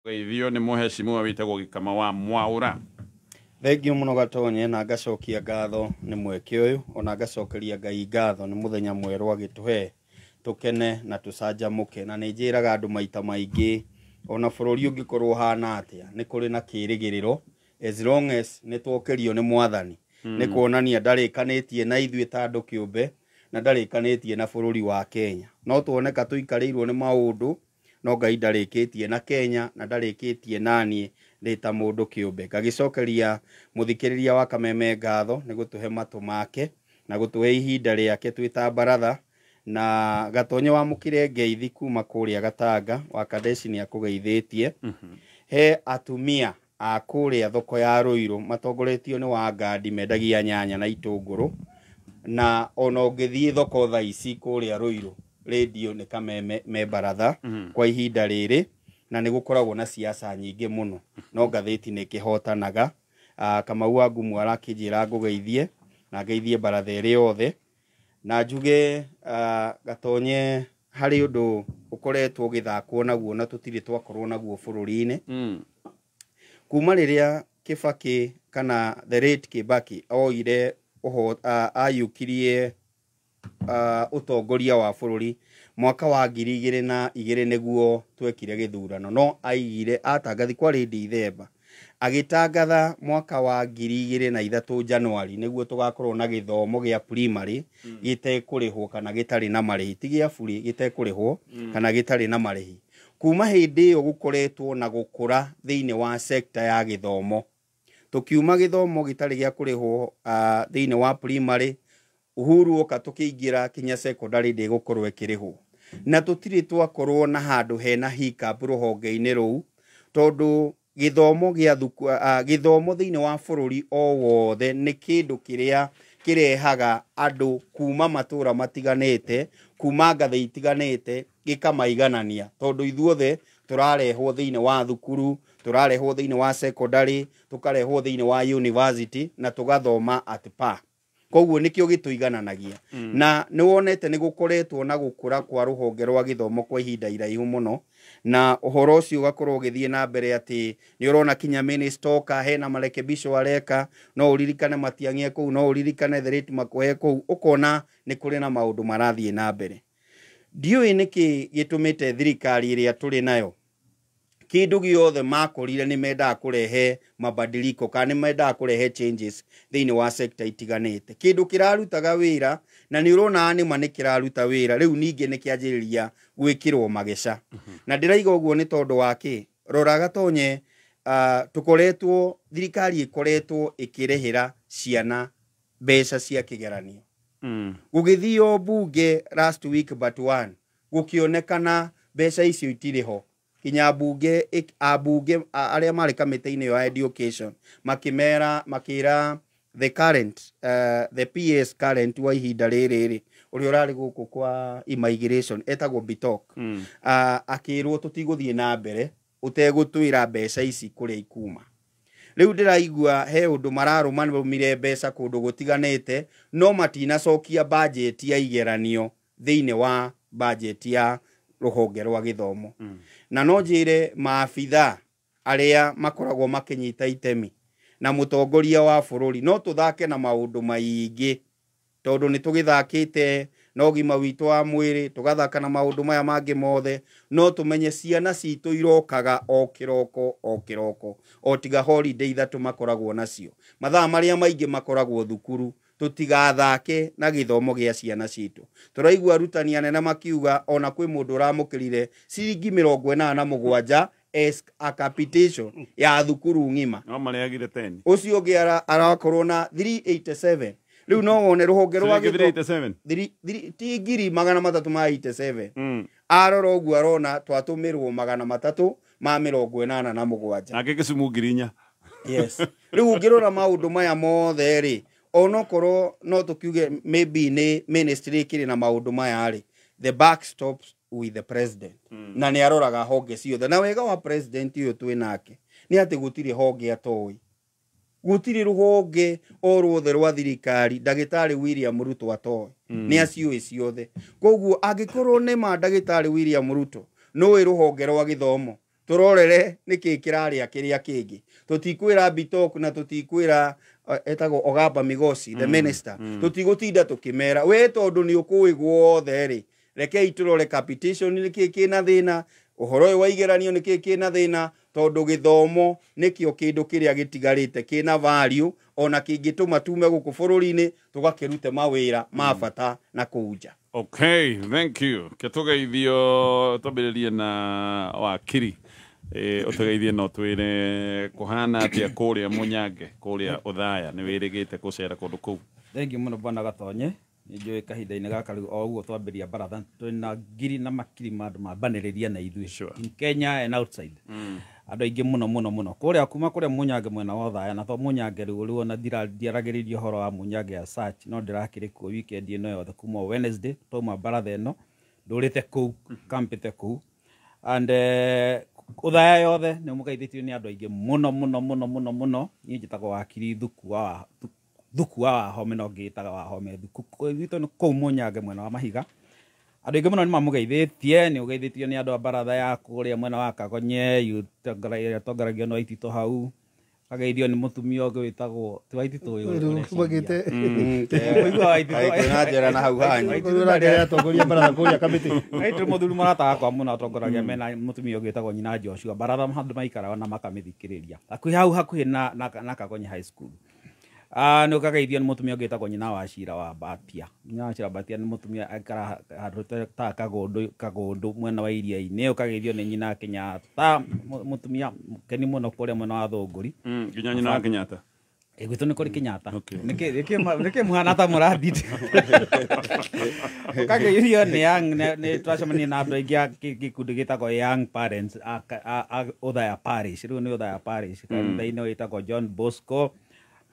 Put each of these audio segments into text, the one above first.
Geithio nĩ mũhecimuwa wĩtagwo Gĩkama wa Mwaũra. Thengiũ mũno Gatonye, na ngacokia ngatho nĩ mweke ũyũ, ona ngacokeria Ngai ngatho nĩ mũthenya mwerũ agĩtũhe tũkene na tũcanjamũke. Na nĩ njĩraga andũ maita maingĩ, ona bũrũri ũngĩkorwo ũhana atĩa, nĩ kũrĩ na kĩrĩgĩrĩro as long as nĩ twokĩrio nĩ mwathani. Nĩ kuonania ndarĩkanĩtie na ithuĩ ta andũ kĩũmbe, na ndarĩkanĩtie na bũrũri wa Kenya. No tuoneka tũikarĩirwo nĩ maũndũ, no Ngai ndarĩkĩtie na Kenya na ndarĩkĩtie naniĩ ndĩ ta mũndũ kĩũmbe. Ngagĩcokeria mũthikĩrĩria wa Kameme ngatho nĩ gũtũhe matũ make na gũtũhe ihinda rĩake twĩ ta baratha. Na Gatonye wamũkĩre ngeithi kuma kũrĩa Gatanga wa Kadeshi nĩ akũgeithĩtie. He atumia a kũrĩa thoko ya Ruiru matongoretio nĩ Wangandi mendagia nyanya na itũngũrũ, na ona ũngĩthiĩ thoko thaa ici kũrĩa Ruiru radio nĩ Kameme me baratha kwa ihinda rĩrĩ, na nĩ gũkoragwo na siasa nyingĩ mũno, no ngathĩti nĩ kĩhotanaga. Kamau wa Ngumu arakĩnjĩra ngũgeithie na ngeithie baratha ĩrĩ yothe, na njuge Gatonye harĩ ũndũ ũkoretwo ũgĩthakwo naguo na tũtirĩ twakorwo naguo bũrũri-inĩ. Kuma rĩrĩa Kibaki kana the late Kibaki oire ayukirie ũtongoria wa bũrũri mwaka wa 2002 nĩguo twekire gĩthurano, no aigire atangathi kwarĩ Dithemba, agĩtangatha mwaka wa 2003 Januari nĩguo tũgakorwo na gĩthomo gĩa primary gĩtekũrĩhwo kana gĩtarĩ na marĩhi, ti gĩa bure, gĩtekũrĩhwo kana gĩtarĩ na marĩhi. Kuma hĩndĩ ĩyo gũkoretwo na gũkũra thĩinĩ wa sector ya gĩthomo. Tũkiuma gĩthomo gĩtarĩ gĩa kũrĩhwo thĩinĩ wa primary, Uhuru oka tũkĩingĩra kinya secondary ndĩgũkorwo ĩkĩrĩhwo, na tũtirĩ twakorwo na handũ hena hiccup rũhonge-inĩ rũu, tondũ gĩthomo gĩa thuku, gĩthomo thĩinĩ wa bũrũri o wothe nĩ kĩndũ kĩrĩa kĩrehaga andũ kuma matũra matiganĩte, kuma ngathĩ itiganĩte, gĩkamaiganania, tondũ ithuothe tũrarehwo thĩinĩ wa thukuru, tũrarehwo thĩinĩ wa secondary, tũkarehwo thĩinĩ wa university na tũgathoma at par. Koguo nĩkĩo gĩtũigananagia. Na nĩ wonete nĩ gũkoretwo na gũkũra kwa rũhonge rwa gĩthomo kwa ihinda iraihu mũno, na ũhoro ũcio ũgakorwo ũgĩthiĩ na mbere atĩ nĩ ũrona kinya minister oka hena marekebisho areka, no ũririkane Matiang'i kũu, no ũririkane the late Makũhe kũu, ũkona nĩ kũrĩ na maũndũ marathiĩ na mbere. Ndiũĩ nĩkĩ gĩtũmĩte thirikari ĩrĩa tũrĩ nayo kĩndũ gĩothe makorire nĩ mendaga kũrehe mabadiliko kana nĩ mendaga kũrehe changes thĩinĩ wa sector itiganĩte. Kĩndũ kĩrarutaga wĩra na nĩ ũrona nĩma nĩ kĩraruta wĩra, rĩu ningĩ nĩ kĩanjĩrĩria gwĩkĩrwo mageca. Na ndĩraiga ũguo nĩ tondũ wa kĩ? Rora Gatonye, tũkoretwo, thirikari ĩkoretwo ĩkĩrĩhĩra ciana mbeca cia kĩgeranio. Gũgĩthio mbunge last week but one, gũkĩonekana mbeca icio itirĩ ho. Kinya mbunge, ambunge arĩa marĩ kamĩtĩ-inĩ ya education makĩmera, makĩra the current, the PS current wa ihinda rĩrĩ rĩ, ũrĩa ũrarĩ gũkũ kwa immigration etagwo Bitok. Akĩrwo tũtigũthiĩ na mbere ũtegũtwĩra mbeca ici kũrĩa ikuma. Rĩu ndĩraigua he ũndũ mararũmanĩrũmire mbeca kũndũ gũtiganĩte, no matinacokia budget ya igeranio thĩinĩ wa budget ya rũhonge rwa gĩthomo. Na no njĩre maabitha arĩa makoragwo makĩnyita itemi na mũtongoria wa bũrũri, no tũthake na maũndũ maingĩ tondũ nĩ tũgĩthakĩte na ũgima witũ wa mwĩrĩ, tũgathaka na maũndũ maya mangĩ mothe, no tũmenye ciana citũ irokaga o kĩroko o kĩroko, o tiga holiday ithatũ makoragwo nacio, mathaa marĩa maingĩ makoragwo thukuru. Tũtigathake na gĩthomo gĩa ciana citũ. Tũraigua arutani anene makiuga ona kwĩ mũndũ ũramũkĩrire ciringi 87 as a capitation ya thukuru ng'ima. No marĩagire 10. Ũcio ũngĩ arakorwo na 387. Rĩu no wone rũhonge rwa Ciringi 387. Ti ngiri magana matatũ ma 87. Arora ũguo arona twatũmĩrwo magana matatũ ma mĩrongo ĩnana na mũgwanja. Nake Kisumu ngiri inya. Yes. Rĩu ũngĩrora maũndũ maya mothe rĩ, onokorwo no tũkiuge maybe nĩ ministry ĩkĩrĩ na maũndũ maya rĩ, the buck stops with the president. Na nĩ aroraga honge ciothe. Na wega wa president ũyũ twĩ nake nĩ atĩ gũtirĩ honge atoĩ, gũtirĩ rũhonge o ruothe rwa thirikari ndagĩtarĩ William Ruto atoĩ, nĩ aciũĩ ciothe. Koguo angĩkorwo nĩ ma ndagĩtarĩ William Ruto nũĩ rũhonge rwa gĩthomo, Tũrorere nĩkĩ kĩrarĩa kĩrĩa kĩngĩ. Tũtikwĩra Bitok na tũtikwĩra etagwo Ogamba Migosi, the minister. Tũtigũtinda tũkĩmera we tondũ nĩ ũkũĩ guothe rĩ, rekei tũrore capitation nĩkĩ kĩna thĩna, ũhoro ũyũ wa igeranio nĩkĩ kĩna thĩna, tondũ gĩthomo nĩkĩo kĩndũ kĩrĩa gĩtigarĩte kĩna value ona kĩngĩtũma tume gũkũ bũrũri-inĩ tũgakĩrute mawĩra ma bata na kũu nja. Okay, thank you. Ketugeithio twambĩrĩrie na wakiri. Ũtũgeithie no twĩre kũhana atĩa kũrĩa Mũnyange, kũrĩa Othaya, nĩ wĩrĩgĩte gũcera kũndũ kũu. Thank you mũno bwana Gatonye. Nĩ njũĩ kahinda-inĩ gaka rĩu o ũguo twambĩrĩria baratha twĩna ngiri na makiri ma andũ mambanĩrĩria na ithuĩ. Sure. In Kenya and outside. Andũ aingĩ mũno mũno mũno kũrĩa kuma kũrĩa Mũnyange mwena wa Othaya, na to Mũnyange rĩu rĩu ona ndiaragĩrĩria ũhoro wa Mũnyange as such, no ndĩrakĩrĩ kuo weekend ĩno yothe kuma o Wednesday twauma baratha ĩno ndũrĩte kũu kampĩte kũu and Othaya yothe nĩ mũgeithĩtio nĩ andũ aingĩ mũno mũno mũno mũno mũno. Niĩ njĩtagwo wakiri Thuku wa Thuku wa Wahome, no ngĩĩtaga Wahome Thuku. Gwitũ nĩ kũu Mũnyange mwena wa Mahiga. Andũ aingĩ mũno nĩ mamũgeithĩtie, nĩ ũgeithĩtio nĩ andũ a baratha ya kũrĩa mwena wa Kagonye, ĩrĩa ĩtongoragio nĩ Waititũ hau. Kageithio nĩ mũtumia ũngĩ wĩtagwo ti Waititũ ũyũ Ũgĩte Ũiguaga Waititũ. Kwĩna njera na hau hanyu. atongoria baratha kũrĩa kamĩtĩ. Waititũ mũthuri mũrata wakwa mũno atongoragia mena mũtumia ũngĩ wĩtagwo nyina Joshua baratha handũ maikaraga na makamĩthikĩrĩria hakuhĩ hau hakuhĩ na Kagonye High School. Nĩ ũkageithio nĩ mũtumia ũngĩ wĩtagwo nyina wa Cira wa Batia. Nyina wa Cira wa Batia nĩ mũtumia aikara handũ ta Kagũndũ mwena wa iria-inĩ. Ũkageithio nĩ nyina Kenyatta, mũtumia mũkeni mũno kũrĩa mwena wa Thũngũri. Nginya nyina wa Kenyatta. Gwitũ nĩ kũrĩ Kenyatta. Okay. Nĩkĩ mũhana ta mũrathite? Ũkageithio nĩ young, nĩ twacemania na andũ aingĩ a gĩkundi gĩtagwo Young Parents a Othaya Parish. Rĩu nĩ Othaya Parish. Kanitha-inĩ wĩtagwo John Bosco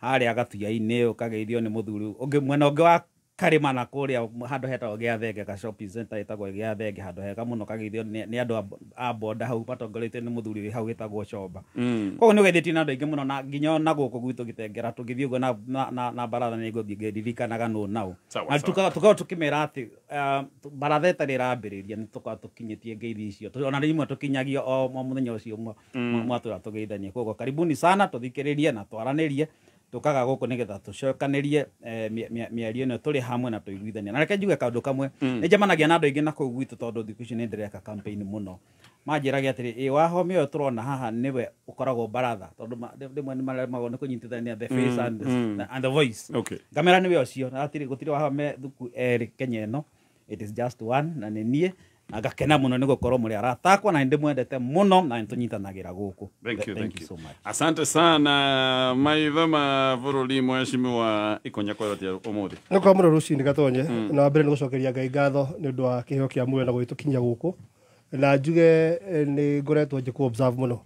harĩa Gatuya-inĩ. Ũkageithio nĩ mũthuri ũngĩ mwena ũngĩ wa Karĩma na kũrĩa handũ hetagwo Gĩathenge, ka shopping center ĩtagwo Gĩathenge, handũ hega mũno. Ũkageithio nĩ andũ a boda hau matongoretio nĩ mũthuri wĩ hau wĩtagwo Comba. Koguo nĩ ũgeithĩtio na andũ aingĩ mũno, na nginya na gũkũ gwitũ Gĩtengera tũngĩthiĩ ũguo na baratha nĩ ngũthiĩ ngĩririkanaga nũ nao. Sawa, Na sawa. tũkoragwo tũkĩmera atĩ baratha ĩtarĩ ĩrambĩrĩria nĩ tũkoragwo tũkinyĩtie ngeithi icio. Ona rĩmwe tũkinyagia o mũthenya ũcio mwatwĩra tũgeithanie. Koguo karibuni sana, tũthikĩrĩrie na twaranĩrie. Tũkaga gũkũ nĩgetha tũcokanĩrie mĩario ĩno tũrĩ hamwe na tũiguithanie. Na reke njuge kaũndũ kamwe, nĩ njemanagia na andũ aingĩ na kũu gwitũ tondũ thikũ ici nĩ ndĩreka campaign mũno. Manjĩraga atĩrĩ, ĩ Wahome ũyũ tũrona haha nĩwe ũkoragwo baratha, tondũ rĩmwe nĩ maremagwo nĩ kũnyitithania the face and the voice. Okay. Ngamera nĩwe ũcio, na hatirĩ gũtirĩ Wahome Thuku erĩ Kenya ĩno, it is just one, na nĩ niĩ. Na ngakena mũno nĩ gũkorwo mũrĩ arata akwa na nĩ ndĩmwendete mũno na nĩ tũnyitanagĩra gũkũ. Thank you, Thank you so much. Asante sana maitho ma bũrũri mheshimiwa Ikonya Koyotia ũmũthĩ. Nĩ kwa mũno rũcinĩ Gatonye, na wa mbere nĩ gũcokeria Ngai ngatho nĩ ũndũ wa kĩheo kĩa muoyo na gũgĩtũkinyia gũkũ. Na njuge nĩ ngoretwo njĩkũ observe mũno,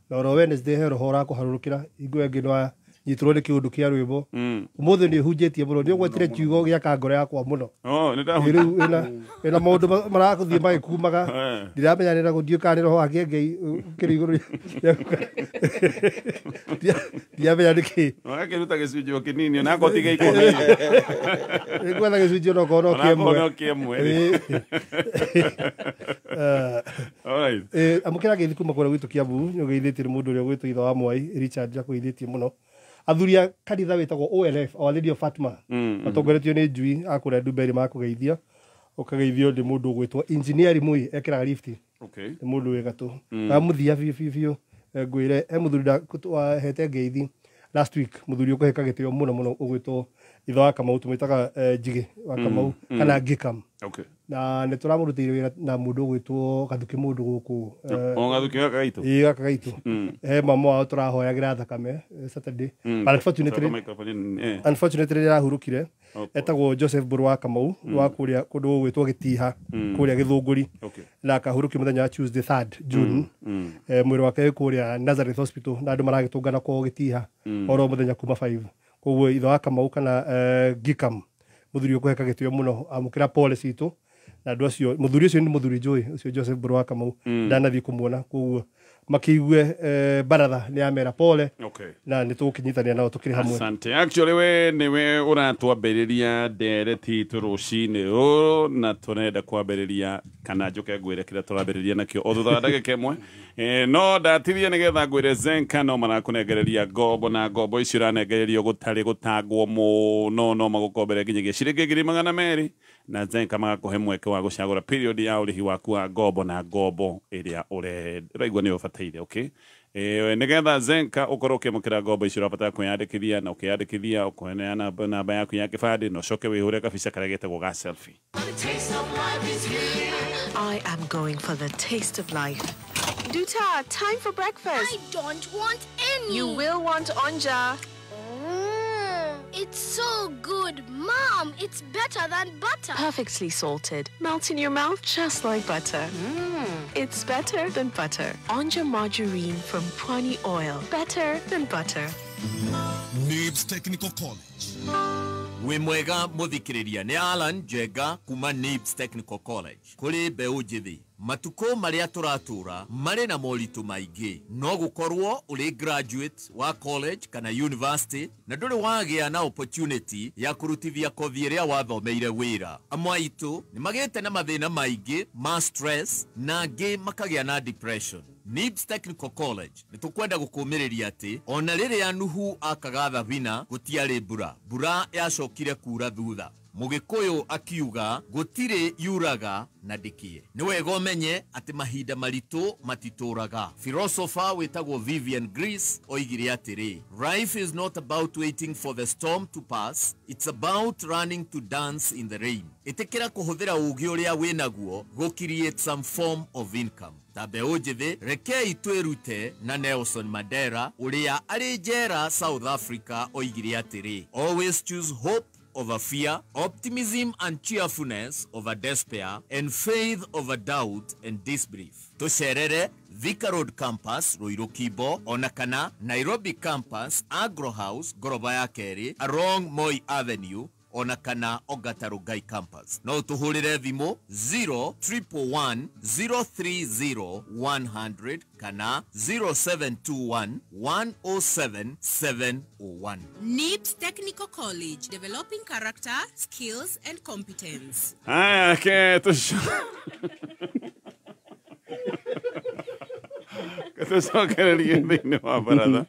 na oro Wednesday he roho ũrakũharũrũkĩra hingo ĩngĩ nĩ wanyitirwo nĩ kĩũndũ kĩa rwĩmbo. Ũmũthĩ nĩ ũhunjĩtie mũno, nĩ ũgwetire kiugo gĩaka ngoro yakwa mũno. Oh, nĩ ndahunjia. Rĩu ĩna maũndũ marakũthiĩ magĩkumaga. Ndiramenya nĩ ndiũĩ kana nĩ roho wa kĩengei kĩrĩ igũrũ rĩaku. Ndiramenya nĩkĩ. Ũgakĩruta gĩcunjĩ o kĩnini ona akorwo ti gĩa ikũmi. Nĩngwetha gĩcunjĩ ona okorwo no Ona akorwo kĩmwe. no kĩmwe. All right. Amũkĩra ngeithi kuma kũrĩa gwitũ Kiambu, nĩ ũgeithĩtie nĩ mũndũ ũrĩa ũgwĩtwo ithe wa Mwai Richard akũgeithĩtie mũno. Athuri a kanitha wĩtagwo OLF, Our Lady of Fatima, matongoretio nĩ Njui a kũrĩa Ndumberi makũgeithia. Ũkageithio nĩ mũndũ ũgwĩtwo Engineer Mui ekĩraga lift. Okay. Nĩ mũndũ wĩ gatũ. Na mũthia biũ biũ biũ, ngwĩre he mũthuri wahete ngeithi last week, mũthuri ũkũheka gĩtĩo mũno mũno ũgwĩtwo ithe wa Kamau, tũmwĩtaga Njigĩ wa Kamau kana Ngĩkam. Okay. Na nĩ tũramũrutĩire wĩra na mũndũ ũgwĩtwo Gathuki mũndũ gũkũ O Gathuki gaka gaitũ. Ĩĩ gaka gaitũ. He mama wao tũrahoyagĩra thakame Saturday. But unfortunately, unfortunately nĩarahurũkire. Etagwo Joseph Mbũrũ wa Kamau wa kũrĩa kũndũ gũgwĩtwo Gĩtiha kũrĩa Gĩthũngũri. Okay. Na akahurũkio mũthenya wa Tuesday 3rd June. Mwĩrĩ wake wĩ kũrĩa Nazareth Hospital na andũ maragĩtũngana kwao Gĩtiha oro mũthenya kuma 5. Koguo ithe wa Kamau kana Gikam mũthuri ũkũheka gĩtĩo mũno, amũkĩra pole citũ na andũ acio. Mũthuri ũcio nĩ mũthuri njũĩ ũcio Joseph Mbũrũ wa Kamau, ndanathiĩ kũmuona, koguo makiigue baratha nĩ yamera pole. Okay. Na nĩ tũgũkĩnyitanĩra nao tũkĩrĩ hamwe. Asante. Actually we niwe ũratwambĩrĩria ndereti itũ rũcinĩ rũrũ, na tũrenda kwambĩrĩria kana njũke ngwĩre kĩrĩa tũrambĩrĩria nakĩo o thutha wa ndagĩka ĩmwe. No ndatirie nĩgetha ngwĩre Zenka no marakũnengereria ngombo, na ngombo icio ũranengererio gũtarĩ gũtangwo mũno, no magũkombere nginyagia ciringi 200,000, na Zenka magakũhe mweke wa gũcagũra period ya ũrĩhi waku wa ngombo na ngombo ĩrĩa ũraigua nĩ ũbataire. Okay, nĩgetha Zenka ũkorwo ũkĩamũkĩra ngombo icio ũrabatara kwĩyandĩkithia, na ũkĩyandĩkithia ũkũheana namba yaku ya kĩbandĩ, na ũcoke wĩhũre kabica karĩa getagwo ga selfie. I am going for the taste of life. Duta, time for breakfast. I don't want any. You will want onja. It's so good. Mom, it's better than butter. Perfectly salted. Melts in your mouth just like butter. It's better than butter. Onja margarine from Pwani Oil. Better than butter. Nibs Technical College. Wĩ mwega mũthikĩrĩria, nĩ Alan Njenga kuma Nibs Technical College. Kũrĩ mbeũ njĩthĩ, matukũ marĩa tũratũra marĩ na moritũ maingĩ. No gũkorwo ũrĩ graduate wa college kana university na ndũrĩ wagĩa na opportunity ya kũrutithia kothi ĩrĩa wathomeire wĩra. Amwe aitũ nĩ magĩte na mathĩna maingĩ ma stress na angĩ makagĩa na depression. Nibs Technical College nĩ tũkwenda gũkũmĩrĩria atĩ ona rĩrĩa Nuhu akaga thabina gũtiarĩ mbura, mbura yacokire kura thutha. Mũgĩkũyũ akiuga gũtirĩ yuraga na ndĩkĩe. Nĩ wega ũmenye atĩ mahinda maritũ matitũraga. Philosopher wĩtagwo Vivian Greece oigire atĩrĩ, life is not about waiting for the storm to pass, it's about learning to dance in the rain. Ĩtĩkĩra kũhũthĩra ũũgĩ ũrĩa wĩnaguo gũ create some form of income. Ta mbeũ njĩthĩ, rekei twĩrute na Nelson Mandela ũrĩa arĩ njera South Africa oigire atĩrĩ, always choose hope over fear, optimism and cheerfulness over despair, and faith over doubt and disbelief. Tũcerere Thika Road Campus, Ruiru Kibo, ona kana Nairobi Campus, Agro House, ngoroba ya kerĩ, along Moi Avenue, ona kana Ongata Rongai Campus. No tũhũrĩre thimũ 0 111 030 100 kana 0721 107 701. NIBS Technical College, developing character, skills, and competence. Haya, ke tũcokererie thĩinĩ wa baratha.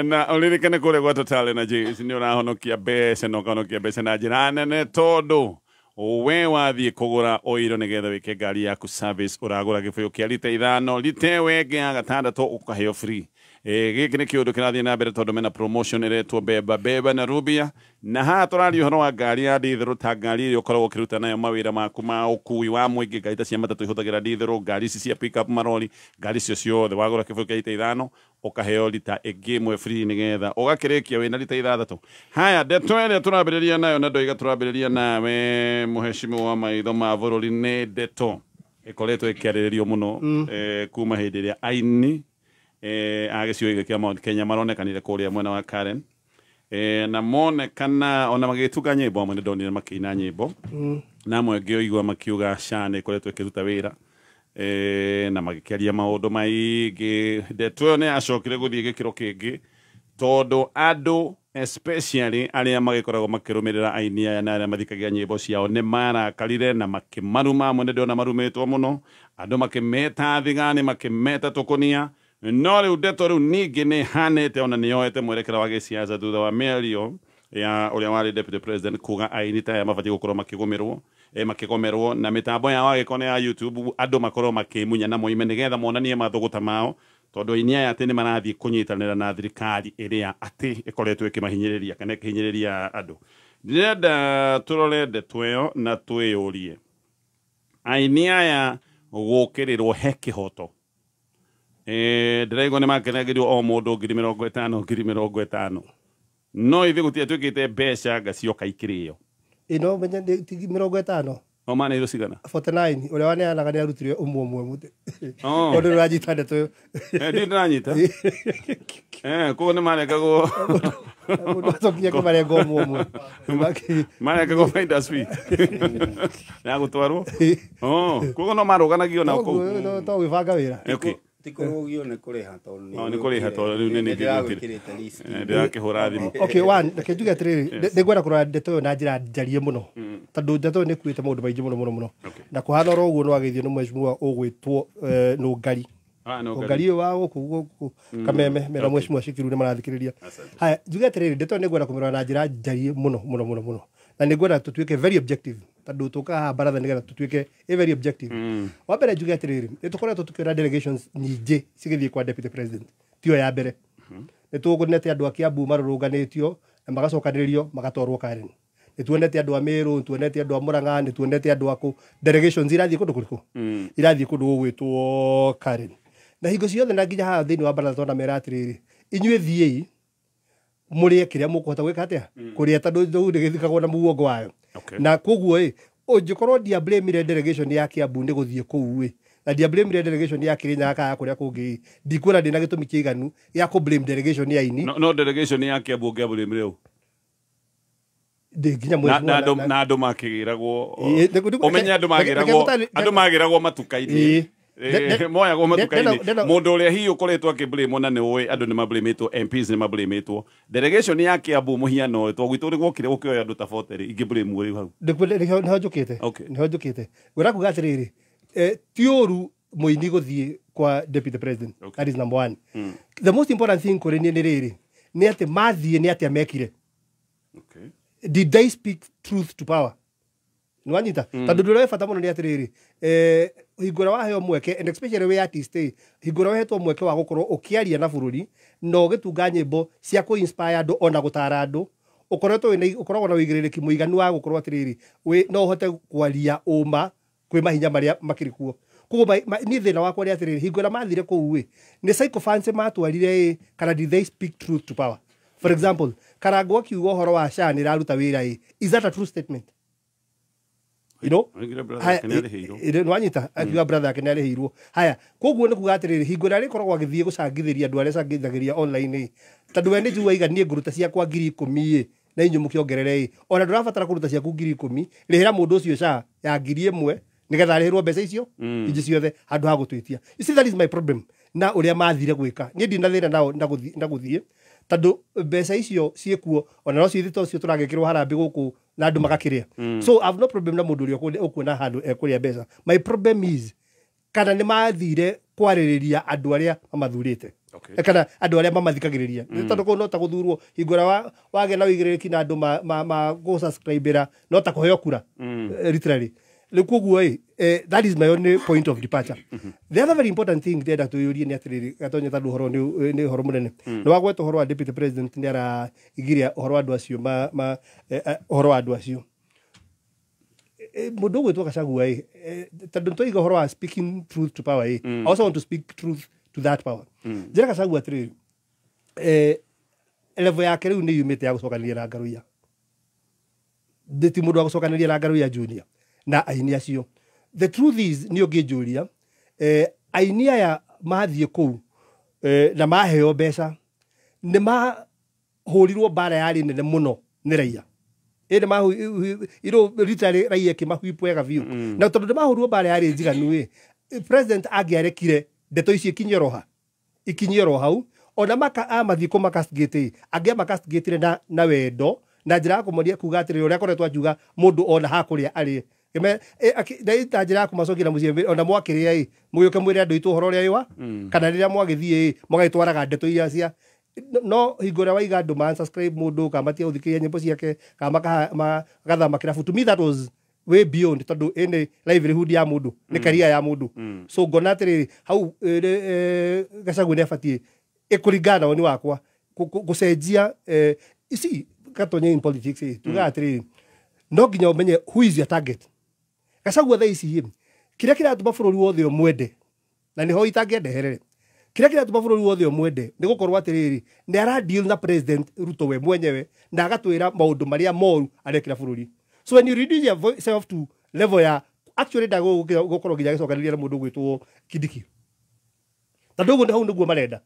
Na ũririkane kũrĩa gwa Total Energies nĩ ũrahonokia mbeca na ũkahonokia mbeca na njĩra nene, tondũ we wathiĩ kũgũra oiro nĩgetha wĩke ngari yaku service, ũragũra gĩbũyũ kĩa lita 5, lita ĩyo ĩngĩ ya gatandatũ ũkaheo free. Gĩkĩ nĩ kĩũndũ kĩrathiĩ na mbere tondũ mena promotion ĩretwo beba beba na rubia, na haha tũraria ũhoro wa ngari ya ndithũrũ, ta ngari ĩrĩa ũkoragwo ũkĩruta nayo mawĩra maku ma ũkui wa mũingĩ. Ngari ta cia matatũ ihũthagĩra ndithũrũ, ngari ici cia pick up, marori, ngari icio ciothe, wagũra kĩbũyũ kĩa lita 5 ũkaheo lita ĩngĩ ĩmwe free nĩgetha ũgakĩrĩkia wĩna lita 6. Haya, ndeto ĩrĩa tũrambĩrĩria nayo, na ndoiga tũrambĩrĩria nawe mũheshimiwa wa maitho ma bũrũri, nĩ ndeto ĩkoretwo ĩkĩarĩrĩrio mũno kuma hĩndĩ ĩrĩa aini a gĩcigo gĩkĩ kĩa Mount Kenya maronekanire kũrĩa mwena wa Karen, na monekana ona magĩtunga nyĩmbo, amwe nĩ ndonire makĩina nyĩmbo, na amwe ngĩoigua makiuga SHA nĩ ĩkoretwo ĩkĩruta wĩra, na magĩkĩaria maũndũ maingĩ. Ndeto ĩyo nĩ yacokire gũthiĩ gĩkĩro kĩngĩ tondũ andũ especially arĩa magĩkoragwo makĩrũmĩrĩra aini aya na arĩa mathikagia nyĩmbo ciao nĩ marakarire na makĩmaruma. Amwe nĩ ndĩrona marumĩtwo mũno, andũ makĩmeta thigani, makĩmeta tũkũnia. No rĩu ndeto rĩu ningĩ nĩ hanĩte ona nĩ yoete mwerekera wa gĩciaca thutha wa mĩario ya ũrĩa warĩ deputy president kuga aini ta aya mabatiĩ gũkorwo makĩgũmĩrwo, makĩgomerwo na mĩtambo yao agĩkorwo nĩ ya YouTube, andũ makorwo makĩmunya na moime nĩgetha monanie mathũgũta mao, tondũ aini aya atĩ nĩ marathiĩ kũnyitanĩra na thirikari ĩrĩa atĩ ĩkoretwo ĩkĩmahinyĩrĩria kana ĩkĩhinyĩrĩria andũ. Ndĩrenda tũrore ndeto ĩyo na twĩyũrie, aini aya gũkĩrĩrwo he kĩhoto? Ndĩraigua nĩ makenagĩrio o mũndũ 50,000 50,000, no ithuĩ gũtirĩ twĩkĩte mbeca ngacioka ikĩrĩo. Ĩno menye nĩ ti 50. O maneirwo cigana? 49 ũrĩa waneanaga nĩ arutire ũmwe ũmwe mũtĩ. Oh. Tondũ ũranyita ndeto ĩyo. Ndirĩ ndĩranyita. Koguo nĩ marekagwo Mũndũ acokirie kũmarenga ũmwe ũmwe. Marekagwo finders fee ya gũtwarwo. Oh, koguo no marũganagio nao kũu. To gwĩbanga wĩra. Okay. Ti kũrũgio nĩ kũrĩha tondũ No, nĩ kũrĩha tondũ rĩu nĩ ndĩragwĩkĩrĩte list. Ndĩrakĩhũra thimũ. Okay, one, reke njuge atĩrĩrĩ, nĩ ngwenda kũrora ndeto ĩyo na njĩra njarie mũno, tondũ ndeto ĩyo nĩ ĩkuĩte maũndũ maingĩ mũno mũno mũno. Na kũhana oro ũguo nĩ wageithio nĩ mheshimiwa ũgwĩtwo Nũngari. Ah, Nũngari. Nũngari ũyũ wa gũkũ Kameme mena mheshimiwa Shikiru nĩ marathikĩrĩria. Haya, njuge atĩrĩrĩ, ndeto ĩyo nĩ ngwenda kũmĩrora na njĩra njarie mũno mũno mũno mũno, na nĩ ngwenda tũtuĩke very objective, tondũ tũkaga haha baratha nĩgetha tũtuĩke a very objective. Wa mbere njuge atĩrĩrĩ, nĩ tũkoretwo tũkĩona delegations nyingĩ cigĩthiĩ kwa deputy president, tiyo ya mbere. Nĩ tuonete andũ a Kiambu marũrũnganĩtio na magacokanĩrĩrio magatwarwo Karen. Nĩ tuonete andũ a Meru, nĩ tuonete andũ a Murang'a, nĩ tuonete andũ a kũ. Delegations irathiĩ kũndũ kũrĩkũ? Irathiĩ kũndũ gũgwĩtwo Karen. Na hingo ciothe na nginya haha thĩinĩ wa baratha twona mera atĩrĩrĩ, inyuĩ thiĩi mũrĩe kĩrĩa mũkũhota gwĩka atĩa, kũrĩa, tondũ njogu ndĩgĩthikagwo na mugongo wayo. Na koguo ĩ, ũngĩkorwo ndiablamire delegation ya Kiambu nĩ gũthiĩ kũu ĩ, na ndiablamire delegation ya Kirinyaga kana ya kũrĩa kũngĩ ĩ, ndikuona ndĩna gĩtũmi kĩiganu gĩa kũ blame delegation ya ini. No delegation ya Kiambu ũngĩablamire ũ? Ndĩ nginya Na mheshimiwa na andũ na andũ makĩgĩragwo. Ĩ, Ũmenye andũ magĩragwo, andũ magĩragwo matuka-inĩ. Ĩ. Moyagwo matuka-inĩ. Mũndũ ũrĩa hihi ũkoretwo akĩblame, na nĩ ũĩ andũ nĩ mablamĩtwo, MPs nĩ mablamĩtwo, delegation ya Kiambu mũhiano to gwitũ nĩ gwokire gũkĩoya andũ ta 40 rĩ, ingĩblame rĩu hau? Nĩho njũkĩte. Nĩho njũkĩte, ngwenda kuga atĩrĩrĩ, ti ũru mũini gũthiĩ kwa deputy president. That is number one. The most important thing kũrĩ niĩ nĩ rĩrĩ, nĩ atĩ mathiĩ nĩ atĩa mekire. Did they speak truth to power? Nĩ wanyita? Tondũ ũndũ ũrĩa wĩ bata mũno nĩ atĩrĩrĩ, hingo ĩrĩa waheo mweke, and especially wĩ artist ĩ, hingo ĩrĩa ũhetwo mweke wa gũkorwo ũkĩaria na bũrũri na ũgĩtunga nyĩmbo cia kũ inspire andũ ona gũtara andũ, ũkoretwo wĩna ũkoragwo na ũigĩrĩrĩki mũiganu wa gũkorwo atĩrĩrĩ, wĩ no ũhote kwaria ũma kwĩ mahinya marĩa makĩrĩ kuo. Koguo niĩ thĩna wakwa nĩ atĩrĩrĩ, hingo ĩrĩa mathire kũu ĩ, nĩ sycophants matwarire ĩ, kana did they speak truth to power? For example, Karangũ akiuga ũhoro wa SHA nĩ ĩraruta wĩra ĩ, is that a true statement? You know? Oigire brother Haya, yake nĩ arĩhĩirwo. Nĩ wanyita? Akiuga brother yake nĩ arĩhĩirwo. Haya, koguo nĩ kuga atĩrĩrĩ, hingo ĩrĩa arĩkoragwo agĩthiĩ gũcangithĩria andũ arĩa acangithagĩria online ĩ, tondũ we nĩ njui aiga niĩ ngũruta ciakwa 10,000 ĩ, na inyuĩ mũkĩongerere ĩ, ona ndũrabatara kũruta ciaku 10,000, rĩhĩra mũndũ ũcio SHA ya 1,000 nĩgetha arĩhĩrwo mbeca icio ingĩ ciothe handũ ha gũtwĩtia. You see, that is my problem na ũrĩa mathire gwĩka. Niĩ ndina thĩna nao na gũthiĩ, tondũ mbeca icio ciĩkuo, ona no ciithe to cio tũragĩkĩrwo harambĩ gũkũ na andũ magakĩrĩa. So I have no problem na mũndũ ũrĩa ũkuona handũ ekũrĩa mbeca. My problem is kana nĩ mathire kwarĩrĩria andũ arĩa mamathurĩte, kana andũ arĩa mamathikagĩrĩria. Tondũ kũu no ta gũthurwo, hingo ĩrĩa wagĩa na ũigĩrĩrĩki na andũ ma gũsubscribĩra, no ta kũheo kura. Literally. Rĩu koguo ĩ, that is my only point of departure. The other very important thing ndĩrenda twĩyũrie nĩ atĩrĩrĩ, Gatonye, tondũ ũhoro nĩ ũhoro mũnene. Nĩ wagweta ũhoro wa deputy president nĩ araigiria ũhoro wa andũ acio ma ũhoro wa andũ acio. Mũndũ ũgwĩtwo Gachagua ĩ, tondũ nĩtwaiga ũhoro wa speaking truth to power ĩ, I also want to speak truth to that power. Njĩra Gachagua atĩrĩrĩ, level yake rĩu nĩ yumĩte ya gũcokanĩria na Ngaruiya. Ndĩ ti mũndũ wa gũcokanĩria na Ngaruiya Junior na aini acio. The truth is, nĩ ũngĩnjũria, aini aya mathiĩ kũu na maheo mbeca, nĩ mahũrirwo mbara yarĩ nene mũno nĩ raia. Ĩ nĩ literally raia ĩkĩmahwip wega biũ. Na tondũ nĩ mahũrirwo mbara yarĩ njiganu ĩ, president angĩarekire ndeto icio ikinye oro ha, ikinyie oro hau, ona maka amathiĩ kũmacastigate ĩ, angĩamacastigate na wendo na njĩra ya kũmonia kuga atĩrĩrĩ, ũrĩa akoretwo akiuga mũndũ ona hakũrĩa arĩe. Na ta njĩra ya kũmacokia na mũciĩ, ona mwakĩrĩa ĩ, mũgĩũke mwĩre andũ aitũ ũhoro ũrĩa ĩwa, kana rĩrĩa mwagĩthiĩ ĩ, mũgagĩtwaraga ndeto iria cia no hingo ĩrĩa waiga andũ ma unsubscribe mũndũ kana matige gũthikĩrĩria nyĩmbo ciake kana magathama kĩrabu, to me that was way beyond, tondũ ĩ livelihood ya mũndũ, nĩ career ya mũndũ. So ngona atĩrĩrĩ, hau Gachagua nĩ abatiĩ ĩkũringana na woni wakwa gũcenjia. You see, Gatonye, in politics tugaga atĩrĩrĩ, no nginya ũmenye who is your target. Gachagua thaa ici ĩ, kĩrĩa kĩratũma bũrũri wothe ũmwende, na nĩho itangĩendeherere, kĩrĩa kĩratũma bũrũri wothe ũmwende nĩ gũkorwo atĩrĩrĩ, nĩ ara deal na President Ruto we mwenyewe na agatwĩra maũndũ marĩa moru arekĩra bũrũri. So when you reduce yourself to level ya actually ndagũkorwo nginya agĩcokanĩria na mũndũ ũgwĩtwo Kindiki, tondũ ũguo hau nĩguo marenda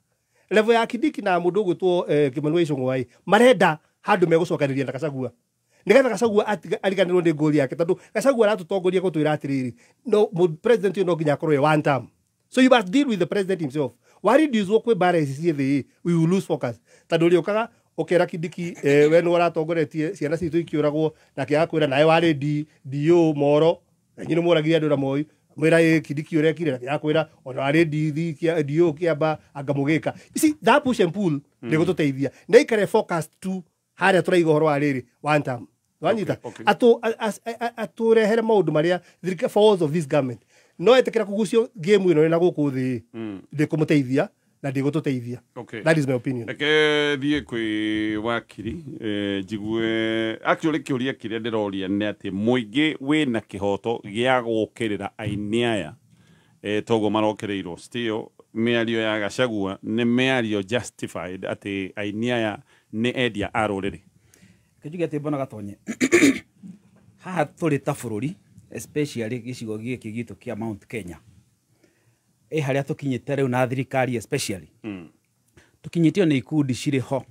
level ya Kindiki na mũndũ ũgwĩtwo Kimani wa Ichung'wa ĩ, marenda handũ megũcokanĩria na Gachagua nigetha Gachagua ariganĩrwo nĩ ngũri yake, tondũ Gachagua aratũtongoria gũtwĩra atĩrĩrĩ, no president ũyũ no nginya akorwo e one term. So you must deal with the president himself. Wa reduce kwĩ mbara ici ciĩ thĩ, we will lose focus, tondũ ũrĩũkaga ũkera Kindiki, we nĩ ũratongoretie ciana citũ ikĩũragwo, nake agakwĩra nawe warĩ DO Moro na inyuĩ nĩ mworagire andũ na Moi. Mwĩra ĩ Kindiki ũrekire, nake agakwĩra ona warĩ DD DO Kĩamba anga mũgĩka. You see that push and pull ndĩgũtũteithia. Nĩ aikare focus tu harĩa tũraiga ũhoro wa rĩrĩ one term, wanyita? Atũrehere maũndũ marĩa faults of this government. No etĩkĩra kũgucio game ĩno ĩna gũkũ thĩ, ndĩkũmũteithia na ndĩgũtũteithia. That is my opinion. Reke thiĩ kwĩ wakiri, njigue actually kĩũria kĩrĩa ndĩroria nĩ atĩ mũingĩ wĩna kĩhoto gĩa gũkĩrĩra aini aya, toguo marokĩrĩirwo? Still mĩario ya Gachagua nĩ mĩario justified atĩ aini aya nĩ endia a rũrĩrĩ? Kĩnjuge atĩ mbona Gatonye haha tũrĩ ta bũrũri, especially gĩcigo gĩkĩ gitũ kĩa Mount Kenya, ĩ harĩa tũkinyĩte rĩu na thirikari especially, tũkinyĩtio nĩ ikundi cirĩ ho.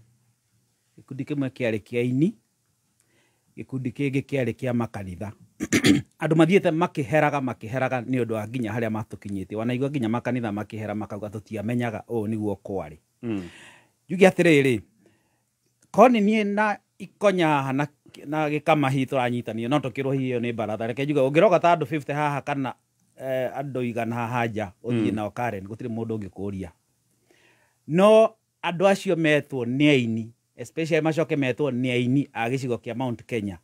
Gĩkundi kĩmwe kĩarĩ kĩa aini, gĩkundi kĩngĩ kĩarĩ kĩa makanitha. Andũ mathiĩte makĩheraga makĩheraga nĩ ũndũ wa nginya harĩa matũkinyĩtie. Wanaigua nginya makanitha makĩhera makauga tũtiamenyaga ũũ nĩguo kwarĩ. Njuge atĩrĩrĩ, korwo nĩ niĩ na Ikonya haha na Gĩkamahi tũranyitanio no tũkĩrwo hihi ĩyo nĩ baratha. Reke njuge ũngĩrogota andũ 50 haha kana andũ 100 haha nja ũthiĩ nao Karen, gũtirĩ mũndũ ũngĩkũria. No andũ acio metwo nĩ aini, especially macoke metwo nĩ aini a gĩcigo kĩa Mount Kenya,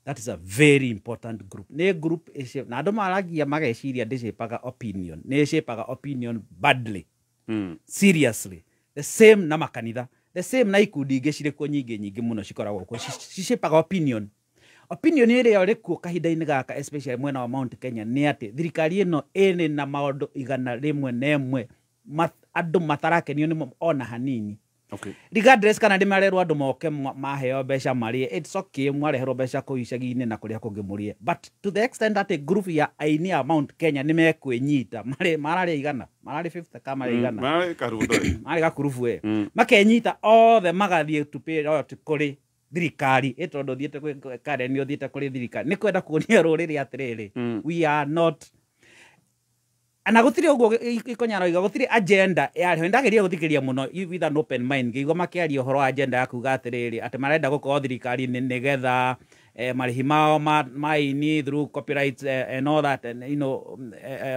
that is a very important group. Nĩ group ĩcio na andũ maragia mageciria ndĩcĩpaga opinion, nĩ ĩcĩpaga opinion badly. Seriously, the same na makanitha, the same na ikundi ingĩ cirĩ kuo nyingĩ nyingĩ mũno cikoragwo kuo cicĩpaga opinion. Opinion ĩrĩa ĩrĩ kuo kahinda-inĩ gaka, especially mwena wa Mount Kenya, nĩ atĩ thirikari ĩno ĩrĩ na maũndũ 101 andũ matarakenio nĩmo ona hanini. Regardless kana nĩ marerwo andũ moke maheo mbeca marĩe, it's okay, mwareherwo mbeca kũu icagi-inĩ na kũrĩa kũngĩ mũrĩe, but to the extent atĩ group ya aini a Mount Kenya nĩ mekwĩnyita, marĩ mararĩ 100, mararĩ 50 kana marĩ 100, Mararĩ karundo. Marĩ gakurubu ĩ, makenyita othe magathiĩ to pay loyalty kũrĩ thirikari ĩ, tondũ ũthiĩte kwĩ Karen, ũthiĩte kũrĩ thirikari nĩ kwenda kuonia rũrĩrĩ atĩrĩrĩ, we are not na gũtirĩ ũguo. Ikonya aroiga gũtirĩ agenda yarĩ ho. Ndageria gũthikĩrĩria mũno with an open mind, ngĩigua makĩaria ũhoro wa agenda ya kuga atĩrĩrĩ atĩ marenda gũkorwo thirikari-inĩ nĩgetha marĩhi mao ma aini through copyright and all that and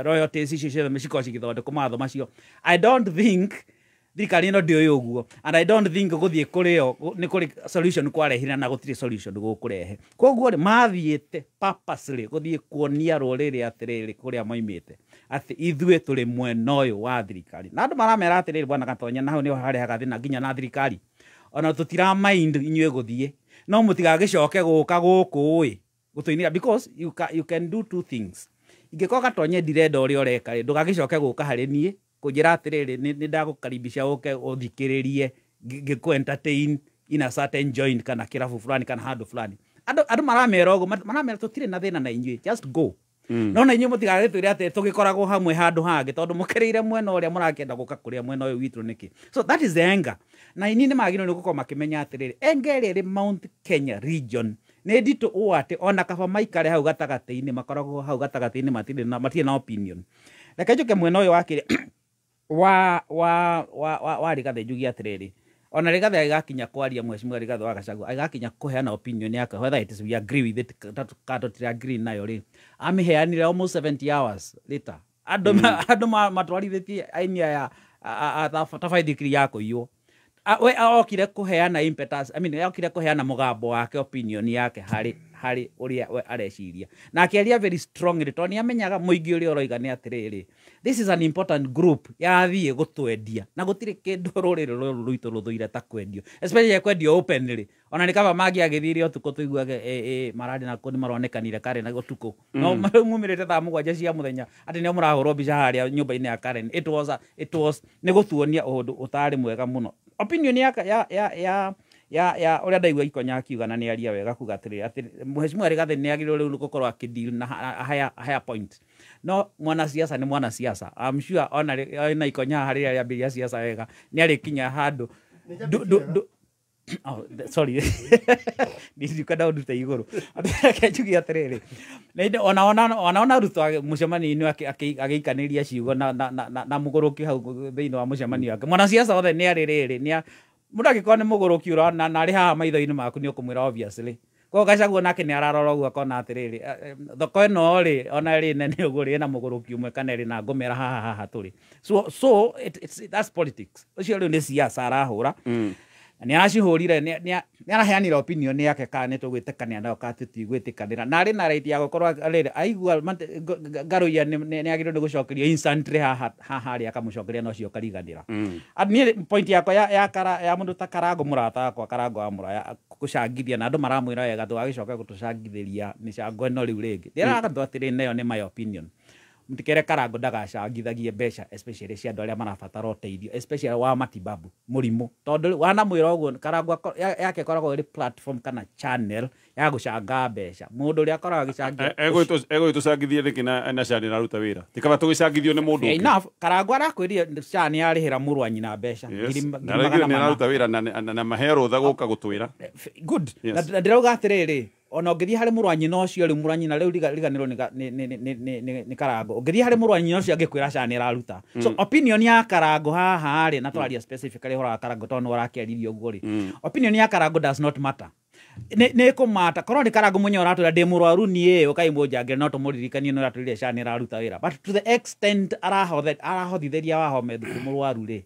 royalties icio ciothe cikorwo cigĩthondekwo mawatho macio. I don't think thirikari ĩno ndĩũĩ ũguo, and I don't think gũthiĩ kũrĩ o nĩ kũrĩ solution kwarehire, na gũtirĩ solution gũkũrehe. Koguo rĩ, mathiĩte purposely gũthiĩ kuonia rũrĩrĩ atĩrĩrĩ kũrĩa moimĩte atĩ ithuĩ tũrĩ mwena ũyũ wa thirikari, na andũ maramera atĩrĩrĩ, bwana Gatonya, na hau nĩho harehaga thĩna nginya na thirikari ona tũtira mind inyuĩ gũthiĩ, no mũtigagĩcoke gũka gũkũ ĩ gũtũinĩra, because you can do two things. Ingĩkorwo Gatonye ndirenda ũrĩa ũreka rĩ, ndũgagĩcoke gũka harĩ niĩ kũnjĩra atĩrĩrĩ nĩ ndagũkaribisha ũke ũthikĩrĩrie ngĩkũ entertain in a certain joint kana kĩrabu fulani kana handũ fulani. Andũ maramera ũguo, maramera tũtirĩ na thĩna na inyuĩ, just go, no na inyuĩ mũtigagĩtwĩre atĩ tũgĩkoragwo hamwe handũ hangĩ tondũ mũkĩrĩire mwena ũrĩa mũrakĩenda gũka kũrĩa mwena ũyũ witũ nĩkĩ. So that is the anger, na ini nĩ magĩrĩirwo nĩ gũkorwo makĩmenya atĩrĩrĩ anger ĩrĩa ĩrĩ Mount Kenya region nĩ nditũ ũũ atĩ ona kaba maikare hau gatagatĩ-inĩ, makoragwo hau gatagatĩ-inĩ, matirĩ na opinion. Reke njũke mwena ũyũ wa kĩrĩa wa Rigathĩ, njugie atĩrĩrĩ, ona Rigathĩ agĩgakinya kwaria, mheshimiwa Rigathĩ wa Gachagua agĩgakinya kũheana opinion yake, whether it is we agree with it kana tũtira agree nayo rĩ, amĩheanire almost 70 hours later. Andũ matwarithĩtie aini aya ta baithikiri ya kũiywo. We okire kũheana impetus, I mean, okire kũheana mũgambo wake, opinion yake harĩ ũrĩa we areciria, na akĩaria very strongly tondũ nĩ amenyaga mũingĩ ũrĩa ũroiga nĩ atĩrĩrĩ, this is an important group yathiĩ gũtwendia, na gũtirĩ kĩndũ rũrĩrĩ rũrũ rwitũ rũthũire ta kwendio, especially kwendio openly. Ona nĩ kaba mangĩagĩthire ũtukũ tũiguage mararĩ na kũ nĩ maronekanire Karen na ũtukũ, no mumĩrĩte thaa 7 cia mũthenya atĩ nĩo mũrahũrwo mbica harĩa nyũmba-inĩ ya Karen. It was nĩ gũtuonia ũndũ ũtarĩ mwega mũno. Opinion ya ũrĩa ndaigua Ikonya akiuga na nĩ aria wega kuga atĩrĩrĩ atĩ mheshimiwa Rigathĩ nĩ agĩrĩirwo rĩu gũkorwo akĩdeal na higher point. No mwanasiasa nĩ mwanasiasa. I'm sure ona Ikonya harĩa rĩambĩrĩria siasa wega nĩ arĩkinya handũ. Oh, sorry, ndikenda ũndute igũrũ. Reke njuge atĩrĩrĩ, ona Ruto mũcemanio-inĩ agĩikanĩria ciugo na mũgũrũki hau thĩinĩ wa mũcemanio wake. Mwanasiasa othe nĩ arĩ rĩrĩ, mũndũ angĩkorwo nĩ mũgũrũki ũrona na arĩ haha maitho-inĩ maku nĩ ũkũmwĩra obviously. Koguo Gachagua nake nĩ ararora ũguo akona atĩrĩrĩ, thoko ĩno rĩ, ona ĩrĩ nene ũguo rĩ, ĩna mũgũrũki ũmwe kana ĩrĩ na ngũmera haha haha tũrĩ. So that's politics. Ũcio rĩu nĩ siasa arahũra. Nĩ aracihũrire, nĩ araheanire opinion yake kana nĩ tũgwĩtĩkania nayo kana tũtigwĩtĩkanĩra. Na arĩ na right ya gũkorwo rĩrĩ, aigua Ngaruiya nĩ agĩrĩirwo nĩ gũcokerio instantly haha harĩa akamũcokeria na ũcio ũkariganĩra. Niĩ point yakwa ya mũndũ ta Karango, mũrata wakwa Karango wa Mũraya, gũcangithia na andũ maramwĩra wega ndũgagĩcoke gũtũcangithĩria mĩcango ĩno rĩu rĩngĩ. Ndĩraga andũ atĩrĩ, nayo nĩ my opinion. Mũtikere Karango ndagacangithagie mbeca especially cia andũ arĩa marabatara ũteithio, especially wa matibabu mũrimũ, tondũ wanamwĩra ũguo Karango yake ĩkoragwo ĩrĩ platform kana channel ya gũcanga mbeca. Mũndũ ũrĩa akoragwo agĩcangia Egũgĩtũcangithia nĩkĩ na SHA nĩraruta wĩra? Ti kaba tũgĩcangithio nĩ mũndũ ũngĩ. Enough. Karango arakwĩrire SHA nĩarĩhĩra mũrũ wa nyina mbeca Yes. Na araugire nĩararuta wĩra na mahe rũtha gũka gũtwĩra. Good. Na ndĩrauga atĩrĩrĩ, ona ũngĩthiĩ harĩ mũrũ wa nyina ũcio rĩu, mũrũ wa nyina rĩu riganĩrwo nĩ Karango. Ũngĩthiĩ harĩ mũrũ wa nyina ũcio angĩkwĩra SHA nĩraruta. So opinion ya Karango haha rĩ, na tũraria specifically ũhoro wa Karango tondũ nĩwe ũrakĩaririe ũguo rĩ, opinion ya Karango does not matter. Nĩ kũmata korwo nĩ Karango mwenyewe ũratwĩra ndĩ mũrwaru niĩ, ũkai mũnjangĩre, no tũmũririkanie nĩ ũratwĩrire SHA nĩraruta wĩra. But to the extent arahothithĩria Wahome thuku mũrwaru rĩ,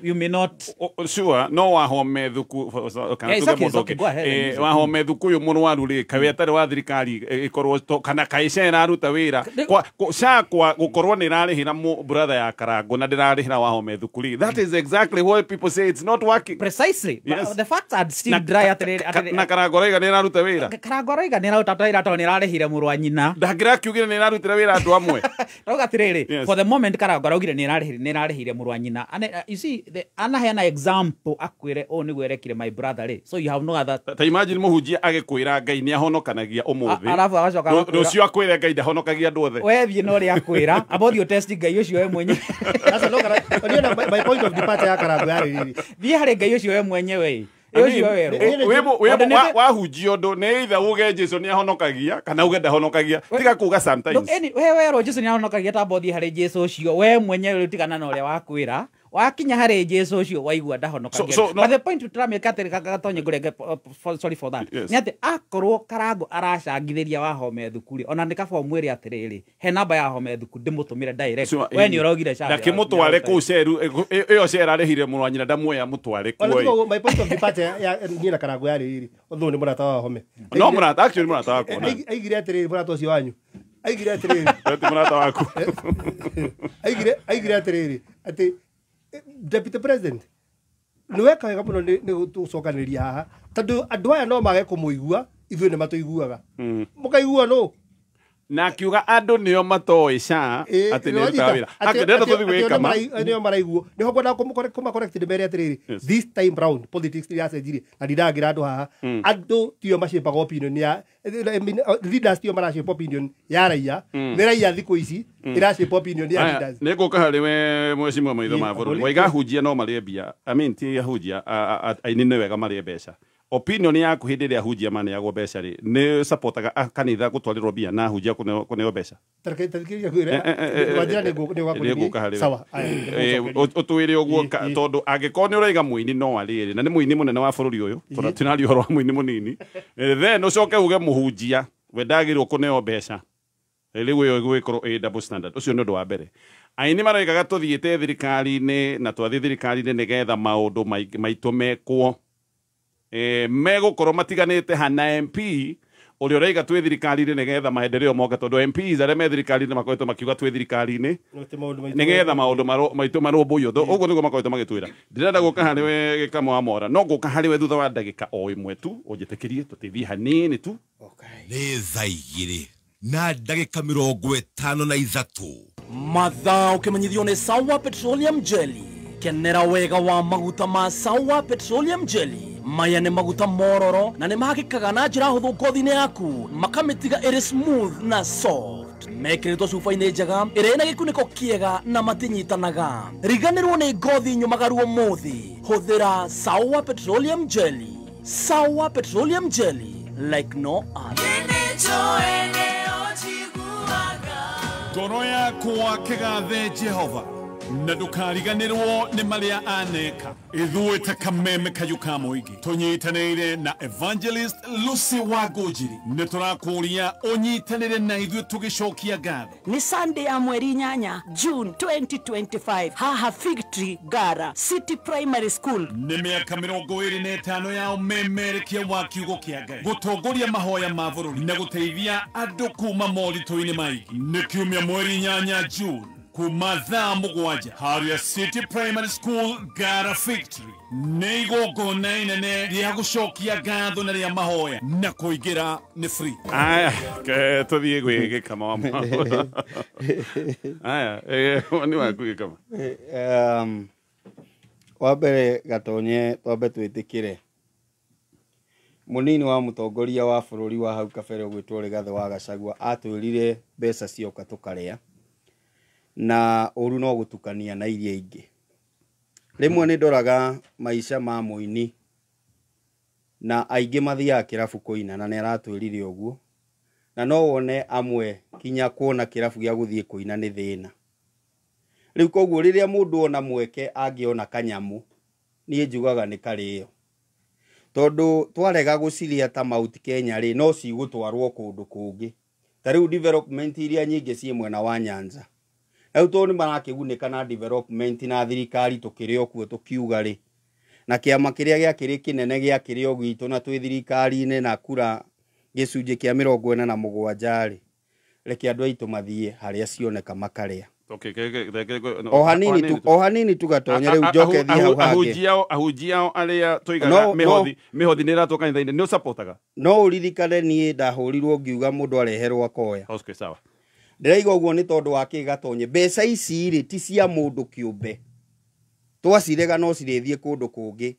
you may not. Sure, no Wahome thuku kana Yeah, it's tuge okay, it's mũndũ okay. ũngĩ. Go ahead and use it. Wahome thuku ũyũ mũrwaru rĩ, kaĩ atarĩ wa thirikari ĩkorwo kana kaĩ SHA ĩraruta wĩra. SHA kwa gũkorwo nĩ ĩrarĩhĩra brother ya Karango na ndĩrarĩhĩra Wahome thuku rĩ, that is exactly what people say it's not working. Precisely. Yes. But the facts are still dry atĩrĩrĩ, Na Karango arauga nĩ ĩraruta wĩra. Karango arauga nĩ ĩraruta wĩra tondũ nĩ ĩrarĩhire mũrũ wa nyina. Ndangĩrakiugire nĩ ĩrarutĩra wĩra andũ amwe. Rauga atĩrĩrĩ, Yes. for the moment Karango araugire nĩ ĩrarĩhire mũrũ wa nyina. And, you see, anaheana example akwĩre ũũ nĩguo erekire my brother rĩ, so you have no other. Ta imagine mũhunjia agĩkwĩra Ngai nĩ ahonokanagia ũmũthĩ. Alafu agacoka agakwĩra- Rũciũ akwĩre Ngai ndahonokagia andũ othe. We thiĩ na ũrĩa akwĩra, amba ũthiĩ ũtesti Ngai ũcio we mwenyewe. Sasa no niĩ na my point of departure ya Karango yarĩ rĩrĩ. Thiĩ harĩ Ngai ũcio we mwenyewe. I mean, Ũcio werwo. Wahunjia ũndũ nĩ either uge Jesu nĩ ahonokagia kana uge ndahonokagia, tiga kuga sometimes. Look, we werwo Jesu nĩ ahonokagia, tamba ũthiĩ harĩ Jesu ũcio we mwenyewe, rĩu tigana na ũrĩa wakwĩra. Wakinya harĩ Jesu ũcio waigua ndahonokagia. So, no- But the point tũramĩka atĩrĩ, Gatonye ngũrenge, sorry for that. Yes. Nĩ atĩ akorwo Karango aracangithĩria Wahome thuku rĩ, ona nĩ kaba ũmwĩre atĩrĩrĩ, he namba ya Wahome thuku ndĩmũtũmĩre direct. Sure, We nĩ ũraugire SHA ndakĩmũtware kũu ceru ĩyo SHA ĩrarĩhire mũrũ wa nyina ndamuoya mũtware Ona kuo tiga ũguo, my point of departure ya niĩ na Karango yarĩ rĩrĩ, although nĩ mũrata wa Wahome. No mũrata, actually mũrata wakwa na. Aigire atĩrĩrĩ, mũrata ũcio wanyu aigire atĩrĩrĩ, Ti mũrata waku. Aigire atĩrĩrĩ atĩ deputy president nĩ weka wega mũno nĩ gũtũcokanĩria haha, tondũ andũ aya no mage kũmũigua, ithuĩ nĩ matũiguaga. Mũkaigua nũ? Na akiuga andũ nĩo matoĩ SHA atĩ nĩ ĩrutaga wĩra. Ndĩrenda tũthiĩ gwĩka ma. Nĩo maraiguo nĩho ngwendaga kũma-correct ndĩmere atĩrĩrĩ, Yes. this time round politics nĩ yacenjirie na ndindangĩra andũ haha. Andũ tio maciĩpaga opinion ya, I mean, leaders tio marashape opinion ya raia, nĩ raia thikũ ici ĩrashape opinion ya Aya, leaders. nĩ ngũka harĩ we mwecimwa maitho ma bũrũri. Abũri. Waiga ahunjia no marĩe mbia, I mean, ti ahunjia, aini nĩ wega marĩe mbeca. Opinion yaku hĩndĩ ĩrĩa ahunjia maneagwo mbeca rĩ, nĩ supportaga kanitha gũtwarĩrwo mbia na ahunjia kũneo mbeca? Tareke tathikĩrĩria ngwĩre, wanjĩra nĩ ngũka Nĩ ngũka harĩ we. Sawa, aya, nĩ Ũtwĩre ũguo tondũ angĩkorwo nĩ ũraiga mũini no arĩrĩ na nĩ mũini mũnene wa bũrũri ũyũ, tondũ tũraria ũhoro wa mũini mũnini, then ũcoke uge mũhunjia we ndagĩrĩirwo kũneo mbeca, rĩu ĩyo ĩgũgĩkorwo ĩ double standard. Ũcio nĩ ũndũ wa mbere. Aini maroigaga tũthiĩte thirikari-inĩ na twathiĩ thirikari-inĩ nĩgetha maũndũ maitũ mekwo. Megũkorwo matiganĩte hana MP ũrĩa ũraiga twĩ thirikari-inĩ nĩgetha maendeleo moke, tondũ MPs arĩa me thirikari-inĩ makoretwo makiuga twĩ thirikari-inĩ nĩgetha maũndũ maitũ marũmbũiyo. Ũguo nĩguo makoretwo magĩtwĩra. Ndĩrenda gũka harĩ we Gĩkamo wa Mora, no ngũka harĩ we thutha wa ndagĩka o ĩmwe tu, ũnjĩtĩkĩrie tũtithie hanini tu. Nĩ thaa 2:53. Mathaa ũkĩmenyithio nĩ Sawa Petroleum Jelly. Kenera wega wa maguta ma Sawa Petroleum Jelly. Maya nĩ maguta mororo na nĩ mahakĩkaga na njĩra hũthũ ngothi-inĩ yaku, makamĩtiga ĩrĩ smooth na soft. Mekĩrĩtwo cuba-inĩ njega ĩrĩa ĩna gĩkunĩko kĩega na matinyitanaga. Riganĩrwo nĩ ngothi nyũmagaru ũmũthĩ. Hũthĩra Sawa Petroleum Jelly. Sawa Petroleum Jelly, like no other. Ngoro yakwa kĩgathe Jehova na ndũkariganĩrwo nĩ marĩa aneka. Ithuĩ ta kameme kayũ ka mũingĩ tũnyitanĩire na Evangelist Lucy Wangũnjiri nĩ tũrakũria ũnyitanĩre na ithuĩ tũgĩcokia ngatho. Nĩ Sunday ya mweri 8 June 2025 haha Fig Tree Gara City Primary School. Nĩ mĩaka 25 ya ũmemerekia wa kiugo kĩa Ngai, gũtongoria mahoya ma bũrũri na gũteithia andũ kuma moritũ-inĩ maingĩ. Nĩ kiumia mweri 8 June kuma thaa 7 harĩa City Primary School Gara Victory. Nĩ igongona inene rĩa gũcokia ngatho na rĩa mahoya na kũingĩra nĩ free. Aya, ke tũthiĩ gwĩ Gĩkama wa Maũndũ. Aya, nĩ waku Gĩkama. Wa mbere Gatonye twambe twĩtĩkĩre mũnini wa mũtongoria wa bũrũri wa hau kabere ũgwĩtwo Rigathĩ wa Gachagua atwĩrire mbeca cioka tũkarĩa na ũru no gũtukania na iria ingĩ. Rĩmwe nĩ ndoraga maica ma mũini na aingĩ mathiaga kĩrabu kũina na nĩ aratwĩrire ũguo, na no wone amwe kinya kuona kĩrabu gĩa gũthiĩ kũina nĩ thĩna. Rĩu koguo rĩrĩa mũndũ ona mweke angĩona kanyamũ niĩ njugaga nĩ karĩo, tondũ twarega gũciria ta Mount Kenya rĩ no cigũtwarwo kũndũ kũngĩ. Ta rĩu development iria nyingĩ ciĩ mwena wa Nyanza, rĩu tondũ nĩ marakĩgunĩka na development na thirikari tũkĩrĩ o kuo tũkiuga rĩ, na kĩama kĩrĩa gĩakĩrĩ kĩnene gĩakĩrĩ o gwitũ na twĩ thirikari-inĩ na kura gĩcunjĩ kĩa 47 rĩ, reke andũ aitũ mathiĩ harĩa cioneka makarĩa. O hanini tugatonya rĩu njoke thiĩ hau hangĩ. Ahunjia ao arĩa tũigaga mĩhothi nĩ ĩratwo kanitha-inĩ nĩ ũcapotaga? No ũririkane niĩ ndahũrirwo ngiuga mũndũ areherwo akoya. Okay, sawa. Ndĩraiga ũguo nĩ tondũ wa kĩ Gatonye, mbeca ici rĩ ti cia mũndũ kĩũmbe, twacirega no cirĩthiĩ kũndũ kũngĩ.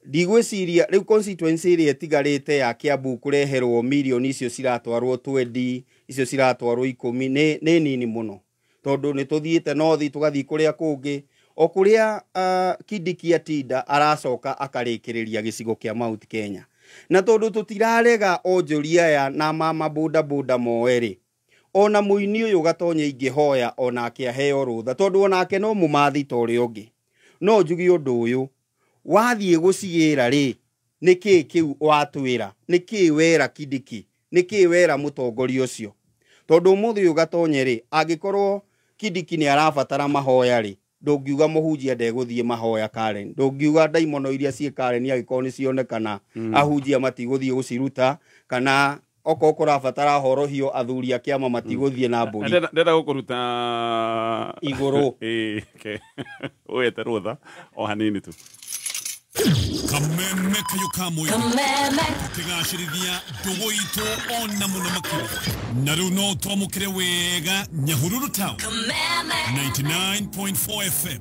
Ndigwĩciria rĩu constituency ĩrĩa ĩtigarĩte ya Kiambu kũreherwo mirioni icio ciratwarwo 20 icio ciratwarwo 10 nĩ nini mũno, tondũ nĩ tũthiĩte nothi tũgathiĩ kũrĩa kũngĩ o kũrĩa Kindiki atinda aracoka akarĩkĩrĩria gĩcigo kĩa Mount Kenya. Na tondũ tũtirarega onjoria aya na mama boda boda moe rĩ, ona mũini ũyũ Gatonye ingĩhoya onake aheo rũtha, tondũ onake no mũmathi ta ũrĩa ũngĩ. No njuge ũndũ ũyũ, wathiĩ gũcigĩra rĩ, nĩkĩĩ kĩu watwĩra, nĩkĩĩ wera Kindiki, nĩkĩĩ wera mũtongoria ũcio? Tondũ ũmũthĩ ũyũ Gatonye rĩ, angĩkorwo Kindiki nĩ arabatara mahoya rĩ, ndũngiuga mũhunjia ndegũthiĩ mahoya Karen, ndũngiuga ndaimono iria ciĩ Karen angĩkorwo nĩ cionekana ahunjia matigũthiĩ gũciruta, kana okorwo kũrabatara horohio athuri a kĩama matigũthiĩ na mbũri. Ndĩrenda gũkũruta igũrũ. Wĩte rũtha o hanini tu. Kameme kayũ ka mũingĩ tũkĩgacĩrithia ndũgũ itũ ona mũno makĩria. Na rĩu no twamũkĩre wega Nyahururu Town 99.4 FM.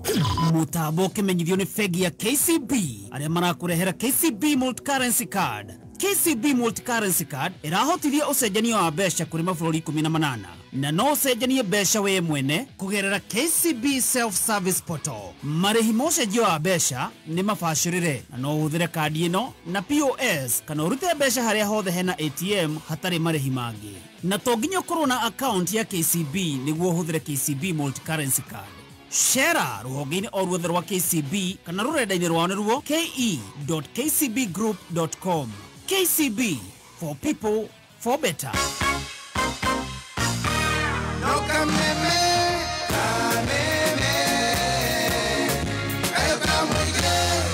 Mũtambo ũkĩmenyithio nĩ bengi ya KCB arĩa marakũrehera KCB Multi-Currency Card. KCB Multi-Currency Card ĩrahotithia ũcenjania wa mbeca kũrĩ mabũrũri 18 na no ũcenjanie mbeca we mwene kũgerera KCB Self-Service Portal. Marĩhi ma ũcenjia wa mbeca nĩ mabacĩrĩre na no ũhũthĩre kandi ĩno na POS kana ũrute mbeca harĩa hothe hena ATM hatarĩ marĩhi mangĩ. Na to nginya ũkorwo na account ya KCB nĩguo ũhũthĩre KCB Multi-Currency Card. Shera rũhonge-inĩ o ruothe rwa KCB kana rũrenda-inĩ rwao nĩruo ke.kcbgroup.com. KCB, for people, for better.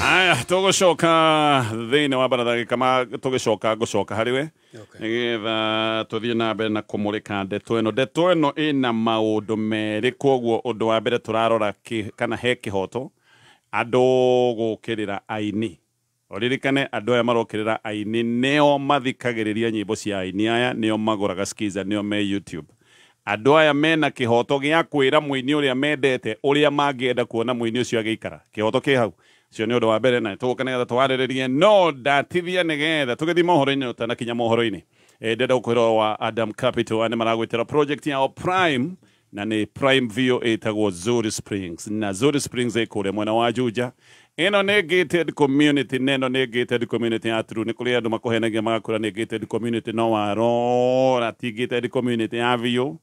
Aya, tũgũcoka thĩinĩ wa baratha Gĩkama, tũgĩcoka ngũcoka harĩ we nĩgetha tũthiĩ na mbere na kũmũrĩka ndeto ĩno. Ndeto ĩno ĩna maũndũ merĩ, koguo ũndũ wa mbere tũrarora kana he kĩhoto andũ gũkĩrĩra aini. Ũririkane andũ aya marokĩrĩra aini nĩo mathikagĩrĩria nyĩmbo cia aini aya, nĩo magũraga Skiza, nĩo me YouTube. Andũ aya mena kĩhoto gĩa kwĩra mũini ũrĩa mendete ũrĩa mangĩenda kuona mũini ũcio agĩikara. Kĩhoto kĩ hau. Ũcio nĩ ũndũ wa mbere na tũgũka nĩgetha twarĩrĩrie, no ndatithia nĩgetha tũgĩthiĩ mohoro-inĩ ũtanakinya mohoro-inĩ. Ndĩrenda gũkwĩra wa Adam Capital nĩ maragwĩtĩra project yao Prime, na nĩ Prime View ĩtagwo Zuri Springs, na Zuri Springs ĩ kũrĩa mwena wa Juja, Ĩno nĩ gated community, na ĩno nĩ gated community ya true. Nĩ kũrĩ andũ makũhenagia magakũra nĩ gated community, no warora ti gated community ya biũ,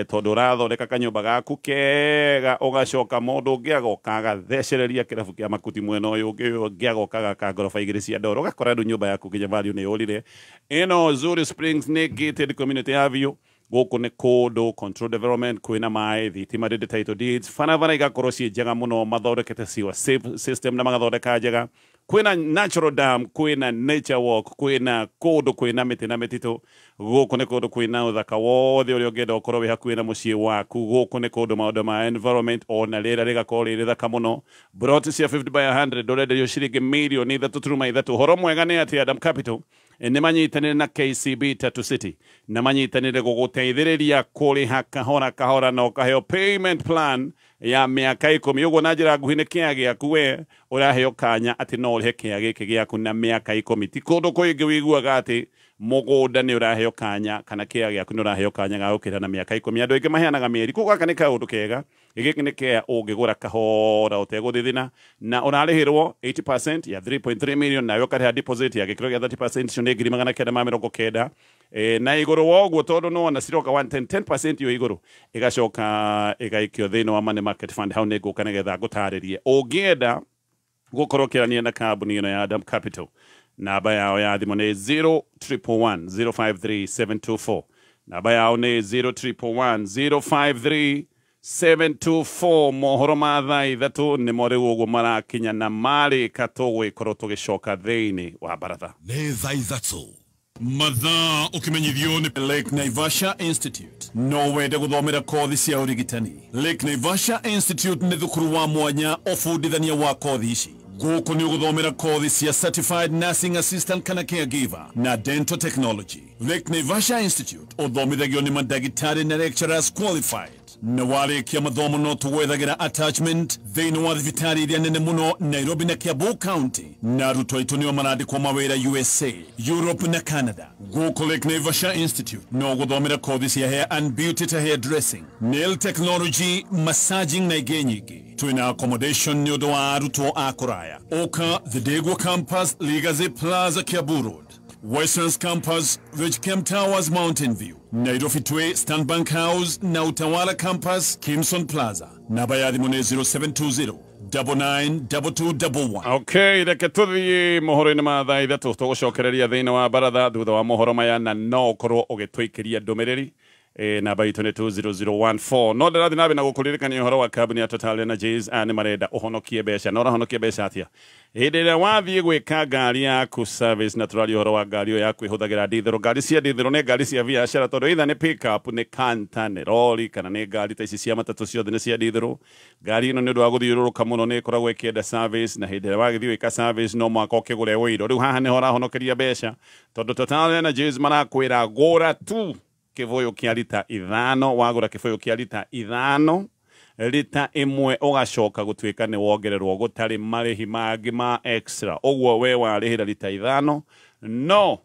tondũ ũrathondeka kanyũmba gaku kega, ũgacoka mũndũ ũngĩ agoka agathecereria kĩrabu kĩa makuti mwena ũyũ ũngĩ, ũyũ ũngĩ agoka agaka ngoroba igĩrĩ cia ndoro, ũgakora rĩu nyũmba yaku nginya value nĩ yũrire. Ĩno Zuri Springs nĩ gated community ya biũ. Gũkũ nĩ kũndũ control development, kwĩna maĩ, thitima, rĩndĩ title deeds, barabara igakorwo ciĩ njega mũno, mathondekete sewer safe system na magathondeka njega. Kwĩna natural dam, kwĩna nature walk, kwĩna kũndũ kwĩna mĩtĩ na mĩtitũ. Gũkũ nĩ kũndũ kwĩna ũthaka wothe ũrĩa ũngĩenda ũkorwo wĩ hakuhĩ na mũciĩ waku. Gũkũ nĩ kũndũ maũndũ ma environment ona rĩera rĩgakorwo rĩ rĩthaka mũno. Broti cia 50 by 100 ũrenderio ciringi mirioni 3.3. Ũhoro mwega nĩ atĩ Adam Capital nĩ manyitanĩre na KCB Tatu City na manyitanĩre gũgũteithĩrĩria kũrĩha kahora kahora, na ũkaheo payment plan ya mĩaka 10. Ũguo na njĩra nguhĩ, nĩ kĩa gĩaku we ũraheo kanya atĩ no ũrĩhe kĩa gĩkĩ gĩaku na mĩaka 10. Ti kũndũ kũingĩ wĩiguaga atĩ mũgũnda nĩ ũraheo kanya kana kĩa gĩaku nĩ ũraheo kanya ga gũkĩra na mĩaka 10. Andũ aingĩ maheanaga mĩeri. Koguo gaka nĩ kaũndũ kega. Gĩkĩ nĩ kĩa ũngĩgũra kahora ũtegũthithina, na ũrarĩhĩrwo 80% ya 3.3 million, nawe ũkarĩha deposit ya gĩkĩro gĩa 30%, icio nĩ 990,000. Na igũrũ wa ũguo, tondũ nĩwona ciroka 110, 10% yo igũrũ ĩgacoka ĩgaikio thĩinĩ wa money market fund. Hau nĩ ngũka nĩgetha ngũtarĩrie. Ũngĩenda gũkorwo ũkĩrania na kambuni ĩno ya Adam Capital, namba yao ya thimũ nĩ 0111 053 724. Namba yao nĩ 0111 053 724. Mohoro ma thaa 3 nĩmo rĩu ũguo marakinya, na marĩka tũgwĩkorwo tũgĩcoka thĩinĩ wa baratha. Nĩ thaa 3 mathaa, ũkĩmenyithio nĩ Lake Naivasha Institute. No wende gũthomera kothi cia ũrigitani? Lake Naivasha Institute nĩ thukuru wa mwanya ũbundithania wa kothi ici. Gũkũ nĩ ũgũthomera kothi cia certified nursing assistant kana caregiver na dental technology. Lake Naivasha Institute ũthomithagio nĩ mandagĩtarĩ na lecturers qualified, na warĩkia mathomo no tũgwethagĩra attachment thĩinĩ wa thibitarĩ iria nene mũno Nairobi na Kiambu County, na arutwo aitũ nĩo marandĩkwo mawĩra USA, Europe na Canada. Gũkũ Lake Naivasha Institute no gũthomera kothi cia hair and beauty ta hair dressing, nail technology, massaging na ingĩ nyingĩ. Twĩna accommodation nĩ ũndũ wa arutwo a kũraya. Ũka The Degwa Campus, Legacy Plaza, Kiambu Road, Westlands Campus, Richcamp Towers, Mountain View, Nairobi Tway, Stanbank House na Utawala Campus, Kimson Plaza. Namba ya thimũ nĩ 0720 992211. Okay, reke tũthiĩ mohoro-inĩ ma thaa 3. Tũgũcokereria thĩinĩ wa baratha thutha wa mohoro maya, na no ũkorwo ũgĩtũikĩria ndũmĩrĩri, namba itũ nĩ 20014. No ndĩrathiĩ na mbere na gũkũririkania ũhoro wa kambuni ya Total Energies. Aya nĩ marenda ũhonokie mbeca. Na ũrahonokia mbeca atĩa? Hĩndĩ ĩrĩa wathiĩ gwĩka ngari yaku service, na tũraria ũhoro wa ngari ĩyo yaku ĩhũthagĩra ndithero. Ngari cia ndithero nĩ ngari cia biacara, tondũ either nĩ pickup, nĩ Canter, nĩ rori, kana nĩ ngari ta ici cia matatũ, ciothe nĩ cia ndithero. Ngari ĩno nĩ ũndũ wa gũthiũrũrũka mũno nĩ ĩkoragwo ĩkĩenda service, na hĩndĩ ĩrĩa wagĩthiĩ gwĩka service no mũhaka ũkĩgũre ũiro. Rĩu haha nĩho ũrahonokeria mbeca, tondũ Total Energies marakwĩra gũra tu kĩbũyũ kĩa rita 5. Wagũra kĩbũyũ kĩa rita 5, rita 1 ũgacoka gũtuĩka nĩ wongererwo gũtarĩ marĩhi mangĩ ma extra. Ũguo we warĩhĩra rita 5 no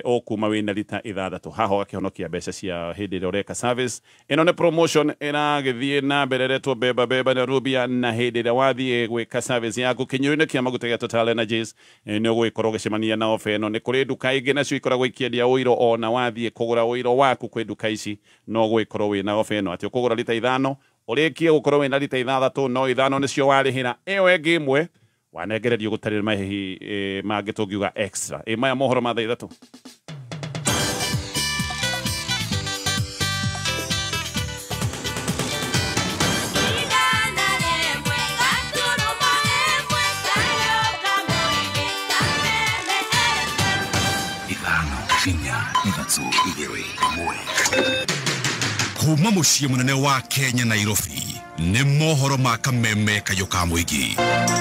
ũkuma wĩna rita 6. Haha ũgakĩhonokia mbeca cia hĩndĩ ĩrĩa ũreka service. Ĩno nĩ promotion ĩragĩthiĩ na mbere ĩretwo Beba Beba na Rubia, na hĩndĩ ĩrĩa wathiĩ gwĩka service yaku kĩnyuĩro-inĩ kĩa maguta gĩa Total Energies, nĩ ũgũgĩkorwo ũgĩcemania na ofa ĩno. Nĩ kũrĩ nduka ingĩ nacio ikoragwo ikĩendia ũiro, ona wathiĩ kũgũra ũiro waku kwĩ nduka ici no ũgũgĩkorwo wĩna ofa ĩno, atĩ ũkũgũra rita 5, ũrĩkie gũkorwo wĩna rita 6, no 5 nĩcio warĩhĩra, ĩyo ĩngĩ 1 wanengererio gũtarĩ marĩhi mangĩ tũngiuga extra. Maya mohoro ma thaa 3. 5 4 3 2 1. Kuma mũciĩ mũnene wa Kenya, Nairobi, nĩ mohoro ma kameme kayũ ka mũingĩ.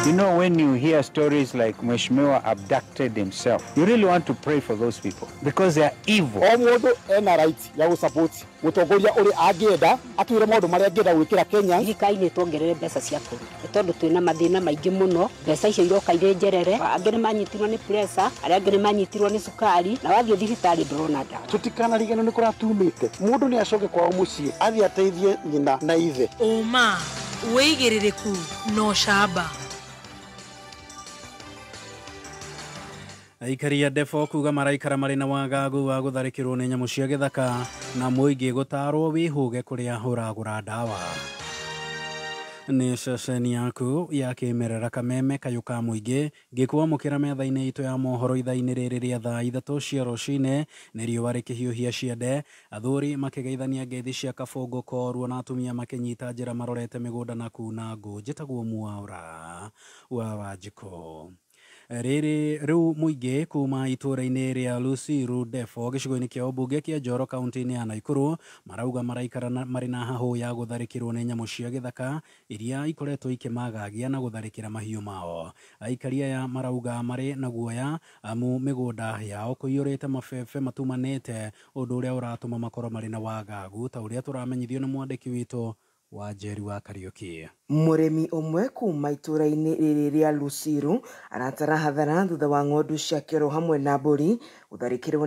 You know, when you hear stories like Mheshimiwa abducted himself, you really want to pray for those people because they are evil. O mũndũ ena right ya gũsupport mũtongoria ũrĩa angĩenda, atwĩre maũndũ marĩa angĩenda gwĩkĩra Kenya. Thirikari nĩ tuongerere mbeca cia kũrĩa, nĩ tondũ twĩna mathĩna maingĩ mũno. Mbeca icio iroka irĩ njerere, angĩ nĩ manyitirwo nĩ pressure, arĩa angĩ nĩ manyitirwo nĩ cukari, na wathiĩ thibitarĩ ndũrona ndawa. Tũtikanariganĩrwo nĩ kũratumĩte mũndũ nĩ acoke kwao mũciĩ athiĩ ateithie nyina na ithe. Ũma, wĩigĩrĩrĩku na ũcamba. Aikari a Defo kuga maraikara marĩ na wagagu wa gũtharĩkĩrwo nĩ nyamũ cia gĩthaka na mũingĩ gũtarwo wĩhũge kũrĩa ũragũra ndawa. Nĩ ceceni yaku ya kĩmerera Kameme kayũ ka mũingĩ ngĩkwamũkĩra metha-inĩ itũ ya mohoro ithaa-inĩ rĩrĩ rĩa thaa 3 cia rũcinĩ. Nĩ riũa rĩkĩhiũhia ciande, athuri makĩgeithania ngeithi cia kabũngũ koruo na atumia makĩnyita njĩra marorete mĩgũnda na kuna ngũ. Njĩtagwo Mwaura wa Wanjikũ. Rĩrĩ rĩu mũingĩ kuma itũũra-inĩ rĩa Lusiru Defo gĩcigo-inĩ kĩa ũmbunge kĩa Njoro kaunti-inĩ ya Naikuru marauga maraikara marĩ na hahũ ya gũtharĩkĩrwo nĩ nyamũ cia gĩthaka iria ikoretwo ikĩmagagia na gũtharĩkĩra mahiũ mao. Aikari aya marauga marĩ na guoya amu mĩgũnda yao kũiyũrĩte mabebe matumanĩte, ũndũ ũrĩa ũratũma makorwo marĩ na wagagu ta ũrĩa tũramenyithio nĩ mwandĩki witũ wa Njeri wa Kariuki. Mũrĩmi ũmwe kuma itũũra-inĩ rĩrĩ rĩa Lusiru aratara hathara thutha wa ng'ondu ciake oro hamwe na mbũri gũtharĩkĩrwo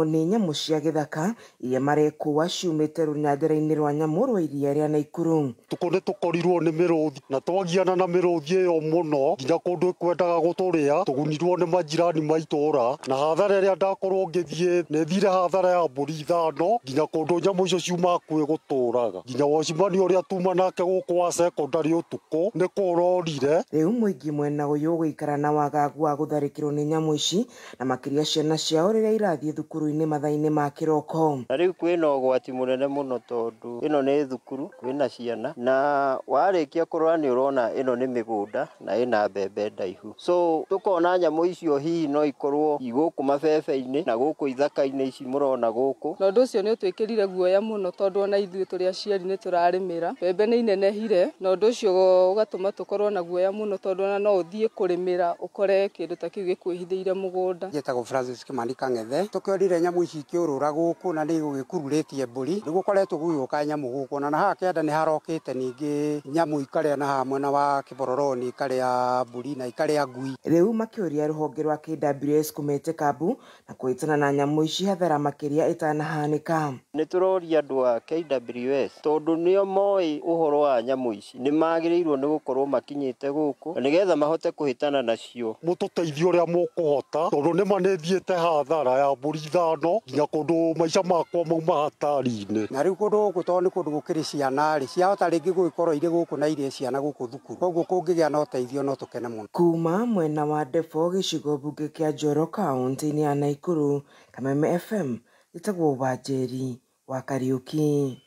nĩ nyamũ cia gĩthaka iria marekũa ciumĩte rũnyanjara-inĩ rwa nyamũ rwa iria rĩa Naikuru. Nĩ tũkorirwo nĩ mĩrũthi na twagiana na mĩrũthi ĩyo mũno nginya kũndũ ĩkwendaga gũtũrĩa. Tũgunirwo nĩ majirani ma itũũra na hathara ĩrĩa ndakorwo ngĩthiĩ nĩ thire hathara ya mbũri 5 nginya kũndũ nyamũ icio ciuma hakuhĩ gũtũraga. Nginya wacimani ũrĩa tuma nake gũkũ wa secondary ũtukũ nĩ kũrorire. Rĩu mũingĩ mwena ũyũ ũgũikara na wagagu wa gũtharĩkĩrwo nĩ nyamũ ici na makĩria ciana ciao rĩrĩa irathiĩ thukuru-inĩ mathaa-inĩ ma kĩroko. Na rĩu kwĩna ũgwati mũnene mũno tondũ ĩno nĩ thukuru, kwĩna ciana na warĩkia kũrora nĩ ũrona ĩno nĩ mĩgũnda na ĩna mbembe ndaihu. So tũkona nyamũ icio hihi no ikorwo igũkũ mabebe-inĩ na gũkũ ithaka-inĩ ici mũrona gũkũ. Na ũndũ ũcio nĩ ũtwĩkĩrire guoya mũno tondũ ona ithuĩ tũrĩ aciari nĩ tũrarĩmĩra. Mbembe nĩ inenehire na ũndũ ũcio ũgatũma tũkorwo na guoya mũno tondũ ona no ũthiĩ kũrĩmĩra ũkore kĩndũ ta kĩu gĩkwĩhithĩire mũgũnda. Njĩtagwo Francis Kimani Kang'ethe. Tũkĩorire nyamũ ici ikĩũrũra gũkũ na nĩ igũgĩkururĩtie mbũri. Nĩ gũkoretwo gũgĩũka nyamũ gũkũ na haha kĩanda nĩ harokĩte ningĩ nyamũ ikarĩa na haha mwena wa Kĩbororoni ikarĩa mbũri na ikarĩa ngui. Rĩu makĩũria rũhonge rwa KWS kũmete kambu na kũhĩtana na nyamũ ici hathara makĩria ĩtanahanĩka. Nĩ tũroria andũ a KWS tondũ nĩo moĩ ũhoro wa nyamũ ici nĩ magĩrĩirwo nĩ gũkorwo makinyĩte gũkũ nĩgetha mahote kũhĩtana nacio. Mũtũteithie ũrĩa mũkũhota tondũ nĩma nĩ thiĩte hathara ya mbũri 5 nginya kũndũ maica makwa mauma hatari-inĩ. Na rĩu kũndũ gũkũ tondũ nĩ kũndũ gũkĩrĩ ciana rĩ, ciahota rĩngĩ gũgĩkorwo irĩ gũkũ na irĩ ciana gũkũ thukuru, koguo kũngĩgĩa na ũteithio no tũkene mũno. Kuma mwena wa Defo gĩcigo mbunge kĩa Njoro kaunti-inĩ ya Naikuru, Kameme FM, njĩtagwo Wanjeri wa Kariuki.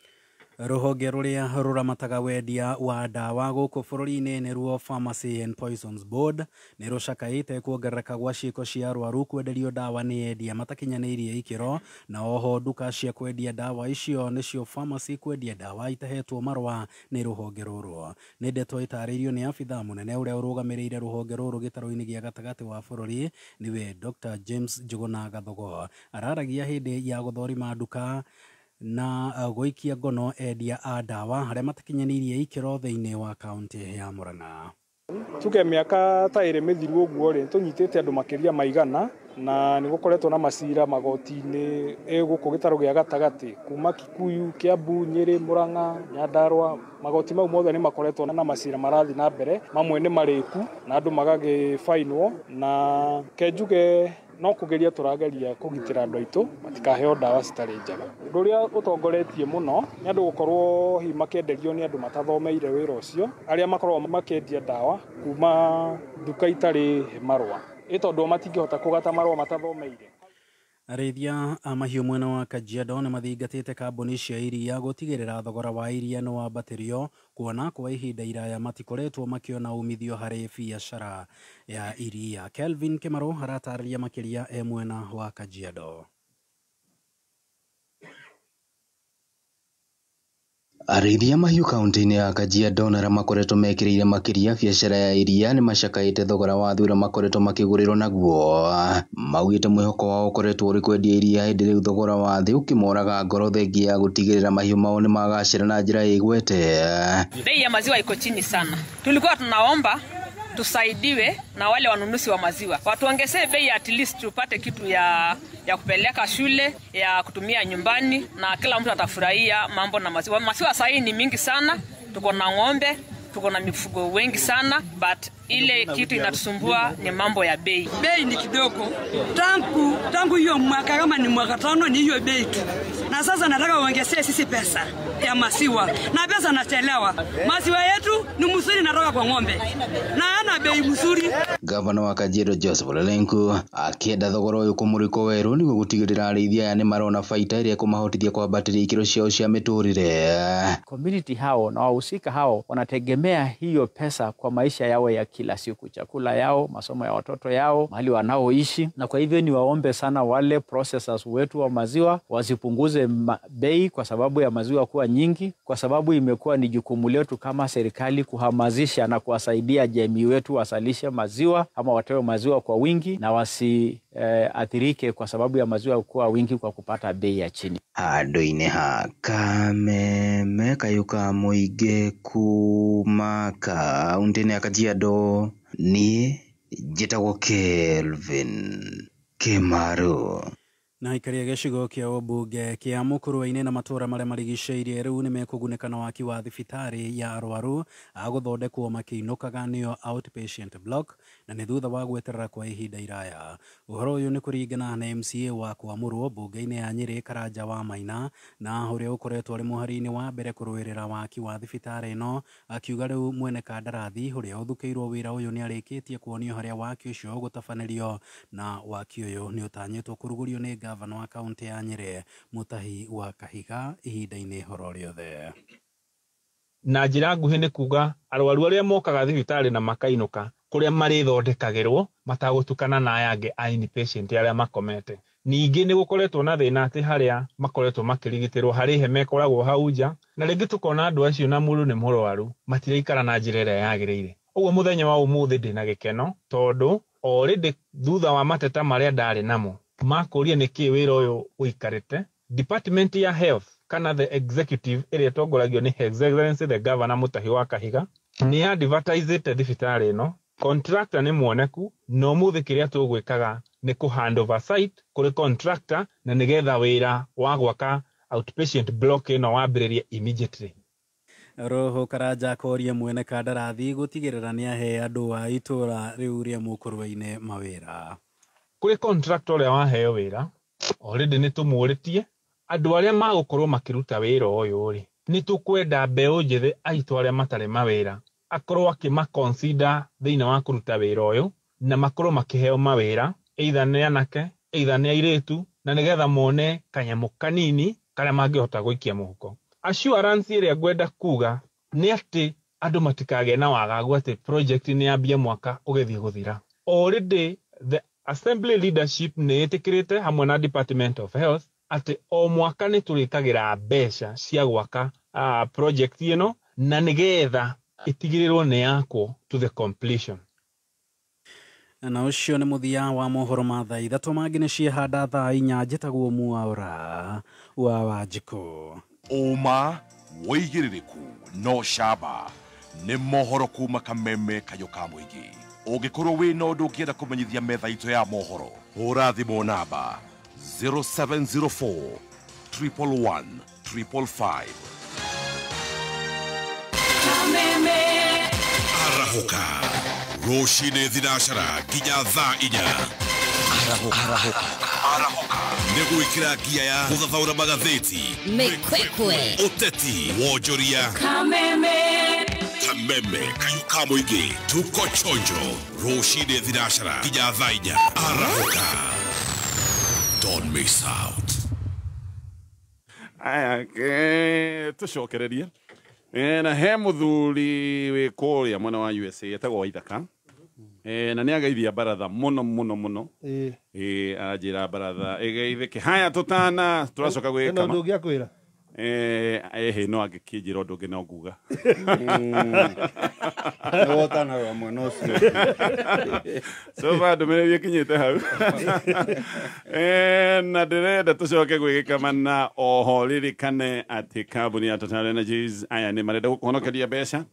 Rũhonge rũrĩa rũramataga wendia wa ndawa gũkũ bũrũri-inĩ nĩruo Pharmacy and Poisons Board nĩ rũcakaĩte kuongerereka gwa ciĩko cia arwaru kwenderio ndawa nĩ endia matakinyanĩirie ikĩro, na oho nduka cia kwendia ndawa icio nĩcio pharmacy kwendia ndawa itahetwo marũa nĩ rũhonge rũrũ. Nĩ ndeto ĩtarĩirio nĩ abithaa mũnene ũrĩa ũrũgamĩrĩire rũhonge rũrũ gĩtarũ-inĩ gĩa gatagatĩ wa bũrũri nĩwe Dr. James Njuguna Gathogo. Araragia hĩndĩ ya gũthũrima nduka na gũikia ngono endia a ndawa arĩa matakinyanĩirie ikĩro thĩinĩ wa kaunti ya Murang'a. Tuge mĩaka ta ĩrĩ mĩthiru ũguo rĩ, tũnyitĩte andũ makĩria maigana na nĩ gũkoretwo na macira magoti-inĩ gũkũ gĩtarũ gĩa gatagatĩ kuma Kikuyu, Kiambu, Nyĩrĩ, Murang'a, Nyandarua. Magoti mau mothe nĩ makoretwo na macira marathiĩ na mbere, mamwe nĩ marĩku na andũ magagĩbainwo, na kenjuge no kugeria tũrageria kũgitĩra andũ aitũ matikaheo ndawa citarĩ njega. Ũndũ ũrĩa ũtongoretie mũno nĩ andũ gũkorwo hihi makĩenderio nĩ andũ matathomeire wĩra ũcio, arĩa makoragwo makĩendia ndawa kuma nduka itarĩ marũa, ĩ tondũ matingĩhota kũgata marũa matathomeire. Arĩithia a mahiũ mwena wa Kajiado nĩ mathingatĩte kambuni cia iria gũtigĩrĩra thogora wa iria nĩ wambatĩrio, kuona kwa ihinda iraya matikoretwo makĩona umithio harĩ biacara ya iria. Kelvin Kimaro aratarĩria makĩria e mwena wa Kajiado. Arĩithia mahiũ kaunti-inĩ ya Kajiado na arĩa makoretwo mekĩrĩire makĩria biacara ya iria nĩ macakaĩte thogora wa thĩ ũrĩa makoretwo makĩgũrĩrwo naguo. Maugĩte mwĩhoko wao ũkoretwo ũrĩ kwendia iria hĩndĩ rĩu thogora wa thĩ ũkĩmoraga ngoro thengia ya gũtigĩrĩra mahiũ mao nĩ magacĩra na njĩra ĩgwete. Bei ya maziwa iko chini sana. Tulikuwa tunaomba tusaidiwe na wale wanunuzi wa maziwa, watuongezee bei at least tupate kitu ya kupeleka shule, ya kutumia nyumbani, na kila mtu atafurahia mambo na maziwa. Maziwa sasa ni mingi sana, tuko na ng'ombe, Tuko na mifugo wengi sana, but ile kitu inatusumbua ni mambo ya bei. Bei ni kidogo. Tangu hiyo mwaka kama ni mwaka 5 ni hiyo bei tu. Na sasa nataka waongezee sisi pesa ya maziwa. Na pesa nachelewa. Maziwa yetu ni mzuri natoka kwa ng'ombe. Na ana bei mzuri. Gavana wa Kajiado Joseph Ole Lenku akienda thogora uyu kumuriko weru niguo gutigirira arĩithia aya nĩmarona baita ĩrĩa ĩkũmahotithia kwambatĩria ikĩro ciao cia mĩtũrĩre. Community hao na wahusika hao wanategemea hiyo pesa kwa maisha yao ya kila siku, chakula yao, masomo ya watoto yao, mahali wanaoishi. Na kwa hivyo ni waombe sana wale processors wetu wa maziwa wasipunguze bei kwa sababu ya maziwa kuwa nyingi, kwa sababu imekuwa ni jukumu letu kama serikali kuhamasisha na kuwasaidia jamii wetu wasalishe maziwa ama watoe maziwa kwa wingi na wasi athirike kwa sababu ya maziwa kuwa wingi kwa kupata bei ya chini. Handũ-inĩ ha Kameme kayũ ka mũingĩ kuma kaũntĩ-inĩ ya Kajiado, niĩ njĩtagwo Kelvin Kĩmaru. Na aikari a gĩcigo kĩa ũmbunge kĩa Mũkũrwe-inĩ na matũũra marĩa marigicĩirie rĩu nĩmekũgunĩka na waki wa thibitarĩ ya arwaru a gũthondekwo makĩinũkaga nĩyo outpatient block, na nĩ thutha wa gweterera kwa ihinda iraya. Ũhoro ũyũ nĩ kũringana na MCA wa Kwamũrwo mbunge-inĩ ya Nyĩrĩ Karanja wa Maina, na ũrĩa ũkoretwo arĩ mũhari-inĩ wa mbere kũrũĩrĩra waki wa thibitarĩ ĩno, akiuga rĩu mwene kandarathi ũrĩa ũthukĩirwo wĩra ũyũ nĩarĩkĩtie kuonio harĩa waki ũcio ũgũtabanĩrio, na waki ũyũ nĩ ũtanyĩtwo kũrugũrio nĩ gavana wa kaunti ya Nyĩrĩ Mutahi wa Kahiga ihinda-inĩ horo rĩothe. Na njĩra nguhĩ nĩ kuga arwaru arĩa mokaga thibitarĩ na makainũka kũrĩa marĩthondekagĩrwo matagũtukana na aya angĩ a inpatient arĩa makomete. Ningĩ nĩ gũkoretwo na thĩna atĩ harĩa makoretwo makĩrigitĩrwo harĩ hema ĩkoragwo hau nja, na rĩngĩ tũkona andũ acio na mũndũ nĩ mũrwaru matiraikara na njĩra ĩrĩa yagĩrĩire. Ũguo mũthenya wa ũmũthĩ ndĩna gĩkeno tondũ already thutha wa mateta marĩa ndarĩ namo makũria nĩkĩ wĩra ũyũ ũikarĩte, Department ya Health kana the executive ĩrĩa ĩtongoragio nĩ His Excellency the Governor Mutahi wa Kahiga nĩ advertisĩte thibitarĩ ĩno. Contractor nĩ muoneku na ũmũthĩ kĩrĩa tũgwĩkaga nĩ kũ hand over site kũrĩ contractor na nĩgetha wĩra wa gwaka outpatient block ĩno wambĩrĩrie immediately. Roho Karanja akoria mwene kandarathi gũtigĩrĩra nĩahe andũ a itũũra rĩu rĩa Mũkũrwe-inĩ mawĩra. Kũrĩ contractor ũrĩa waheo wĩra already nĩ tũmũrĩtie andũ arĩa magũkorwo makĩruta wĩra ũyũ rĩ, nĩ tũkwenda mbeũ njĩthĩ aitũ arĩa matarĩ mawĩra akorwo akĩmaconsider thĩinĩ wa kũruta wĩra ũyũ na makorwo makĩheo mawĩra either nĩ anake either nĩ airĩtu, na nĩgetha mone kanyamũ kanini karĩa mangĩhota gũikia mũhuko. Assurance ĩrĩa ngwenda kuga nĩ atĩ andũ matikagĩe na wagagu atĩ project nĩ yambia mwaka ũgĩthiĩ gũthira. Already the Assembly leadership nĩ ĩtĩkĩrĩte hamwe na Department of Health atĩ o mwaka nĩ tũrĩkagĩra mbeca cia gwaka project ĩno na nĩgetha ĩtigĩrĩrwo nĩ yakwo to the completion. Na ũcio nĩ mũthia wa mohoro ma thaa 3 mangĩ nĩ ciehanda thaa 4. Njĩtagwo Mwaura wa Wanjikũ. Ũma wĩigĩrĩrĩku no camba nĩ mohoro kuma Kameme kayũ ka mũingĩ. Ũngĩkorwo wĩna ũndũ ũngĩenda kũmenyithia metha itũ ya mohoro, hũra thimũ namba 0704 111 555. Arahũka rũcinĩ thinacara nginya thaa 4. Arahũka nĩ gwĩkĩra ngia ya gũthathaũra magathĩti, mĩkwekwe, ũteti, wonjoria. Kameme Kameme kayũ ka mũingĩ, tuko chonjo rũcinĩ thinacara nginya thaa 4. Arahũka, don't miss out. Aya, tũcokererie na he mũthuri wĩ kũrĩa mwena wa USA etagwo Waithaka, na nĩ ageithia baratha mũno mũno mũno. Aranjĩra baratha ĩgeithĩke. Haya, tũtana tũracoka gwĩka ũndũ ũngĩ akwĩra ehe, no angĩkĩnjĩra ũndũ ũngĩ no nguga nĩwotanaga mwena ũcio. So far ndũmĩrĩri ĩkinyĩte hau. Na ndĩrenda tũcoke gwĩgĩkama na oho ririkane atĩ kambuni ya Total Energies aya nĩ marenda gũkũhonokeria mbeca.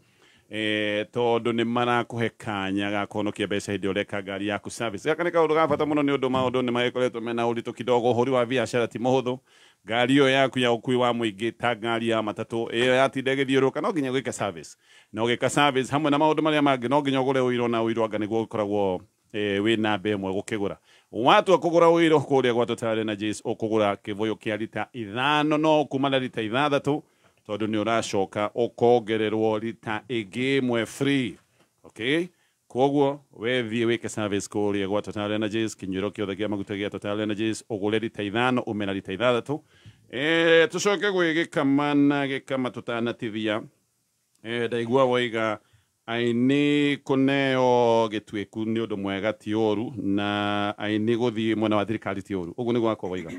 Tondu ni marakuhe kanya ga kuhonokia mbeca hindi ureka ngari yaku service. Gaka ni kaundu ga bata muno ni undu maundu ni magikoretwo mena uritu kidogo. Uhuri wa biacara ti muhuthu. Ngari iyo yaku ya ukui wa muingi ta ngari ya matatu iyo yatinda igithiuruka no nginya gwika service, na ugika service hamwe na maundu maria mangi no nginya ugure uiro na uiro anga niguo ukoragwo wi namba ĩmwe gukigura. Watua kugura uiro kuria gwa Total Energies ukugura kibuyu kia rita 5 no kuma na rita 6 tondu ni uracoka ukongererwo rita ĩngĩ ĩmwe free. Okay, koguo we thiĩ wĩke service kũrĩa gwa Total Energies, kinyuĩro kĩothe kĩa maguta gĩa Total Energies, ũgũre rita 5 ume na rita 6. Tucoke gwĩ Gĩkama na Gĩkama tũtanatithia. Ndaigua woiga aini kũneo gĩtuĩku nĩ ũndũ mwega ti ũru, na aini gũthiĩ mwena wa thirikari ti ũru. Ũguo nĩguo wakwa woiga.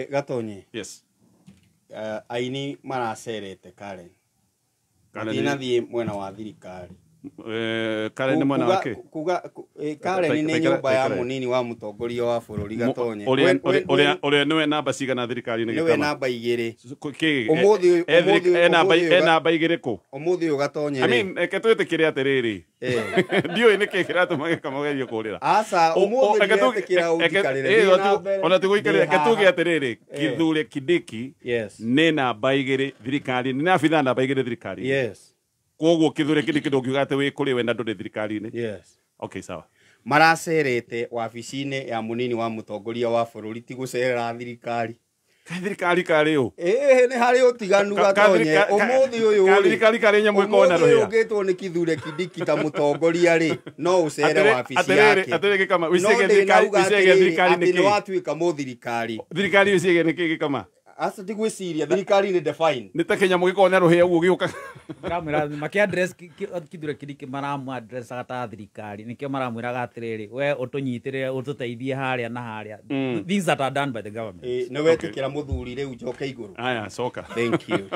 Gatonye. Yes. Aini maracerete Karen. Matinathiĩ mwena wa thirikari. Karen nĩ mwena wake? Kuga Karen nĩ nyũmba ya mũnini wa mũtongoria wa bũrũri Gatonye. Ũrĩa nĩwe namba cigana thirikari-inĩ Nĩwe Gĩkama? namba 2. Kĩ? Ũmũthĩ E namba 2 kũ? Ũmũthĩ ũyũ Gatonye I mean, reke twĩtĩkĩre atĩrĩrĩ. Ndiũĩ nĩkĩ kĩratũma Gĩkama ũgerie kũrĩra. Aca, ũmũthĩ ndiretĩkĩra ũnjikarĩre. Thiĩ na mbere. Ona tigũikarĩra, reke Ndĩ tuge haha. atĩrĩrĩ, Kithure Kindiki nĩ namba 2 thirikari-inĩ, nĩ abithaa namba 2 thirikari-inĩ. Yes. Koguo Kithure Kindiki ndũngiuga atĩ wĩ kũrĩ we na ndũrĩ thirikari-inĩ. Yes. Okay, sawa. Maracerete wabici-inĩ ya mũnini wa mũtongoria wa bũrũri, ti gũcerera thirikari. Thirikari karĩ ũ? Ĩĩ, nĩ harĩ ũtiganu Gatonye. Ũmũthĩ ũyũ rĩ, Thirikari karĩ nyamũ ĩkoragwo na ũmũthĩ ũyũ rũhĩa. ũngĩtwo nĩ Kithure Kindiki ta mũtongoria rĩ, no ũcere wabici yake. Atĩrĩrĩ Gĩkama, No wĩcirie thirikari, ndĩnauga wĩcirie atĩrĩrĩ, thirikari atĩ nĩ nĩ kĩ? watuĩka mũthirikari. Thirikari wĩcirie nĩ kĩ Gĩkama? Aca ndigwĩciria thirikari nĩ define. Nĩ ta kĩnyamũ gĩkoragwo na rũhĩa ũguo gĩũka. Maramwĩra makĩ address Kithure Kindiki maramu addressaga ta thirikari, nĩkĩo maramwĩraga atĩrĩrĩ, we ũtũnyitĩrĩre ũtũteithie harĩa na harĩa. Things that are done by the government. Nĩ wetĩkĩra mũthuri rĩu njoke igũrũ. Aya, coka. Thank you.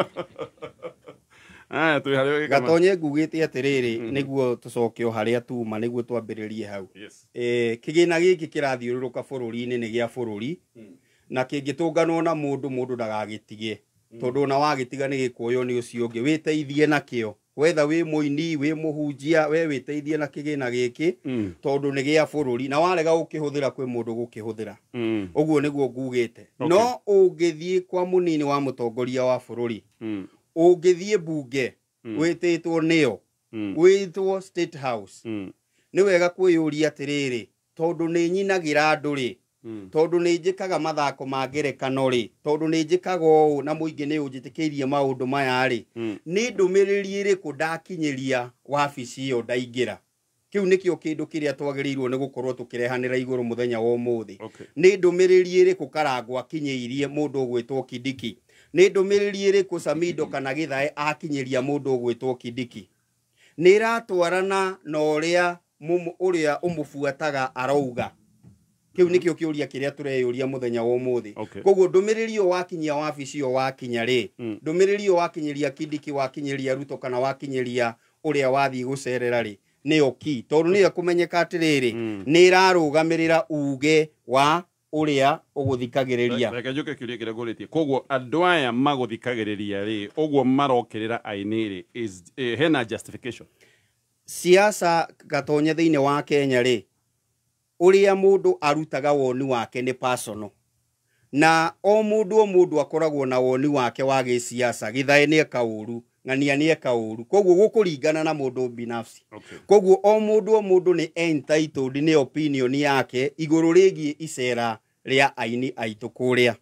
Aya, twĩ harĩa Gĩkama. Gatonye ngugĩte atĩrĩrĩ, nĩguo tũcoke o harĩa tuma, nĩguo twambĩrĩrie hau. Yes. Kĩgĩna gĩkĩ kĩrathiũrũrũka bũrũri-inĩ nĩ gĩa bũrũri, na kĩngĩtũnganwo na mũndũ, mũndũ ndagagĩtige, tondũ ona wagĩtiga nĩ gĩkuoywo nĩ ũcio ũngĩ. Wĩteithie nakĩo, wetha wĩ mũini, wĩ mũhunjia, we wĩteithie na kĩgĩna gĩkĩ, tondũ nĩ gĩa bũrũri, na warega gũkĩhũthĩra kwĩ mũndũ gũkĩhũthĩra. Ũguo nĩguo ngugĩte. No ũngĩthiĩ kwa mũnini wa mũtongoria wa bũrũri, ũngĩthiĩ mbunge, wĩtĩtwo nĩo, wĩtwo State House, nĩ wega kwĩyũria atĩrĩrĩ, tondũ nĩ nyinagĩra andũ rĩ, tondũ nĩ njĩkaga mathako ma ngerekano rĩ, tondũ nĩ njĩkaga ũũ na mũingĩ nĩ ũnjĩtĩkĩirie maũndũ maya rĩ, nĩ ndũmĩrĩri ĩrĩkũ ndakinyĩria wabici ĩyo ndaingĩra? Kĩu nĩkĩo kĩndũ kĩrĩa twagĩrĩirwo nĩ gũkorwo tũkĩrehanĩra igũrũ mũthenya wa ũmũthĩ. Nĩ ndũmĩrĩri ĩrĩkũ Karangũ akinyĩirie mũndũ ũgwĩtwo Kindiki? Nĩ ndũmĩrĩri ĩrĩkũ Samido kana Gĩthae akinyĩria mũndũ ũgwĩtwo Kindiki? Nĩ ĩratwarana na ũrĩa ũrĩa ũmũbuataga arauga? Kĩu nĩkĩo kĩũria kĩrĩa tũreyũria mũthenya wa ũmũthĩ. Koguo ndũmĩrĩri ĩyo wakinyia wabici ĩyo wakinya rĩ, ndũmĩrĩri ĩyo wakinyĩria Kindiki, wakinyĩria Ruto kana wakinyĩria ũrĩa wathiĩ gũcerera rĩ, nĩyo key, tondũ nĩyo kũmenyeka atĩrĩrĩ, nĩ ĩrarũgamĩrĩra uge wa ũrĩa ũgũthikagĩrĩria. Reke njũke kĩũria kĩrĩa ngũrĩtie. Koguo andũ aya magũthikagĩrĩria rĩ, ũguo marokĩrĩra aini rĩ, hena justification. Siasa Gatonye thĩinĩ wa Kenya rĩ, ũrĩa mũndũ arutaga woni wake nĩ personal, na o mũndũ o mũndũ akoragwo na woni wake wa gĩsiasa. Gĩthae nĩ eka ũru, ng'ania nĩ eka ũru, koguo gũkũringana na mũndũ binafsi. Koguo o mũndũ o mũndũ nĩ entitled nĩ opinion yake igũrũ rĩgiĩ icera rĩa aini aitũ kũrĩa.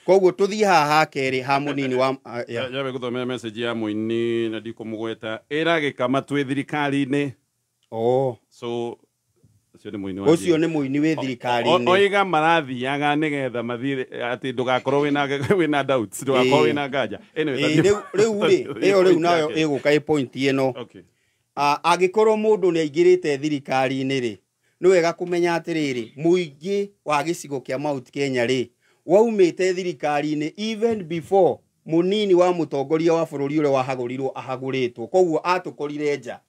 Koguo tũthiĩ haha kerĩ ha mũnini wa Jabe gũthomera message ya mũini na ndikũmũgweta, ĩra Gĩkama twĩ thirikari-inĩ. So ũcio nĩ mũini wa Ũcio nĩ mũini wĩ thirikari-inĩ. Oiga marathiaga nĩgetha mathiĩ atĩ ndũgakorwo wĩna doubts, ndũgakorwo wĩna nganja. Anyway, Rĩu rĩ, ĩyo rĩu nayo ĩgũka ĩ point ĩno. Angĩkorwo mũndũ nĩ aingĩrĩte thirikari-inĩ rĩ, nĩ wega kũmenya atĩrĩrĩ, mũingĩ wa gĩcigo kĩa Mount Kenya rĩ, waumĩte thirikari-inĩ even before mũnini wa mũtongoria wa bũrũri ũrĩa wahagũrirwo ahagũrĩtwo. Koguo atũkorire nja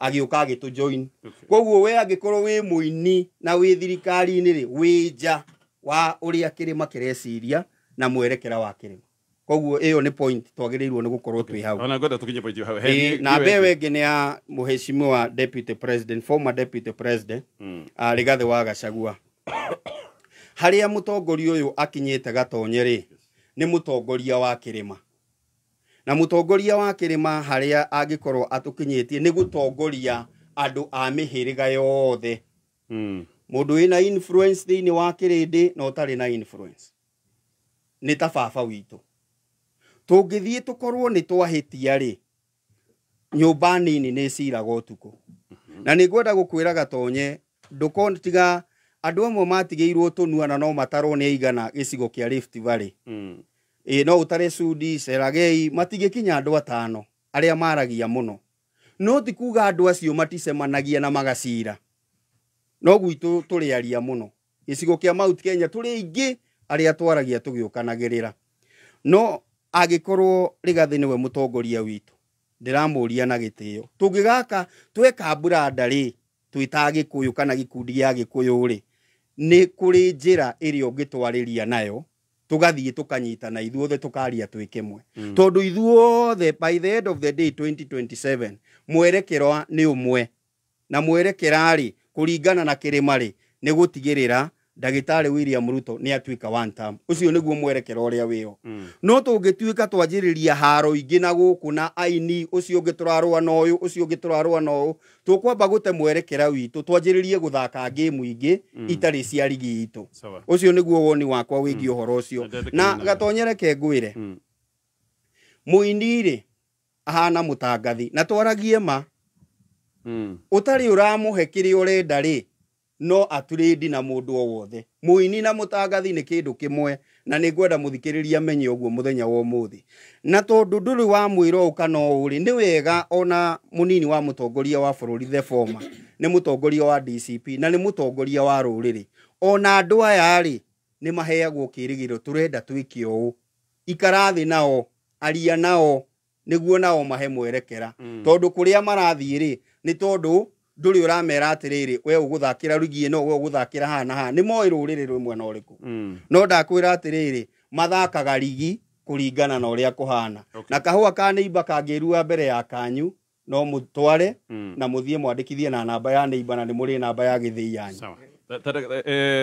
agĩũka agĩtũ join. Koguo we angĩkorwo wĩ mũini na wĩ thirikari-inĩ rĩ, wĩ nja wa ũrĩa kĩrĩma kĩreciria na mwerekera wa kĩrĩma. Koguo ĩyo nĩ point twagĩrĩirwo nĩ gũkorwo twĩ hau. Ona ngwenda tũkinye point ĩyo hau. Na mbeũ ĩngĩ nĩ ya mũheshimiwa deputy president, former deputy president, Rigathĩ wa Gachagua. Harĩa mũtongoria ũyũ akinyĩte Gatonye rĩ, nĩ mũtongoria wa kĩrĩma. Na mũtongoria wa kĩrĩma harĩa angĩkorwo atũkinyĩtie nĩ gũtongoria andũ a mĩhĩrĩga yothe. Mũndũ wĩna influence thĩinĩ wa kĩrĩndĩ na ũtarĩ na influence nĩ ta baba witũ. Tũngĩthiĩ tũkorwo nĩ twahĩtia rĩ, nyũmba nini nĩ ĩciraga ũtukũ. Na nĩ ngwenda gũkwĩra Gatonye, ndũkotiga andũ amwe matigĩirwo tũnua na no matarwo nĩ aigana gĩcigo kĩa Rift Valley. No ũtare Sudi, Seragei, matingĩkinya andũ atano arĩa maragia mũno. No ti kuga andũ acio maticemanagia na magacira. No gwitũ tũrĩ aria mũno. Gĩcigo kĩa Mount Kenya tũrĩ aingĩ arĩa twaragia tũgĩũkanagĩrĩra. No angĩkorwo Rigathĩ nĩwe mũtongoria witũ, ndĩramũria na gĩtĩo, tũngĩgaka tweka mburanda rĩ, twĩ ta Gĩkũyũ kana gĩkundi gĩa Gĩkũyũ rĩ, nĩ kũrĩ njĩra ĩrĩa ũngĩtwarĩria nayo, tũgathiĩ tũkanyitana ithuothe tũkaria twĩ kĩmwe. Tondũ ithuothe by the end of the day 2027 mwerekero nĩ ũmwe. Na mwerekera rĩ, kũringana na kĩrĩma rĩ, nĩ gũtigĩrĩra ndagĩtarĩ William Ruto nĩ atuĩka one term. Ũcio nĩguo mwerekero ũrĩa wĩho. No tũngĩtuĩka twanjĩrĩria haro ingĩ na gũkũ na aini, ũcio ũngĩ tũrarũa na ũyũ, ũcio ũngĩ tũrarũa na ũyũ, tũkwamba gũte mwerekera witũ, twanjĩrĩrie gũthaka game ingĩ itarĩ cia rigi itũ. Ũcio nĩguo woni wakwa wĩgiĩ ũhoro ũcio. Na Gatonye reke ngwĩre, mũini rĩ ahana mũtangathi, na twaragie ma. Ũtarĩ ũramũhe kĩrĩa ũrenda rĩ, no aturĩndi na mũndũ o wothe. Mũini na mũtangathi nĩ kĩndũ kĩmwe, na nĩ ngwenda mũthikĩrĩria amenye ũguo mũthenya wa ũmũthĩ. Na tondũ ndũrĩ wa mwĩra ũũ kana ũũ rĩ, nĩ wega ona mũnini wa mũtongoria wa bũrũri the former, nĩ mũtongoria wa DCP na nĩ mũtongoria wa rũrĩrĩ. Ona andũ aya rĩ, nĩ maheagwo kĩĩrĩgĩrĩro, tũrenda twĩke ũũ. Ikara thĩ nao, aria nao, nĩguo nao mahe mwerekera. Tondũ kũrĩa marathiĩ rĩ, nĩ tondũ ndũrĩ ũramera atĩrĩrĩ, we ũgũthakĩra rigi ĩno, we ũgũthakĩra haha na haha. Nĩ moĩ rũrĩrĩ rwĩ mwena ũrĩkũ. No ndakwĩra atĩrĩrĩ, mathakaga rigi kũringana na ũrĩa kũhana. Na kahũa ka neighbor kangĩrua mbere ya kanyu, no mũtware na mũthiĩ mwandĩkithie na namba ya neighbor, na nĩ mũrĩ namba ya gĩthĩi yanyu.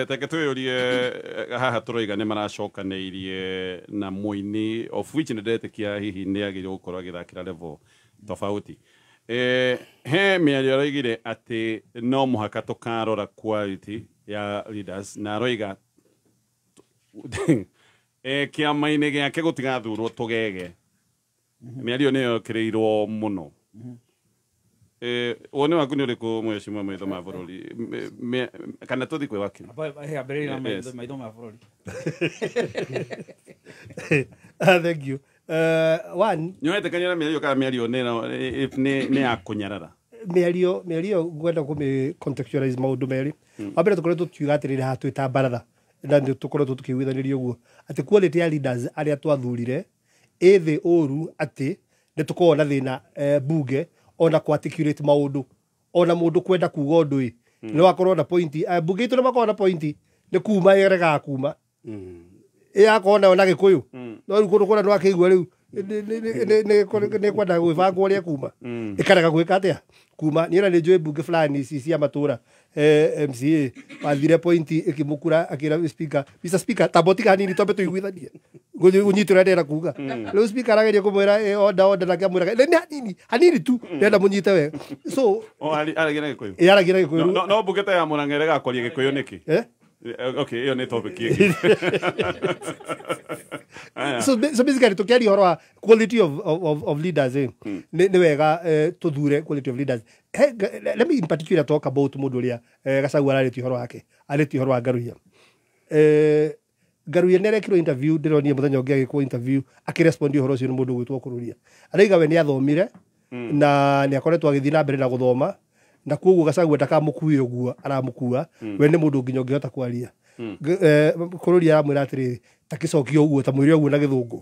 Teke twĩyũrie haha tũroiga nĩ maracokanĩirie na mũini, of which nĩ ndetĩkia hihi nĩ agĩrĩirwo gũkorwo agĩthakĩra level tofauti. He mĩario aroigire atĩ no mũhaka tũkarora quality ya leaders, na aroiga kĩama-inĩ gĩake gũtigathurwo tũgege. Mĩario nĩyo ĩkĩrĩirwo mũno. Woni waku nĩ ũrĩkũ mheshimiwa maitho ma bũrũri? Kana tũthiĩ kwĩ wakiri? Ambĩrĩria na maitho ma bũrũri. Thank you. One, nĩwetĩkania na mĩario kana mĩario nĩ ya kũnyarara? Mĩario ngwenda kũmĩ contextualize maũndũ merĩ. Wa mbere tũkoretwo tukiuga atĩrĩrĩ haha twĩ ta baratha, na nĩ tũkoretwo tũkĩiguithanĩria ũguo atĩ quality ya leaders arĩa twathurire ĩ thĩ ũru, atĩ nĩ tũkoragwo na thĩna bunge ona kũ articulate maũndũ, ona mũndũ kwenda kuga ũndũ ĩ nĩ wakorwo na point. Bunge itũ nĩ makoragwo na point, nĩ kuma ĩregaga kuma ĩyakorwo nayo na Gĩkũyũ, no rĩu kũndũ kũrĩa nĩwakĩigua rĩu nĩ kwenda gwĩbangwo ũrĩa kuma ĩkarega gwĩka atĩa kuma. Niĩ ona nĩ njũĩ mbunge fulani ici cia matũra, MCA wathire point ĩkĩmũkura, akĩra speaker, Mr Speaker, tamba ũtiga hanini twambe tũiguithanie ũnyite ũrĩa ndĩrenda kuga. Rĩu speaker arageria kũmwĩra order order, nake amwĩraga nĩ hanini hanini tu ndĩrenda mũnyite wega. So aragia na Gĩkũyũ. Ĩ, aragia na Gĩkũyũ. No mbunge ta ya Mũrang'a ĩregaga kwaria Gĩkũyũ nĩkĩ? Okay, ĩyo nĩ topic ĩngĩ. So basically tukiaria ũhoro wa quality of leaders, nĩ wega tũthure quality of leaders. Let me in particular talk about mũndũ ũrĩa Gachagua ararĩtie ũhoro wake, arĩtie ũhoro wa Ngaruiya. Ngaruiya nĩ arekirwo interview, ndĩronire mũthenya ũngĩ agĩkwo interview akĩrespondi ũhoro ũcio nĩ mũndũ ũgwĩtwo Kũrũria. Arauga we nĩ athomire na nĩ akoretwo agĩthiĩ na mbere na gũthoma, na koguo Gachagua ndakamũkue ũguo aramũkua, we nĩ mũndũ nginya ũngĩhota kwaria. Kũrũria aramwĩra atĩrĩrĩ, ta kĩcokie ũguo, ta mwĩre ũguo na Gĩthũngũ.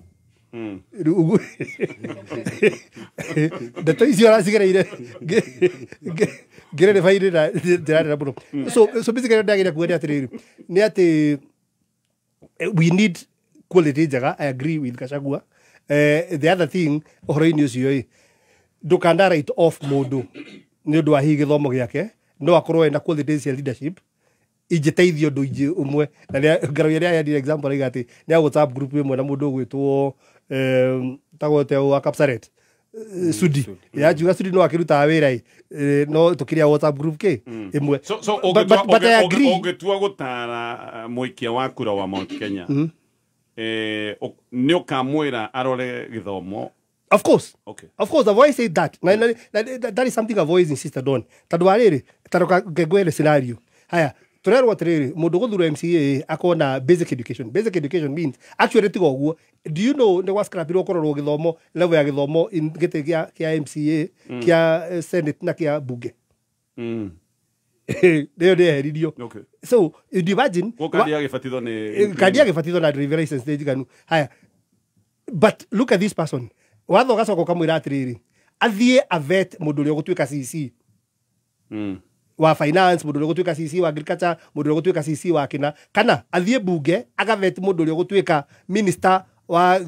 Rĩu ũguo ndeto icio aracigereire ngĩrĩrĩba-inĩ na ndĩrarĩra mũno. So basically ndagĩria kuga nĩ atĩrĩrĩ, nĩ atĩ we need quality njega. I agree with Gachagua. The other thing ũhoro-inĩ ũcio ĩ, ndũkana write off mũndũ nĩ ũndũ wa hihi gĩthomo gĩake, no akorwo ena qualities cia leadership ingĩteithia ũndũ ingĩ ũmwe. Na Ngaruiya nĩ aheanire example arauga atĩ nĩ a WhatsApp group ĩmwe na mũndũ ũgwĩtwo tagwo wa Kapsaret, Sudi yanjuga Sudi no akĩrutaga wĩra ĩ, no tũkĩrĩa WhatsApp group kĩ ĩmwe. So But I agree. Ũngĩtua gũtara mũikia wa kura wa Mount Kenya, nĩ ũkamwĩra arore gĩthomo? Of course. Okay. Of course, I've always said that. That is something I've always insisted on. Tondũ wa rĩrĩ, ta ngwĩre scenario. Haya, tũrerwo atĩrĩrĩ, mũndũ gũthurwo MCA akorwo na basic education. Basic education means, actually tiga ũguo, do you know nĩ gwascrapirwo kũrorwo gĩthomo, level ya gĩthomo in gĩtĩ kĩa MCA, kĩa Senate na kĩa bunge. Nĩyo nĩyeheririo. Okay. So, you imagine, Ko kandi ya gĩbatitho nĩ kandi ya gĩbatitho na driver license nĩ njiganu. Haya, but look at this person. Watho ũgacoka ũkamwĩra atĩrĩrĩ, athiĩ avet mũndũ ũrĩa ũgũtuĩka CC wa finance, mũndũ ũrĩa ũgũtuĩka CC wa agriculture, mũndũ ũrĩa ũgũtuĩka CC wa kĩna, kana athiĩ bunge agavet mũndũ ũrĩa ũgũtuĩka minister wa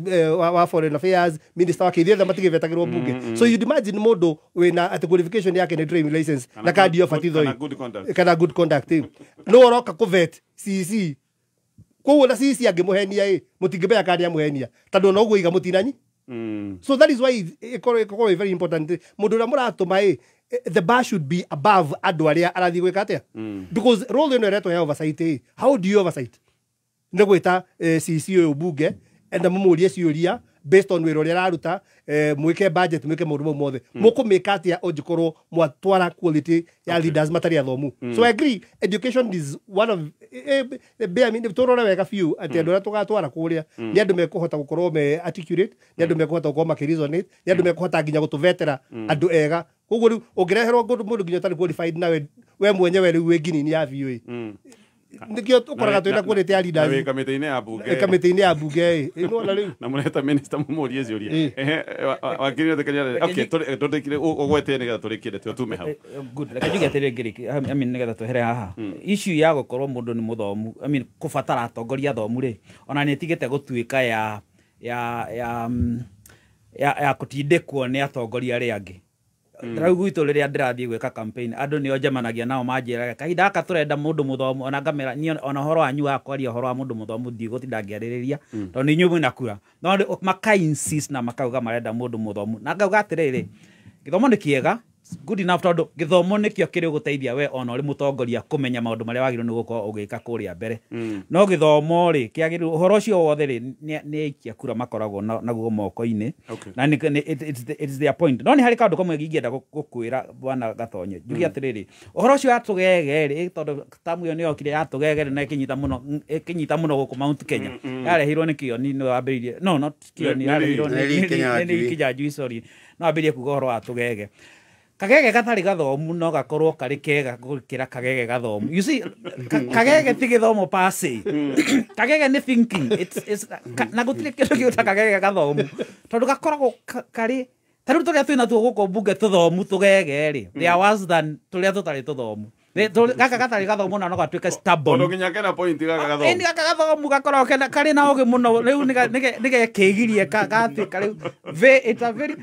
foreign affairs, minister wa kĩithĩ, othe matigĩvetagĩrwo bunge. So you'd imagine mũndũ wĩna atĩ qualification yake nĩ driving license na kandi ya ũbatitho kana ĩ, good conduct. Kana good conduct ĩ. No ũroka kũvet CC, koguo na CC angĩmũhenia ĩ, mũtingĩmenya kana nĩamũhenia, tondũ ona ũguo iga mũtinanyi. So that is why ĩkorwo very important mũndũ ũrĩa mũratũma ĩ, the bar should be above andũ arĩa arathiĩ gwĩka atĩa, because role ĩno ĩretwo ya oversight ĩ, how do you oversight? Nĩ gwĩta CC ũyũ bunge enda mũmũrie ciũria based on wĩra ũrĩa araruta, mwĩke budget, mwĩke maũndũ mau mothe. Mũkũmĩka atĩa ũngĩkorwo mwatwara quality ya leaders matarĩ athomu? So I agree, education is one of bare minimum. Tũrore wega biũ atĩ andũ arĩa tũgatwara kũrĩa nĩ andũ mekũhota gũkorwo me articulate, nĩ andũ mekũhota gũkorwo makĩresonate, nĩ andũ mekũhota nginya gũtũvetera andũ ega. Koguo rĩu ũngĩreherwo mũndũ nginya ũtarĩ qualified, nawe we mwenyewe rĩu wĩ nginini ya biũ ĩ, nĩkĩo ũkoraga twĩna quality ya leaders Na wĩ kamĩtĩ-inĩ ya bunge. Kamĩtĩ-inĩ ya bunge ĩ, nĩwona rĩu. Na mũreta minister mũmũrie ciũria. Ehe, wakiri ũthekania. Okay, tũrĩkire ũgwete nĩgetha tũrĩkie ndeto tume hau. Good. Reke njuge atĩrĩ Ngĩrĩki, I mean, nĩgetha twehere haha. Issue ya gũkorwo mũndũ nĩ mũthomu, I mean, kũbatara atongoria athomu rĩ, ona nĩ ĩtigĩte gũtuĩka ya kũtindĩkwo nĩ atongoria arĩa angĩ. Rĩu gwitũ rĩrĩa ndĩrathiĩ gwĩka campaign, andũ nĩo njemanagia nao manjĩraga kahinda gaka tũrenda mũndũ mũthomu, ona ngamera niĩ ona ũhoro wanyu wa kwaria ũhoro wa mũndũ mũthomu ndigũtinda ngĩarĩrĩria, tondũ nĩ inyuĩ mwĩna kura. No maka insist na makauga marenda mũndũ mũthomu, na ngauga atĩrĩrĩ, gĩthomo nĩ kĩega, good enough, tondũ gĩthomo nĩkĩo kĩrĩ gũteithia we ona ũrĩ mũtongoria kũmenya maũndũ marĩa wagĩrĩirwo nĩ gũkorwo ũgĩka kũrĩa mbere. No gĩthomo rĩ kĩagĩrĩirwo ũhoro ũcio wothe rĩ nĩ aikia kura makoragwo naguo moko-inĩ. Na it's their point. No nĩ harĩ kaũndũ kamwe ingĩenda gũkwĩra bwana Gatonye, njuge atĩrĩrĩ, ũhoro ũcio ya tũgege rĩ, tondũ tamu ĩyo nĩyokire ya tũgege rĩ, na ĩkĩnyita mũno gũkũ Mount Kenya. Yarehirwo nĩ Kĩoni, nĩwe wambĩrĩirie, no not Kĩoni, yarehirwo Nĩ nĩ Kinyanjui, sorry, no ambĩrĩrie kuga ũhoro wa tũgege. Kagege gatarĩ gathomu no gakorwo karĩ kega gũkĩra kagege gathomu. You see, kagege ti gĩthomo per se. Kagege nĩ thinking. Na gũtirĩ kĩndũ kĩũta kagege gathomu, tondũ gakoragwo karĩ ta rĩu tũrĩa twĩna tuo gũkũ mbunge tũthomu tũgege rĩ, they are worse than tũrĩa tũtarĩ tũthomu. Gaka gatarĩ gathomu ona no gatuĩke stubborn. Tondũ nginya kena point gaka gathomu. Ĩni gaka gathomu gakoragwo karĩ na ũgĩ mũno, rĩu nĩgekĩgirie gatuĩka rĩu it's a very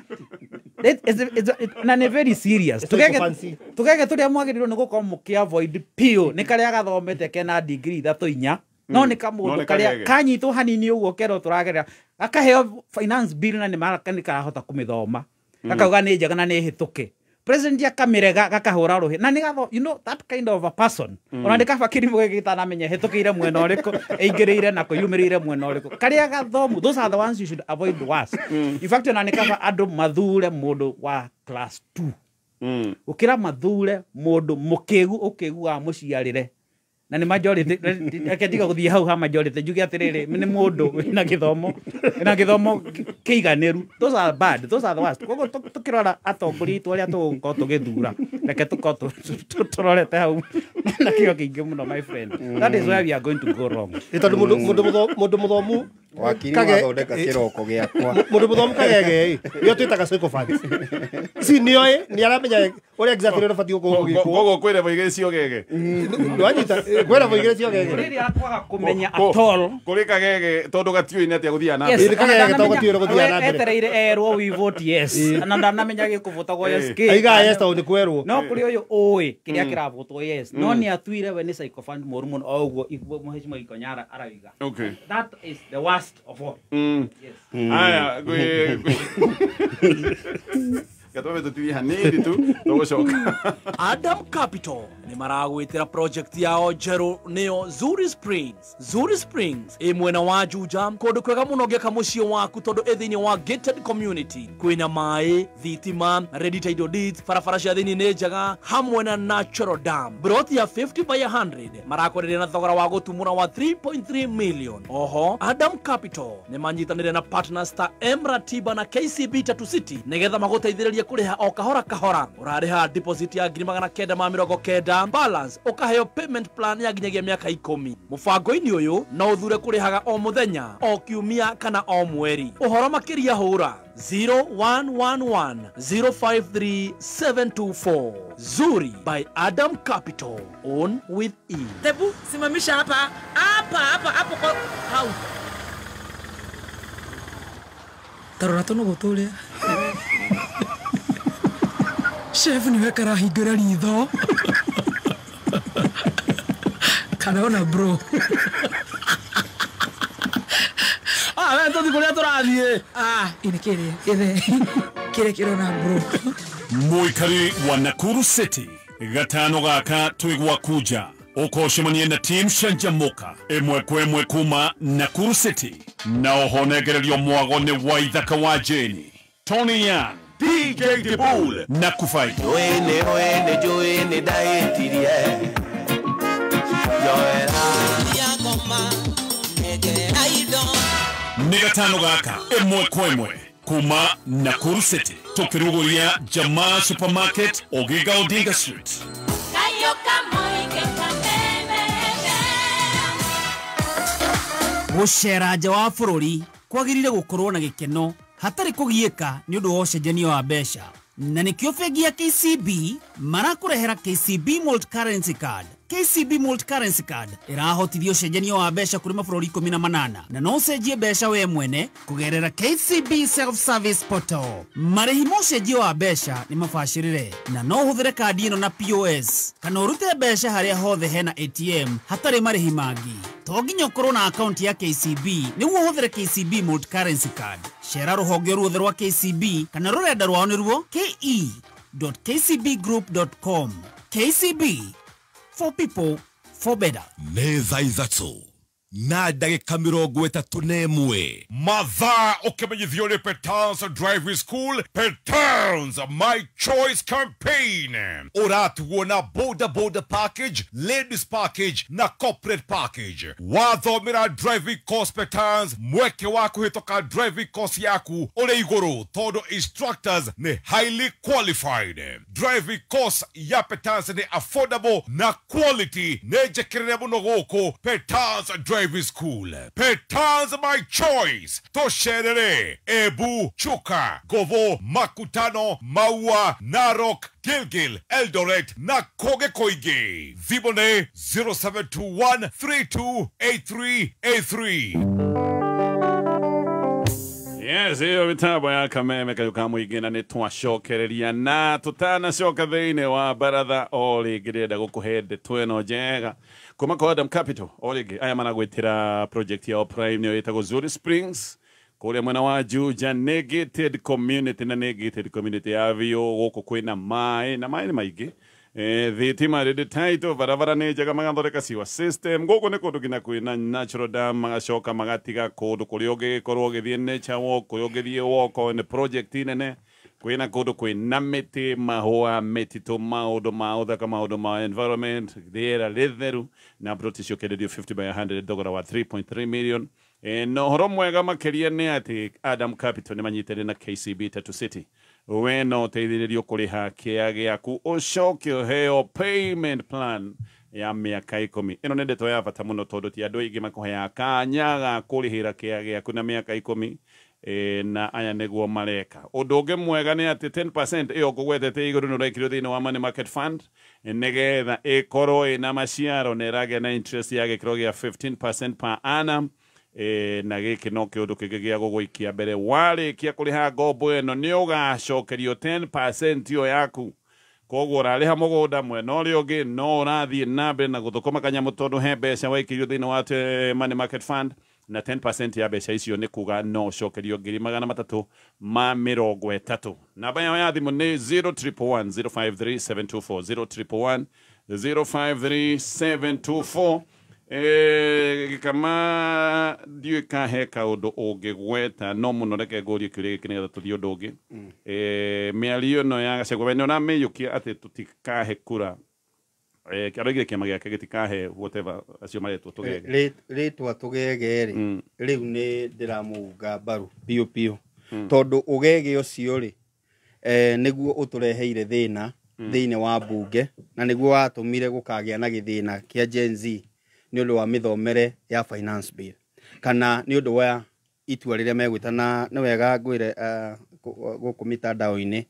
na nĩ very serious. Tũgege tũrĩa mwagĩrĩirwo nĩ gũkorwo mũkĩ avoid piũ nĩ karĩa gathomete kena degree 3 4, no nĩ kamũndũ karĩa kanyitwo hanini ũguo kerwo tũragerera, gakaheo finance bill na nĩ karahota kũmĩthoma, gakauga nĩ njega na nĩ hĩtũke. President akamirega gakahũra rũhĩ na nĩgatho, you know that kind of a person. Ona nĩ kaba kĩrimũ gĩkĩ gĩtanamenya hĩtũkĩire mwena ũrĩkũ, ĩingĩrĩire na kũyumĩrĩire mwena ũrĩkũ. Karĩa gathomu, those are the ones you should avoid worst. In fact, ona nĩ kaba andũ mathure mũndũ wa class 2 gũkĩra mathure mũndũ mũkĩgu ũkĩgu wa mũciarĩre. Na nĩ majority, reke ndige gũthiĩ hau ha majority, njuge atĩrĩrĩ, nĩ mũndũ wĩna gĩthomo kĩiganĩru. Those are bad, those are the worst. Koguo tũkĩrora atongoria aitũ arĩa tũgũkorwo tũgĩthura, reke tũkorwo tũrorete hau na kĩo kĩingĩ mũno, my friend. That is where we are going to go wrong. Nĩ tondũ mũndũ mũthomu wakiri wathondeka kĩroko gĩakwa. Mũndũ mũthomu kagege ĩ, nĩo twĩtaga sycophants. Si nĩoĩ, nĩ aramenya Ũrĩa exactly ũrĩa ũbatiĩ gũkorwo ũgĩkwo. Koguo kwĩ level igĩrĩ cia ũgege. Wanyita, kwĩ level igĩrĩ cia ũgege. Rĩrĩa kwaga kũmenya at all. Kũrĩ kagege tondũ gatiũĩ nĩ atĩa gũthiaga na Yes, mbere. Kagege tondũ gatiũĩ ũrĩa gũthiaga na mbere. Etereire erwo we vote yes. Na ndanamenya gĩkũvotagwo yes kĩ. Aigaga yes tondũ nĩ kwerwo. No kũrĩ ũyũ ũĩ kĩrĩa kĩravotwo yes. No nĩ atuire we nĩ sycophant mũru mũno o ũguo Mheshimiwa Gikonyara arauga. Okay. That is the worst of all. Yes. Aya, gwĩ gatwambe tũtirie hanini tu tũgũcoka. Adam Capital nĩ maragwĩtĩra project yao njerũ nĩyo Zuri Springs. Zuri Springs ĩ mwena wa Juja, kũndũ kwega mũno ũngĩaka mũciĩ waku tondũ ĩ thĩinĩ wa gated community. Kwĩna maĩ, thitima, ready title deeds, barabara cia thĩinĩ nĩ njega hamwe na natural dam. Broti ya 50 by 100 marakwenderia na thogora wa gũtumũra wa 3.3 million. Oho, Adam Capital nĩ manyitanĩire na partners ta M Ratiba na KCB Tatu City nĩgetha magũteithĩrĩrie kũrĩha o kahora kahora. Ũrarĩha deposit ya 990 balance ũkaheo payment plan ya nginyagia mĩaka 10. Mũbango-inĩ ũyũ no ũthure kũrĩhaga o mũthenya, o kiumia kana o mweri. Ũhoro makĩria hũra 0111 053 724. Zuri by Adam Capital. Own with E. Tebu, simamisha hapa. Hapa, hapa, hapo kwa hau. Tarora tũnũgũ tũrĩa. Chef niwe karahingũra ritho. Karona bro. Ah, we tũthiĩ kũrĩa tũrathiĩ. Ah, ini kĩrĩa, kĩrĩa kĩrona bro. Mũikari wa Nakuru City gatano gaka twĩ kuja ũkocemania na team Canjamuka ĩmwe kwa ĩmwe kuma Nakuru City na ũhonegererio mwago nĩ Waithaka wa Jane, Tony Young, DJ Dibul na Kufai. Joene, oene, joene, daetirie. Joera. Nĩ gatano gaka ĩmwe kwa ĩmwe kuma Nakuru City tũkĩrugũria Jamaa Supermarket Oginga Odinga Street. Gũcera nja wa bũrũri kwagĩrĩire gũkorwo na gĩkeno hatarĩ kũgiĩka nĩ ũndũ wa ũcenjania wa mbeca, na nĩkĩo bengi ya KCB marakũrehera KCB Multi-Currency Card. KCB Multi-Currency Card ĩrahotithia ũcenjania wa mbeca kũrĩ mabũrũri 18 na no ũcenjie mbeca we mwene kũgerera KCB Self-Service Portal. Marĩhi ma ũcenjia wa mbeca nĩ mabacĩrĩre na no ũhũthĩre kandi ĩno na POS kana ũrute mbeca harĩa hothe hena ATM hatarĩ marĩhi mangĩ. To nginya ũkorwo na akaunti ya KCB nĩguo ũhũthĩre KCB Multi-Currency Card. Cera rũhonge ruothe rwa KCB kana rũrenda rwao nĩruo ke.kcbgroup.com. KCB, for people, for better. Nĩ thaa 3 na ndagĩka 31. Mathaa ũkĩmenyithio nĩ Petans Driving School, Petans My Choice Campaign. Ũratuo na boda boda package, ladies package na corporate package. Wathomera driving course Petans, mweke wa kũhĩtũka driving course yaku ũrĩ igũrũ tondũ instructors nĩ highly qualified. Driving course ya Petans nĩ affordable na quality nĩ njĩkĩrĩre mũno gũkũ Petans Driving School. Petans My Choice. Tosherere, Ebu, Chuka, Govo, Makutano, Maua, Narok, Gilgil, Eldoret na Koge Koige. Thimũ 0721 328383. Yes, ĩyo mĩtambo ya Kameme kayũ ka mũingĩ na nĩ twacokereria na tũtanacoka thĩinĩ wa baratha o rĩngĩ ndĩrenda gũkũhe ndeto ĩno njega kuma kwa Adam Capital. O rĩngĩ aya maragwĩtĩra project yao Prime nĩyo ĩtagwo Zuri Springs kũrĩa mwena wa Juja, nĩ gated community na nĩ gated community ya biũ. Gũkũ kwĩna maĩ na maĩ nĩ maingĩ, thitima rĩndĩ title, barabara nĩ njega, magathondeka sewer system. Gũkũ nĩ kũndũ nginya kwĩna natural dam, magacoka magatiga kũndũ kũrĩa ũngĩgĩkorwo ũgĩthiĩ nature walk, kũrĩa ũngĩthiĩ walk nĩ project nene. Kwĩna kũndũ kwĩna mĩtĩ, mahũa, mĩtitũ, maũndũ ma ũthaka, maũndũ ma environment, rĩera rĩtheru na plot icio ũkĩenderio 50 by 100 thogora wa 3.3 million. Na ũhoro mwega makĩria nĩ atĩ Adam Capital nĩ manyitanĩire na KCB Tatu City. We no ũteithĩrĩrio kũrĩha kĩa gĩaku ũcoke ũheo payment plan ya mĩaka 10. Ĩno nĩ ndeto ya bata mũno tondũ ti andũ aingĩ makũheaga kanya ga kũrĩhĩra kĩa gĩaku na mĩaka 10. Na aya nĩguo mareka. Ũndũ ũngĩ mwega nĩ atĩ 10% ĩyo ngũgwetete igũrũ nĩ ũrekirwo thĩinĩ wa money market fund nĩgetha ĩkorwo ĩna maciaro na ĩragĩa na interest ya gĩkĩro gĩa 15% per annum. Na gĩkĩ no kĩũndũ kĩngĩ gĩa gũgũikia mbere. Warĩkia kũrĩha ngombo ĩno nĩ ũgacokerio 10% ĩyo yaku. Koguo ũrarĩha mũgũnda mwena ũrĩa ũngĩ no ũrathiĩ na mbere na gũthũkũma kanyamũ tondũ he mbeca waikĩrio thĩinĩ wa money market fund na 10% ya mbeca icio nĩ kuga no ũcokerio 330,000. Namba yao ya thimũ nĩ 0111 053 724 0111 053 724. Gĩkama ndiũĩ ka he kaũndũ ũngĩgweta no mũno reke ngũrie kĩũria gĩkĩ nĩgetha tũthiĩ ũndũ ũngĩ. Mĩario ĩno ya Gachagua we nĩũramĩiyũkia atĩ tũtikahe kura aroigire kĩama gĩake gĩtikahe whatever acio maretwo tũgege. Rĩtwa tũgege rĩ rĩu nĩ ndĩramũunga mbaru biũ biũ tondũ ũgege ũcio rĩ nĩguo ũtũreheire thĩna thĩinĩ wa mbunge na nĩguo watũmire gũkagĩa na gĩthĩna kĩa Gen Z nĩ ũndũ wa mĩthomere ya finance bill kana nĩ ũndũ wa itua rĩrĩa megwĩta. Na nĩ wega ngwĩre gũkũ mitandao-inĩ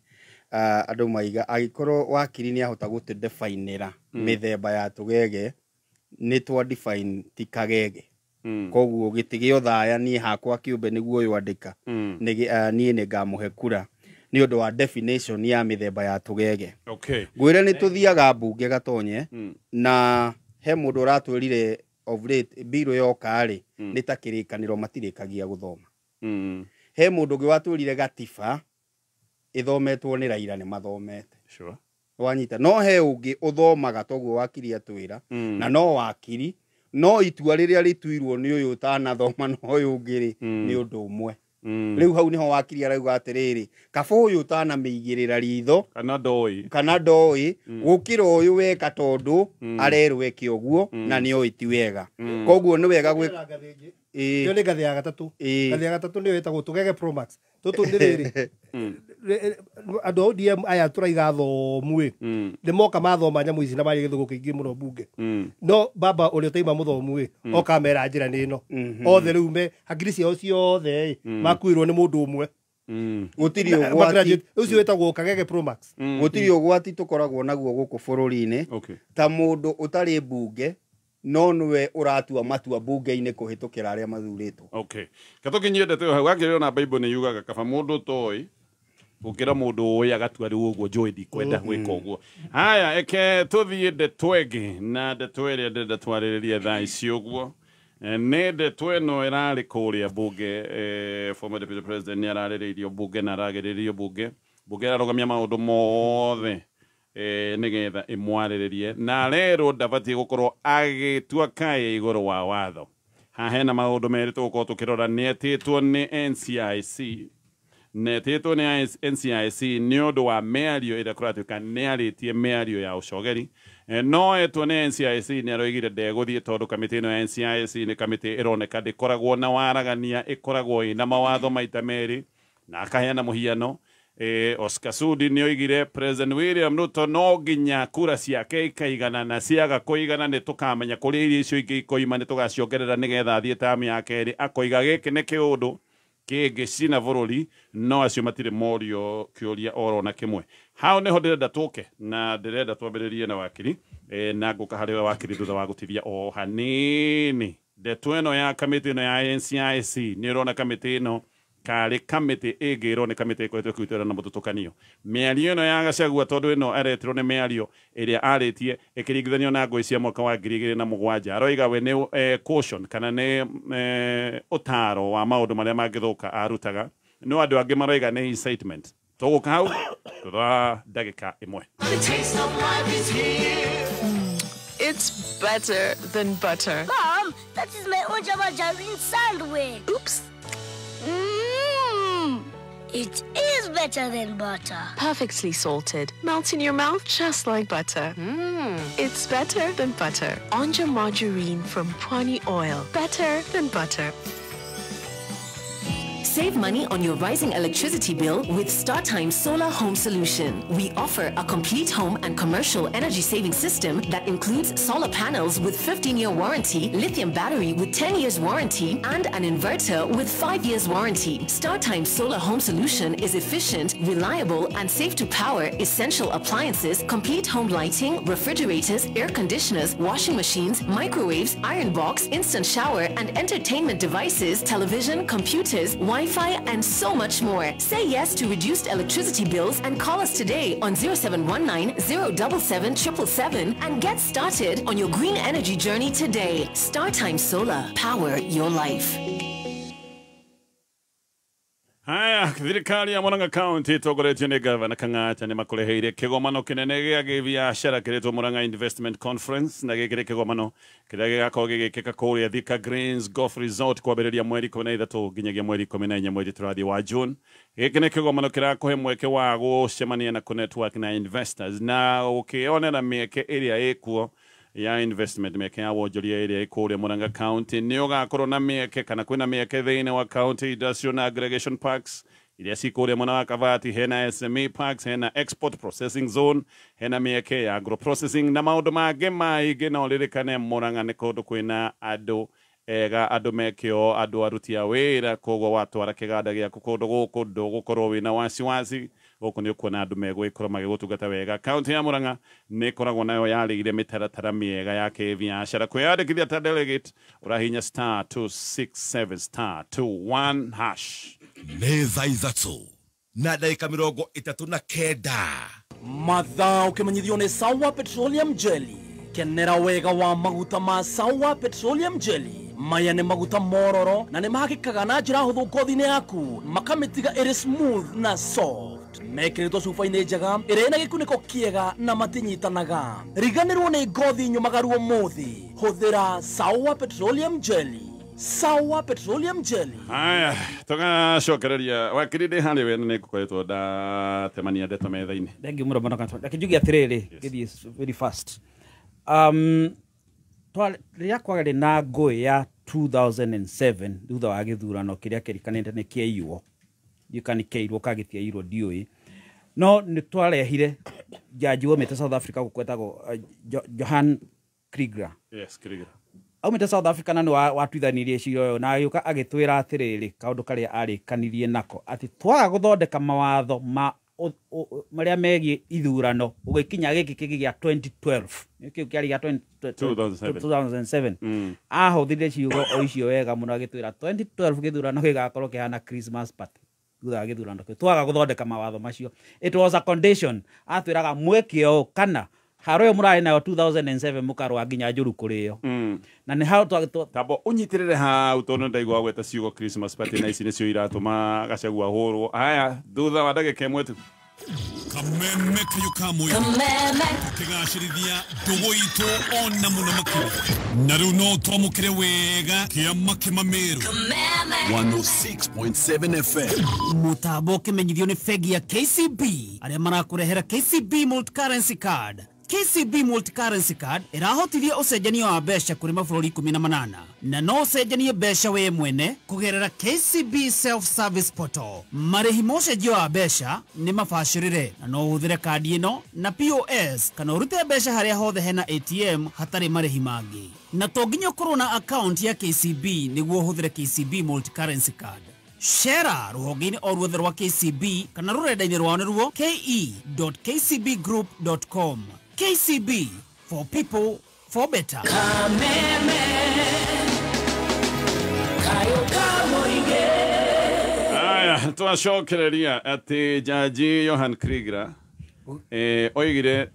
andũ maiga angĩkorwo wakiri nĩ ahota gũtũdefinĩra mĩthemba ya tũgege nĩ twa define ti kagege. Koguo gĩtĩ gĩa ũthaya niĩ hakwa kĩũmbe nĩguo ũyũ andĩka niĩ nĩ ngamũhe kura nĩ ũndũ wa definition ya mĩthemba ya tũgege. Ngwĩre nĩ tũthiaga mbunge Gatonye na he mũndũ ũratwĩrire of late bill yoka rĩ nĩ ta kĩrĩkanĩro matirĩkagia gũthoma. He mũndũ ũngĩ watwĩrire gatiba ĩthometwo nĩ Raila nĩ mathomete. Wanyita no he ũngĩ ũthomaga toguo wakiri atwĩra na no wakiri no itua rĩrĩa rĩtuirwo nĩ ũyũ ũtanathoma na ũyũ ũngĩ rĩ nĩ ũndũ ũmwe. Rĩu hau nĩho wakiri arauga atĩrĩrĩ kaba ũyũ ũtanamĩigĩrĩra ritho kana ndoĩ gũkĩra ũyũ weka tondũ arerwo eke ũguo na nĩ oĩ ti wega. Koguo nĩ wega ĩyo nĩ ngathĩ ya gatatũ. Ngathĩ ya gatatũ nĩyo ĩtagwo tũgege Pro Max. Tũtũ nĩ rĩrĩ andũ a ODM aya tũraiga athomu ĩ nĩ moka mathoma nyamũ ici na marĩa gĩthũngũ kĩingĩ mũno mbunge. No baba ũrĩa ũtaima mũthomu ĩ oka mera njĩra nĩ ĩno othe rĩu me hakiri ciao ciothe ĩ makuirwo nĩ mũndũ ũmwe. Gũtirĩ ũgwati ũcio wĩtagwo kagege Pro Max. Gũtirĩ ũgwati tũkoragwo naguo gũkũ bũrũri-inĩ ta mũndũ ũtarĩ mbunge no nĩwe ũratua matua mbunge-inĩ kũhĩtũkĩra arĩa mathurĩtwo. Katũkinyie ndeto ĩyo hau wakĩrĩrwo na Bible nĩ yugaga kaba mũndũ ũtoĩ gũkĩra mũndũ ũĩ agatua rĩu ũguo njũĩ ndikwenda gwĩka ũguo. Haya eke tũthiĩ ndeto ĩngĩ na ndeto ĩrĩa ndĩrenda twarĩrĩrie thaa ici ũguo nĩ ndeto ĩno ĩrarĩ kũrĩa mbunge. Former deputy president nĩ ararĩrĩirio mbunge na aragĩrĩrio mbunge ĩrarũgamia maũndũ mothe nĩgetha ĩmwarĩrĩrie na rero ndabatiĩ gũkorwo agĩtua kaĩ igũrũ wa watho. Haha hena maũndũ merĩ tũgũkorwo tũkĩrora. Nĩ etĩtwo nĩ NCIC nĩ etĩtwo nĩ NCIC nĩ ũndũ wa mĩario ĩrĩa kũratuĩka nĩ arĩtie mĩario ya ũcogeri. No etwo nĩ NCIC nĩ aroigire ndegũthiĩ tondũ kamĩtĩ ĩno ya NCIC nĩ kamĩtĩ ĩroneka ndĩkoragwo na waragania, ĩkoragwo ĩna mawatho maita merĩ na akaheana mũhiano. Oscar Sudi nĩ oigire President William Ruto no nginya kura ciake ikaigana na ciaga kũigana nĩ tũkamenya kũrĩa irio icio ingĩ ikoima nĩ tũgaciongerera nĩgetha athiĩ tamu ya kerĩ. Akoiga gĩkĩ nĩ kĩũndũ kĩngĩcina bũrũri no acio matirĩ morio kĩũria oro na kĩmwe. Hau nĩho ndĩrenda tũke na ndĩrenda twambĩrĩrie na wakiri na ngũka harĩ we wakiri thutha wa gũtithia o hanini. Ndeto ĩno ya kamĩtĩ ĩno ya NCIC nĩ ũrona kamĩtĩ ĩno karĩ kamĩtĩ ĩngĩrwo nĩ kamĩtĩ ĩkoretwo ĩkĩrutĩra na mũthutũkanio. Mĩario ĩno ya Gachagua tondũ ĩno aretirwo nĩ mĩario ĩrĩa arĩtie ĩkĩringithanio na ngũĩ cia mwaka wa 2007. Aroiga we nĩ caution kana nĩ ũtaro wa maũndũ marĩa mangĩthũka arutaga no andũ angĩ maroiga nĩ incitement. Tũgũka hau thutha wa ndagĩka ĩmwe. It's better than butter. Mom, that is my Onja margarine sandwich. Oops. It is better than butter. Perfectly salted. Melts in your mouth just like butter. It's better than butter. Onja margarine from Pwani Oil. Better than butter. Save money on your rising electricity bill with StarTime Solar Home Solution. We offer a complete home and commercial energy saving system that includes solar panels with 15-year warranty, lithium battery with 10 years warranty, and an inverter with 5 years warranty. StarTime Solar Home Solution is efficient, reliable, and safe to power essential appliances, complete home lighting, refrigerators, air conditioners, washing machines, microwaves, iron box, instant shower, and entertainment devices, television, computers, Wi-Fi, and so much more. Say yes to reduced electricity bills and call us today on 0719 077 777 and get started on your green energy journey today. StarTime Solar, power your life. Haya, thirikari ya Murang'a County ĩtongoretio nĩ Gavana Kang'ata nĩ makũreheire kĩgomano kĩnene gĩa gĩbiacara kĩretwo Murang'a Investment Conference, na gĩkĩ nĩ kĩgomano kĩrĩa gĩgakorwo gĩgĩkĩka kũrĩa Thika Greens Golf Resort kwambĩrĩria mweri 13 nginyagia mweri 14 mweri tũrathiĩ wa June. Gĩkĩ nĩ kĩgomano kĩrakũhe mweke wa gũcemania na kũ-network na investors na ũkĩonera mĩeke ĩrĩa ĩkuo ya investment, mĩeke ya wonjoria ĩrĩa ĩ kũrĩa Murang'a County. Nĩ ũgakorwo na mĩeke kana kwĩna mĩeke thĩinĩ wa county industrial na aggregation parks iria ci kũrĩa mwena wa Kabati, hena SME parks, hena export processing zone, hena mĩeke ya agro processing na maũndũ mangĩ maingĩ. Na ũririkane Murang'a nĩ kũndũ kwĩna andũ ega, andũ mekĩo, andũ aruti a wĩra, koguo watwara kĩganda gĩaku kũndũ gũkũ ndũgũkorwo wĩna wasiwasi. Gũkũ nĩ ũkuona andũ megwĩkorwo magĩgũtungata wega. Kaunti ya Murang'a nĩ ĩkoragwo nayo yarĩire mĩtaratara mĩega ya kĩbiacara. Kwĩyandĩkithia ta delegate ũrahinya star 267 star 21 hash. Nĩ thaa 3 na ndagĩka 39. Mathaa ũkĩmenyithio nĩ Sawa Petroleum Jelly. Kenera wega wa maguta ma Sawa Petroleum Jelly. Maya nĩ maguta mororo na nĩ mahakĩkaga na njĩra hũthũ ngothi-inĩ yaku, makamĩtiga ĩrĩ smooth na soft. Mekĩrĩtwo cuba-inĩ njega ĩrĩa ĩna gĩkunĩko kĩega na matinyitanaga. Riganĩrwo nĩ ngothi nyũmagaru ũmũthĩ. Hũthĩra Sawa Petroleum Jelly. Sawa Petroleum Jelly. Haya, tũgacokereria wakiri ndĩ harĩ we na nĩ ngũkoretwo ndatemania ndeto metha-inĩ. Thank you mũno mũno Kantũ. Reke njuge atĩrĩrĩ, ngĩthiĩ very fast. Rĩrĩa kwarĩ na ngũĩ ya 2007 thutha wa gĩthurano kĩrĩa kĩrikanĩte nĩ kĩaiywo, ndiũĩ kana nĩ kĩairwo kana gĩtiairwo ndiũĩ, no nĩ twarehire jaji waumĩte South Africa gũkũ etagwo Johan Kriegler. Yes, Kriegler. Aumĩte South Africa na nĩ watuithanirie cira ũyũ na agĩũka agĩtwĩra atĩrĩrĩ, kaũndũ karĩa arĩkanirie nako atĩ twaga gũthondeka mawatho ma marĩa megiĩ ithurano ũgĩkinya gĩkĩ kĩngĩ gĩa 2012, kĩu kĩarĩ gĩa 2007, ahũthĩrire ciugo o icio wega mũno agĩtwĩra 2012 gĩthurano gĩgakorwo kĩhana Christmas party thutha wa gĩthurano kĩu twaga gũthondeka mawatho macio. It was a condition, atwĩraga mwĩke ũũ kana haro ĩyo mũrarĩ nayo 2007 mũkarũa nginya njũru kũrĩo. Na nĩ hau tabo ũnyitĩrĩre hau tondũ ndaigua gweta ciugo Christmas party na ici nĩcio iratũma Gachagua ahũrwo. Haya, thutha wa ndagĩka ĩmwe tu. Kameme kayo ka mũingĩ tũkĩgacĩrithia ndũgũ itũ ona mũno makĩria, na rĩu no twamũkĩre wega kĩama kĩmamĩrũ 106.7 FM. Mũtambo ũkĩmenyithio nĩ bengi ya KCB arĩa marakũrehera KCB Multi-Currency Card. KCB Multi-Currency Card ĩrahotithia ũcenjania wa mbeca kũrĩ mabũrũri 18 na no ũcenjanie mbeca we mwene kũgerera KCB Self-Service Portal. Marĩhi ma ũcenjia wa mbeca nĩ mabacĩrĩre na no ũhũthĩre kandi ĩno na POS kana ũrute mbeca harĩa hothe hena ATM hatarĩ marĩhi mangĩ. Na to nginya ũkorwo na account ya KCB nĩguo ũhũthĩre KCB Multi-Currency Card. Shera rũhonge-inĩ o ruothe rwa KCB kana rũrenda-inĩ rwao nĩruo ke.kcbgroup.com. KCB, for people, for better. Kameme, kayo kamoige. Aya, twacokereria atĩ Jaji Johan Kriegler oigire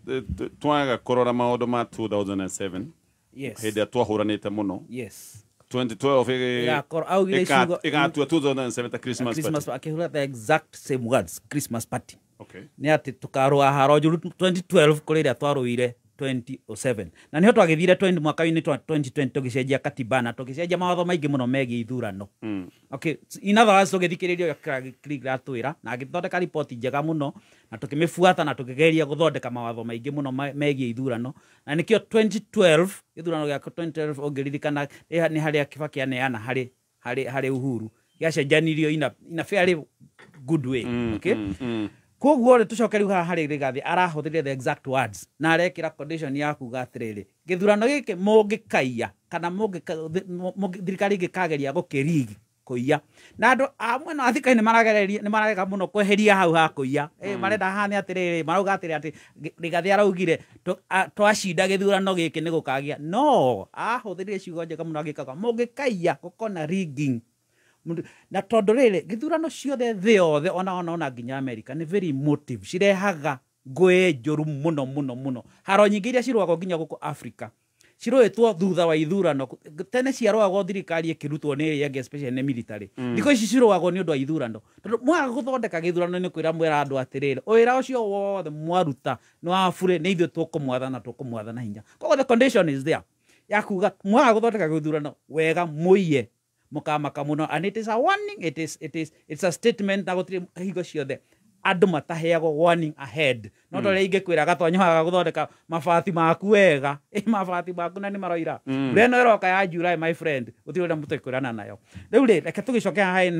twaga kũrora maũndũ ma 2007. Yes. Hĩndĩ ĩrĩa twahũranĩte mũno. Yes. 2012 ĩgatua 2007 ta Christmas party. Akĩhũra the exact same words, Christmas party. Okay. Nĩ atĩ tũkarũa haro njũru 2012 kũrĩ ĩrĩa twarũire 2007 na nĩho twagĩthire 20 mwaka-inĩ 2020 tũgĩcenjia katiba na tũgĩcenjia mawatho maingĩ mũno megiĩ ithurano. Okay, in other words tũgĩthikĩrĩria ũrĩa Kriegler atwĩra na agĩthondeka riboti njega mũno na tũkĩmĩbuata na tũkĩgeria gũthondeka mawatho maingĩ mũno megiĩ ithurano, na nĩkĩo 2012 gĩthurano gĩa 2012 ũngĩririkana nĩ harĩa Kibaki aneana harĩ Uhuru. Gĩacenjanirio in a fairly good way. Okay? Koguo rĩ, tũcoke rĩu haha harĩ Rigathĩ, arahũthĩrire the exact words na arekĩra condition ya kuga atĩrĩrĩ, gĩthurano gĩkĩ mũngĩkaiya kana thirikari ĩngĩkageria gũkĩrigi kũiya, na andũ a mwena wa thirikari nĩ mararega mũno kweheria hau ha kũiya. Marenda haha nĩ atĩrĩrĩ, marauga atĩrĩ atĩ Rigathĩ araugire twacinda gĩthurano gĩkĩ nĩ gũkagĩa, no ahũthĩrire ciugo njega mũno agĩkaga mũngĩkaiya gũkona rigging. Na tondũ rĩrĩ, gĩthurano ciothe thĩ yothe, ona nginya America, nĩ very emotive, cirehaga ngũĩ njũru mũno mũno mũno. Haro nyingĩ iria cirũagwo nginya gũkũ Africa cirũĩtwo thutha wa ithurano. Tene ciarũagwo thirikari ĩkĩrutwo nĩ ĩrĩa ĩngĩ, especially nĩ military. Thikũ ici cirũagwo nĩ ũndũ wa ithurano, tondũ mwaga gũthondeka gĩthurano nĩ kwĩra mwĩra andũ atĩrĩrĩ, wĩra ũcio wothe mwaruta nĩ wa burĩ, nĩ ithuĩ tũkũmwathana, tũkũmwathana hinya. Koguo the condition is there ya kuga mwaga gũthondeka gĩthurano wega mũiye mũkamaka mũno, and it is a warning, it's a statement, na gũtirĩ hingo ciothe andũ mataheagwo warning ahead. No torĩa ingĩkwĩra Gatonyo waga gũthondeka mabati maku wega, mabati maku na nĩ maroira, mbura ĩno ĩroka ya July, my friend, gũtirĩ ũrĩa mũtũkwĩrana nayo. Rĩu rĩ, reke tũgĩcoke haha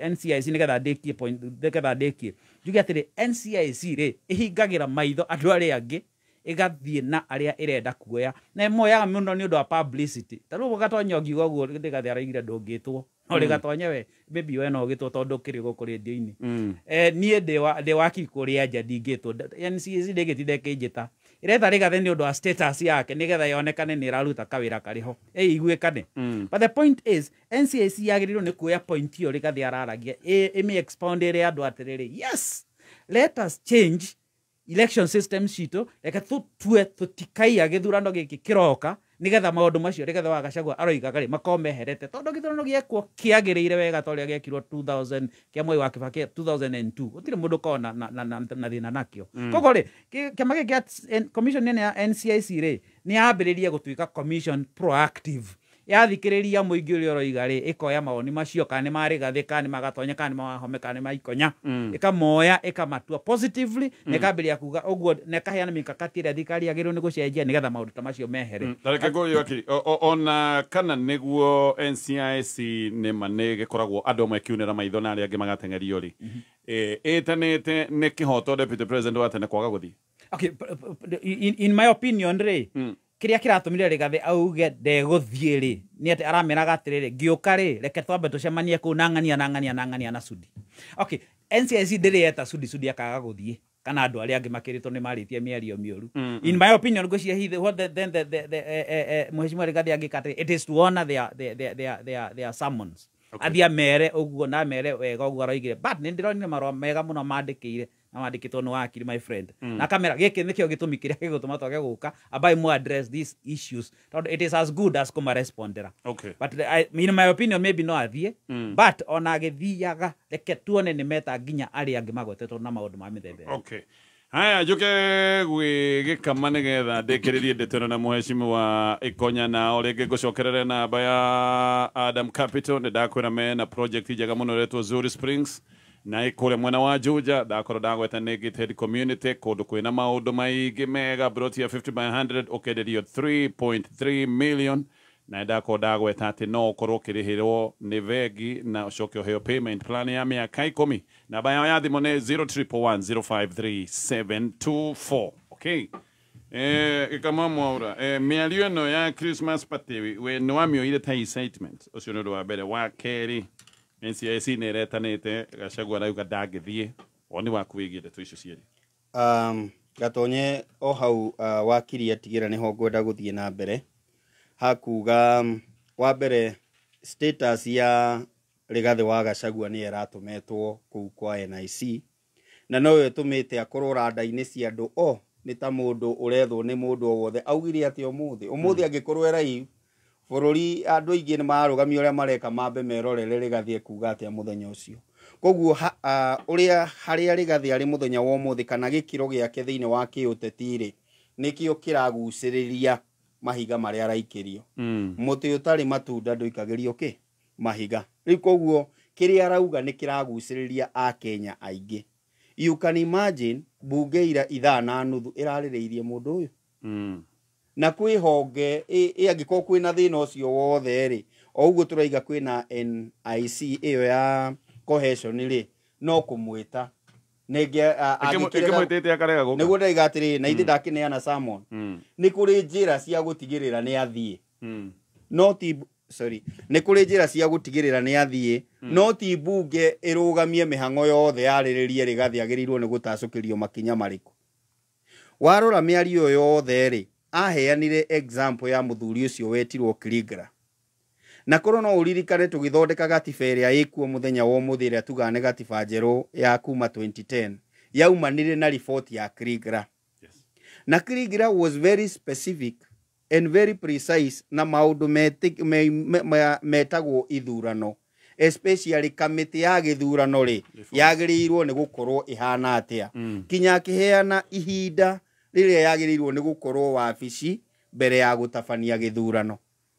NCIC nĩgetha ndĩkie point, nĩgetha ndĩkie njuge atĩrĩ, NCIC rĩ ĩhingagĩra maitho andũ arĩa angĩ, ĩgathiĩ na arĩa ĩrenda kuoya, na ĩmoyaga mũno nĩ ũndũ wa publicity. Ta rĩu Gatonyo ngiuga ũguo Rigathĩ araigire ndũngĩtwo, no Rĩgatonye we maybe we no ũgĩtwo tondũ ũkĩrĩ gũkũ rĩndiũ-inĩ. Niĩ ndĩ wakiri kũrĩa nja, ndingĩtwo. NCIC ndĩngĩtinda ĩkĩnjĩta, ĩretha Rigathĩ nĩ ũndũ wa status yake nĩgetha yonekane nĩ ĩraruta kawĩra karĩ ho, ĩiguĩkane. But the point is, NCIC yagĩrĩirwo nĩ kuoya point ĩyo Rigathĩ araragia, ĩmĩ expound ĩre andũ atĩrĩrĩ, yes, let us change election system citũ, reke tũtue tũtikaiya gĩthurano gĩkĩ kĩroka, nĩgetha maũndũ macio Rigathĩ wa Gachagua aroigaga rĩ makorwo meherete, tondũ gĩthurano gĩekwo kĩagĩrĩire wega ta ũrĩa gĩekirwo 2000 kĩa Mwai wa Kibaki 2002, gũtirĩ mũndũ ũkoragwo na thĩna nakĩo. Koguo rĩ, kĩama gĩkĩ kĩa commission ĩno ya NCIC rĩ, nĩ yambĩrĩrie gũtuĩka commission proactive, yathikĩrĩria mũingĩ ũrĩa ũroiga rĩ, ĩkoya mawoni macio, kana nĩ ma Rigathĩ, kana nĩ ma Gatonye, kana nĩ ma Wahome, kana nĩ ma Ikonya, ĩkamoya ĩkamatua positively na ĩkambĩrĩria kuga ũguo na ĩkaheana mikakati ĩrĩa thirikari yagĩrĩirwo nĩ gũcenjia nĩgetha maũndũ ta macio mehere. Ta reke ngũrie wakiri, ona kana nĩguo NCIC nĩma nĩ gĩkoragwo andũ amwe kiunĩra maitho na arĩa angĩ magateng'erio rĩ, ĩtanĩte nĩ kĩhoto deputy president wa tene kwaga gũthiĩ? Okay, in my opinion rĩ, kĩrĩa kĩratũmire Rigathĩ auge ndegũthiĩ rĩ, nĩ atĩ arameraga atĩrĩrĩ, ngĩũka rĩ, reke twambe tũcemanie kũu na ng'ania na ng'ania na ng'ania na Sudi. Okay, NCIC ndĩrĩ yeta Sudi, Sudi akaga gũthiĩ, kana andũ arĩa angĩ makĩrĩtwo nĩ marĩtie mĩario mĩũru. In my opinion, ngwĩciria he, what the, then the Mheshimiwa Rigathĩ angĩka atĩrĩ, it is to honor their summons. Athiĩ amere ũguo na amere wega ũguo aroigire, but nĩ ndĩronire marũa mega mũno mandĩkĩire na mandĩkĩtwo nĩ wakiri, my friend, na kamera gĩkĩ nĩkĩo gĩtũmi kĩrĩa gĩgũtũma twage gũka ambai mu address these issues, tondũ it is as good as kũmarespondera. But in my opinion, maybe no athiĩ, but ona agĩthiaga reke tuone nĩ meta nginya arĩa angĩ magwetetwo na maũndũ ma mĩthemba ĩyo. Okay. Haya, njuke gwĩ gĩkama nĩgetha ndĩkĩrĩrie ndeto ĩno na mũhecimiwa Ikonya, na o rĩngĩ ngũcokerere namba ya Adam Capital. Nĩ ndakwĩra mena project njega mũno ĩretwo Zuri Springs na ĩkũrĩa mwena wa Juja. Ndakorwo ndagweta nĩ gated community, kũndũ kwĩna maũndũ maingĩ mega, broti ya 50 by 100 ũkenderio 3.3 million, na ndakorwo ndagweta atĩ no ũkorwo ũkĩrĩhĩrwo nĩ bengi na ũcoke ũheo payment plan ya mĩaka 10. Namba yao ya thimũ nĩ 0111053724. Okay, Gĩkama Mwaura, mĩario ĩno ya Christmas party we nĩ wamĩoire ta incitement? Ũcio nĩ ũndũ wa mbere. Wa kerĩ, NCIC nĩ ĩretanĩte, Gachagua arauga ndangĩthiĩ. Woni waku wĩgiĩ ndeto icio cierĩ? Gatonye o hau, wakiri atigĩra nĩho ngwenda gũthiĩ na mbere hakuga, wa mbere, status ya Rigathĩ wa Gachagua nĩ ĩratũmetwo kũu kwa NIC, na noyo ĩtũmĩte akorwo randa-inĩ cia andũ o nĩ ta mũndũ ũrethwo nĩ mũndũ o wothe. Augire atĩ ũmũthĩ angĩkorwo e live bũrũri, andũ aingĩ nĩ mararũgamia ũrĩa mareka mambe merorere Rigathĩ ekuga atĩa mũthenya ũcio. Koguo ũrĩa harĩa Rigathĩ arĩ mũthenya wa ũmũthĩ kana gĩkĩro gĩake thĩinĩ wa kĩũteti rĩ, nĩkĩo kĩragucĩrĩria mahiga marĩa araikĩrio. Mũtĩ ũtarĩ matunda ndũikagĩrio kĩ mahiga. Rĩu koguo kĩrĩa arauga nĩ kĩragucĩrĩria akenya aingĩ. You can imagine bunge ira ithaa na nuthu ĩrarĩrĩirie mũndũ ũyũ. Na kwĩ honge ĩ angĩkorwo kwĩna thĩna ũcio wothe rĩ, O ũguo tũraiga kwĩna NIC ĩyo ya cohesion rĩ, no kũmwĩta nĩngĩ akarega gũka. Nĩguo ndaiga atĩrĩrĩ, na ithe ndakĩneana summon, nĩ kũrĩ njĩra cia gũtigĩrĩra nĩ athiĩ, no ti, sorry, nĩ kũrĩ njĩra cia gũtigĩrĩra nĩ athiĩ, no ti mbunge ĩrũgamie mĩhang'o yothe yarĩrĩrie Rigathĩ agĩrĩirwo nĩ gũtacũkĩrio makinya marĩkũ. Warora mĩario yothe rĩ, aheanire example ya mũthuri ũcio wetirwo Kriegler. Na korwo no ũririkane tũgĩthondeka gatiba ĩrĩa ĩkuo mũthenya wa ũmũthĩ, ĩrĩa tugaga nĩ gatiba njerũ ya kuma 2010, yaumanire na report ya Kriegler. Na Kriegler was very specific and very precise na maũndũ metagwo ithurano, especially kamĩtĩ ya gĩthurano rĩ, yagĩrĩirwo nĩ gũkorwo ĩhana atĩa, kinya akĩheana ihinda rĩrĩa yagĩrĩirwo nĩ gũkorwo wabici mbere ya gũtabania gĩthurano.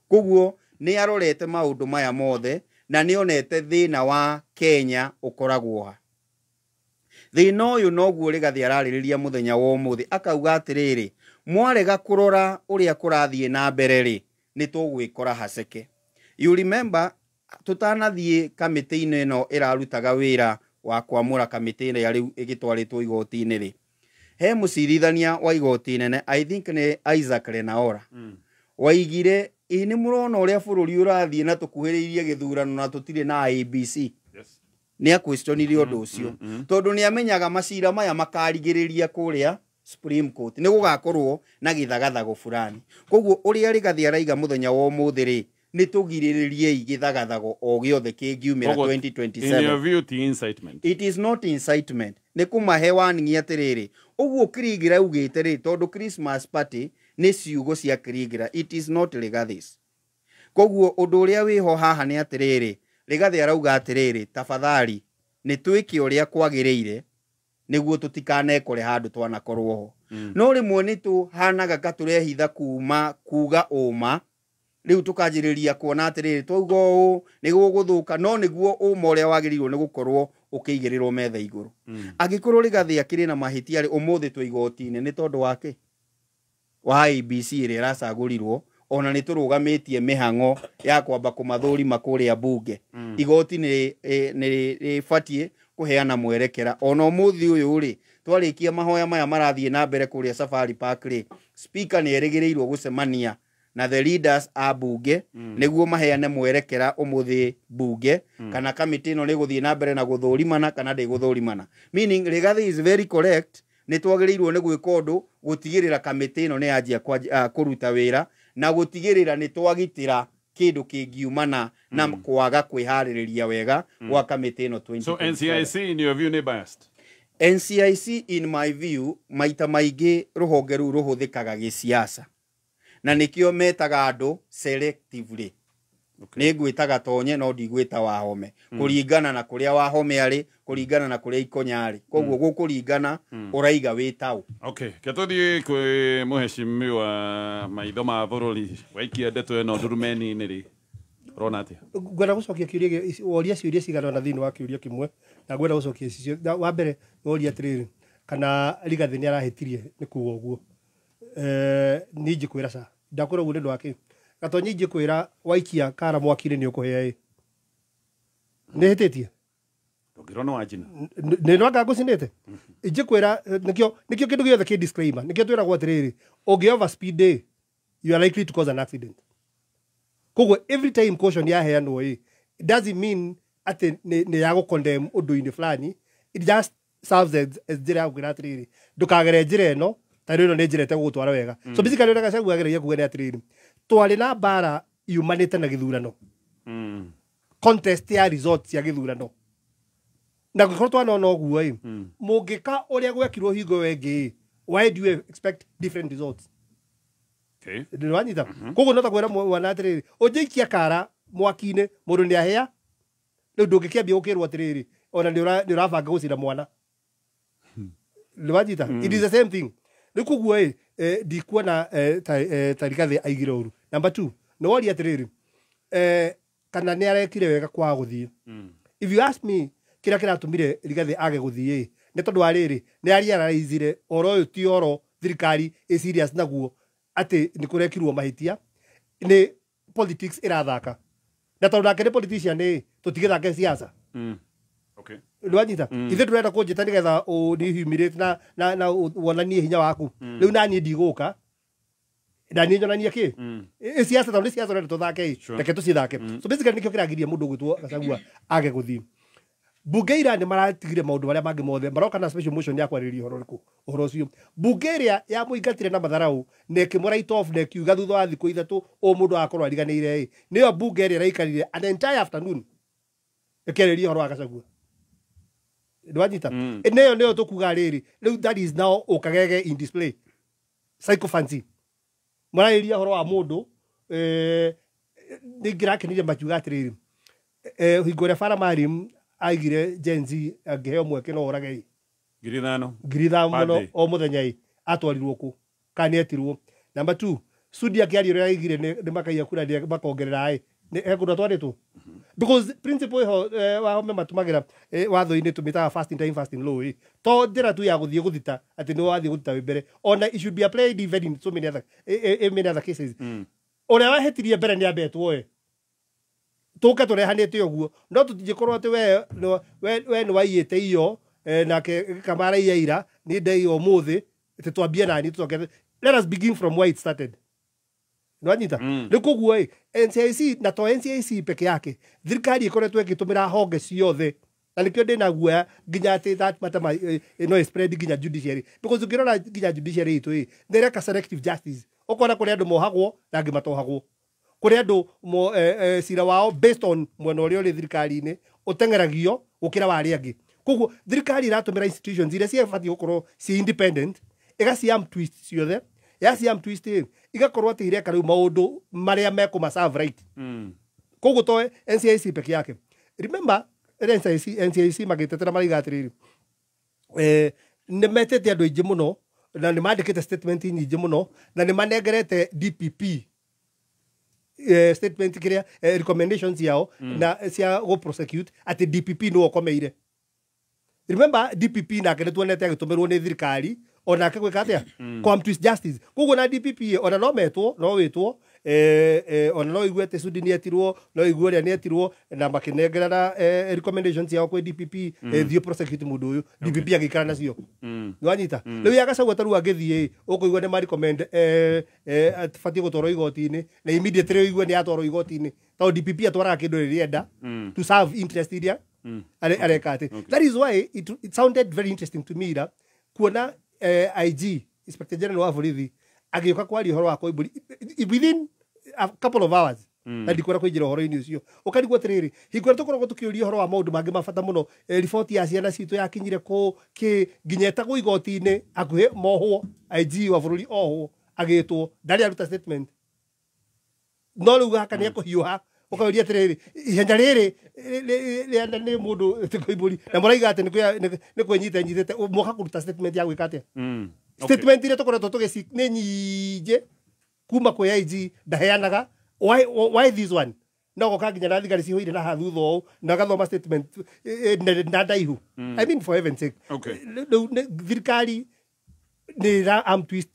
Koguo nĩ arorete maũndũ maya mothe na nĩ onete thĩna wa Kenya ũkoragwo ha. Thĩna ũyũ noguo Rigathĩ ararĩrĩria mũthenya wa ũmũthĩ, akauga atĩrĩrĩ, mwarega kũrora ũrĩa kũrathiĩ na mbere rĩ, nĩ tũgwĩkora haceke. You remember tũtanathiĩ kamĩtĩ-inĩ ĩno ĩrarutaga wĩra wa kwamũra kamĩtĩ ĩrĩa rĩu ĩgĩtwarĩtwo igoti-inĩ rĩ, he mũcirithania wa igoti nene, I think nĩ Isaac Lenaora, waigire ĩ nĩ mũrona ũrĩa bũrũri ũrathiĩ na tũkuhĩrĩirie gĩthurano na tũtirĩ na IEBC. Nĩ akwĩstionire ũndũ ũcio tondũ nĩ amenyaga macira maya makarigĩrĩria kũrĩa Supreme Court, nĩ gũgakorwo na gĩthagathago fulani. Koguo ũrĩa Rigathĩ araiga mũthenya wa ũmũthĩ rĩ, nĩ tũgirĩrĩriei gĩthagathago o gĩothe kĩngiumĩra 2027. In your view, ti incitement? It is not incitement. Nĩ kũmahe warning atĩrĩrĩ, ũguo Kriegler augĩte rĩ, tondũ Christmas party nĩ ciugo cia Kriegler, it is not Rigathi's. Koguo ũndũ ũrĩa wĩho haha nĩ atĩrĩrĩ, Rigathĩ arauga atĩrĩrĩ, tafadhali nĩ twĩke ũrĩa kwagĩrĩire nĩguo tũtikanekore handũ twanakorwo ho. No rĩmwe nĩ tũhanaga ka tũrehitha kuma kuga ũma, rĩu tũkanjĩrĩria kuona atĩrĩrĩ, twauga ũũ nĩ gũgũthũka, no nĩguo ũma ũrĩa wagĩrĩirwo nĩ gũkorwo ũkĩigĩrĩrwo metha igũrũ. Angĩkorwo Rigathĩ akĩrĩ na mahĩtia rĩ, ũmũthĩ twĩ igoti-inĩ nĩ tondũ wake wa IEBC ĩrĩa ĩracagũrirwo, ona nĩ tũrũgamĩtie mĩhang'o ya kwamba kũmathũrima kũrĩa mbunge. Igoti nĩ rĩbatiĩ kũheana mwerekera. Ona ũmũthĩ ũyũ rĩ, twarĩkia mahoya maya marathiĩ na mbere kũrĩa Safari Park rĩ, speaker nĩ erĩgĩrĩirwo gũcemania na the leaders a bunge nĩguo maheane mwerekera ũmũthĩ bunge, kana kamĩtĩ ĩno nĩ gũthiĩ na mbere na gũthũrimana kana ndĩgũthũrimana. Meaning Rigathĩ is very correct, nĩ twagĩrĩirwo nĩ gwĩka ũndũ gũtigĩrĩra kamĩtĩ ĩno nĩ yanjia kũruta wĩra na gũtigĩrĩra nĩ twagitĩra kĩndũ kĩngiumana na kwaga kwĩharĩrĩria wega gwa kamĩtĩ ĩno 2027. So NCIC in your view nĩ biased? NCIC in my view maita maingĩ rũhonge rũu rũhũthĩkaga gĩsiasa, na nĩkĩo metaga andũ selectively. Nĩ ngwĩtaga Tonye no ndigwĩta Wahome, kũringana na kũrĩa Wahome arĩ, kũringana na kũrĩa Ikonya arĩ, koguo gũkũringana ũraiga wĩtaũ. Okay, ketũthiĩ kwĩ mũheshimiwa maitho ma bũrũri, waikia ndeto ĩno ndurumeni-inĩ rĩ, ũrona atĩa? Ngwenda gũcokia kĩũria, woria ciũria cigana ũna thĩinĩ wa kĩũria kĩmwe, na ngwenda gũcokia icio. Wa mbere woria atĩrĩrĩ, kana Rigathĩ nĩ arahĩtirie nĩ kuga ũguo. Niĩ njĩkwĩra ca, ndakwĩra ũguo nĩ ũndũ wa kĩ? Gatonyi njĩkwĩra waikia kara mwaki-inĩ nĩ ũkũhĩa ĩ. Nĩ hĩtĩtie? Ndũngĩrwo nĩ wanjina. Nĩ no anga ngũcinĩte? Njĩkwĩra nĩkĩo kĩndũ gĩothe kĩ disclaimer, nĩkĩo twĩragwo atĩrĩrĩ, ũngĩ overspeed ĩ, you are likely to cause an accident. Koguo every time caution yaheanwo ĩ, it doesn't mean atĩ nĩ ya gũ-condemn ũndũ-inĩ fulani, it just serves as njĩra ya gũkwĩra atĩrĩrĩ, ndũkagere njĩra ĩno, ta rĩu ĩno nĩ njĩra ĩtegũgũtwara wega. So basically ũrĩa Gachagua ageragia kuga nĩ atĩrĩrĩ, twarĩ na mbara yumanĩte na gĩthurano, contest ya results ya gĩthurano, na gũkorwo twanona ũguo ĩ, mũngĩka ũrĩa gwekirwo hingo ĩyo ĩngĩ ĩ, why do you expect different results? Nĩwanyita? Koguo no ta kwĩra mwana atĩrĩrĩ, ũngĩikia kara mwaki-inĩ mũndũ nĩ ahĩa, rĩu ndũngĩkĩambia gũkĩrwo atĩrĩrĩ, ona nĩ ũrabanga gũcina mwana. Nĩwanyita? It is the same thing. Rĩu koguo ĩ, ndikuona ta Rigathĩ aigire ũru. Number 2, nĩ woria atĩrĩrĩ, kana nĩ arekire wega kwaga gũthiĩ. If you ask me, kĩrĩa kĩratũmire Rigathĩ age gũthiĩ ĩ, nĩ tondũ wa rĩrĩ, nĩ arealize ũhoro ũyũ ti ũhoro thirikari ĩ serious naguo, atĩ nĩ kũrekirwo mahĩtia, nĩ politics ĩrathaka. Na tondũ nake nĩ politician ĩ, tũtigĩthake siasa. Okay. Ndwanyita ithuĩ tũrenda kũnjĩta nĩgetha ũni humiliate na wonanie hinya waku. Rĩu naniĩ ndigũka na niĩ nyonanie kĩ ĩ siasa, tondũ nĩ siasa ũrenda tũthake ĩ, reke tũcithake. So basically nĩkĩo kĩragiria mũndũ ũgwĩtwo Gachagua age gũthiĩ bunge. Ira nĩ maratigire maũndũ marĩa mangĩ mothe, maroka na special motion ya kwarĩrĩria ũhoro ũrĩkũ? Ũhoro ũcio bunge ĩrĩa yamũingatire na matharau na ĩkĩmũ write off na ĩkiuga thutha wa thikũ 3 o mũndũ agakorwo ariganĩire ĩ, nĩyo bunge ĩrĩa ĩraikarire an entire afternoon ĩkĩarĩria ũhoro wa Gachagua. Ndwanyita? Nĩyo tũkuga rĩrĩ rĩu, that is now ũkagege in display, sycophancy. Mararĩria ũhoro wa mũndũ nĩ ngĩrakenire makiuga atĩrĩrĩ, hingo ĩrĩa Bara Marim aigire Gen Z angĩheo mweke no orage ĩ 5,000. 5,000 Per mũno day. O mũthenya ĩ, atwarirwo kũ kana nĩ etirwo? Number two, Sudi akĩaria ũrĩa aigire nĩ makaiya kura nĩ makongerera ĩ, he kũndũ atwarĩtwo? Because principle ĩho wahome matũmagĩra watho-inĩ tũmĩtaga first in time, first in law ĩ, to njĩra tu ya gũthiĩ gũthita atĩ nĩ wathiĩ gũthita wĩ mbere, ona it should be applied even in so many other, in many other cases. Ũrĩa wahĩtirie mbere nĩ ambetwo ĩ, tũke tũrehanĩte ũguo, no tũtingĩkorwo atĩ we nĩ waiyĩte iyo nake Kamara iya ira nĩ ndaiya ũmũthĩ, atĩ twambie nani tũcoke. Let us begin from where it started. Nwanyita? Rĩu koguo ĩ, NCIC na to NCIC peke yake, thirikari ĩkoretwo ĩgĩtũmĩra honge ciothe, na nĩkĩo ndĩna guoya nginya atĩ that matter no spread nginya judiciary, because ũngĩrora nginya judiciary itũ ĩ, nĩ ĩreka selective justice. Ũkona kũrĩ andũ mohagwo na angĩ matohagwo, kũrĩ andũ cira wao based on mwena ũrĩa ũrĩ thirikari-inĩ ũteng'eragio gũkĩra wa arĩa angĩ. Koguo thirikari ĩratũmĩra institutions iria ciabatiĩ gũkorwo ci independent, ĩgaci twist ciothe, yaci twist ĩ, igakorwo atĩ ireka rĩu maũndũ marĩa mekũma serve right. Koguo to NCIC peke yake. Remember NCIC magĩtetera maraiga atĩrĩrĩ, nĩ metĩte andũ aingĩ mũno na nĩ mandĩkĩte statement nyingĩ mũno na nĩ manengerete DPP statement kĩrĩa recommendations yao na cia go prosecute, atĩ DPP nĩwe ũkomeire. Remember DPP nake nĩ tuonete agĩtũmĩrwo nĩ thirikari onake gwĩka atĩa? Kwam twist justice. Koguo na DPP ona no metwo, no wĩtwo ona no igue atĩ Sudi nĩetirwo, no igue ũrĩa nĩetirwo na makĩnengerana recommendations ciao kwĩ DPP, thiĩ prosecute mũndũ ũyũ. DPP agĩikara nacio. Nĩwanyita? Rĩu ya Gachagua tarĩu angĩthiĩ, ũkũigua nĩ ma recommend batiĩ gũtwarwo igoti-inĩ, na immediately ũigue nĩ atwarwo igoti-inĩ, tondũ DPP atwaraga kĩndũ rĩrĩa enda to serve interest iria areka atĩ. That is why it sounded very interesting to me ira kuona IG, Inspector General wa borithi, agĩũka kwaria ũhoro wa Koimbũri within a couple of hours. Na ndikwenda kũingĩra ũhoro-inĩ ũcio, ũkarigwo atĩrĩrĩ, hingo ĩrĩa tũkoragwo tũkĩũria ũhoro wa maũndũ mangĩ ma bata mũno, riboti ya ciana citũ yakinyire kũ, kĩ nginya etagwo igoti-inĩ hakuhĩ mohwo, IG wa bũrũri ohwo agĩtwo ndarĩ aruta statement, no rĩu gaka nĩ ekũhiũha. Ũkauria atĩrĩrĩ, ihenya rĩrĩ rĩa nĩ mũndũ ti Koimbũri na mũraiga atĩ nĩ kwĩnyita nyitĩte moka kũruta statement ya gwĩka atĩa? Statement iria tũkoretwo tũgĩci nĩ nyingĩ kuma kwĩ IG ndaheanaga. Why this one no goka nginya na thigari cihũire na haha thutha ũũ na agathoma statement na ndaihu? I mean, for heaven's sake. Rĩu thirikari nĩ ĩra arm twist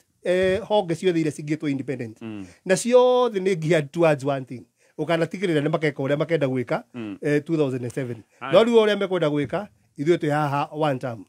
honge ciothe iria cingĩtwo independent, na ciothe nĩ geared towards one thing, ũkanatigĩrĩra nĩ makeka ũrĩa makenda gwĩka 2007. No rĩu ũrĩa mekwenda gwĩka, ithuĩ twĩ haha one term.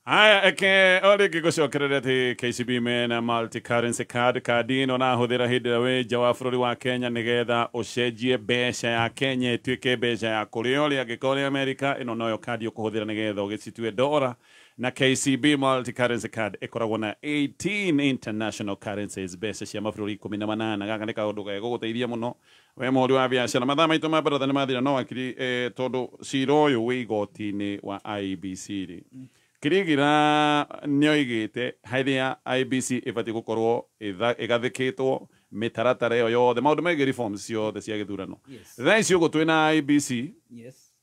Haya, eke o rĩngĩ gũcokerera atĩ KCB mena multi currency card. Kandi ĩno nahũthĩra hĩndĩ ĩrĩa wĩ nja wa bũrũri wa Kenya nĩgetha ũcenjie mbeca ya Kenya ĩtuĩke mbeca ya kũrĩa ũrĩ. Angĩkorwo ũrĩ America, ĩno noyo kandi ũkũhũthĩra nĩgetha ũgĩcitue dora. Na KCB multi currency card ĩkoragwo na 18 international currencies, mbeca cia mabũrũri 18. Gaka nĩ kaũndũ gegũgũteithia mũno we mũhũri wa biacara. Mathaa maitũ ma baratha nĩ mathira, no wakiri, tondũ cira ũyũ wĩ igoti-inĩ wa IEBC rĩ, Kirigira nĩoigĩte harĩa IEBC ĩbatiĩ gũkorwo ĩgathĩkĩtwo mĩtaratara ĩyo yothe, maũndũ megiĩ reforms ciothe cia gĩthurano. Thaa ici ũguo twĩna IEBC,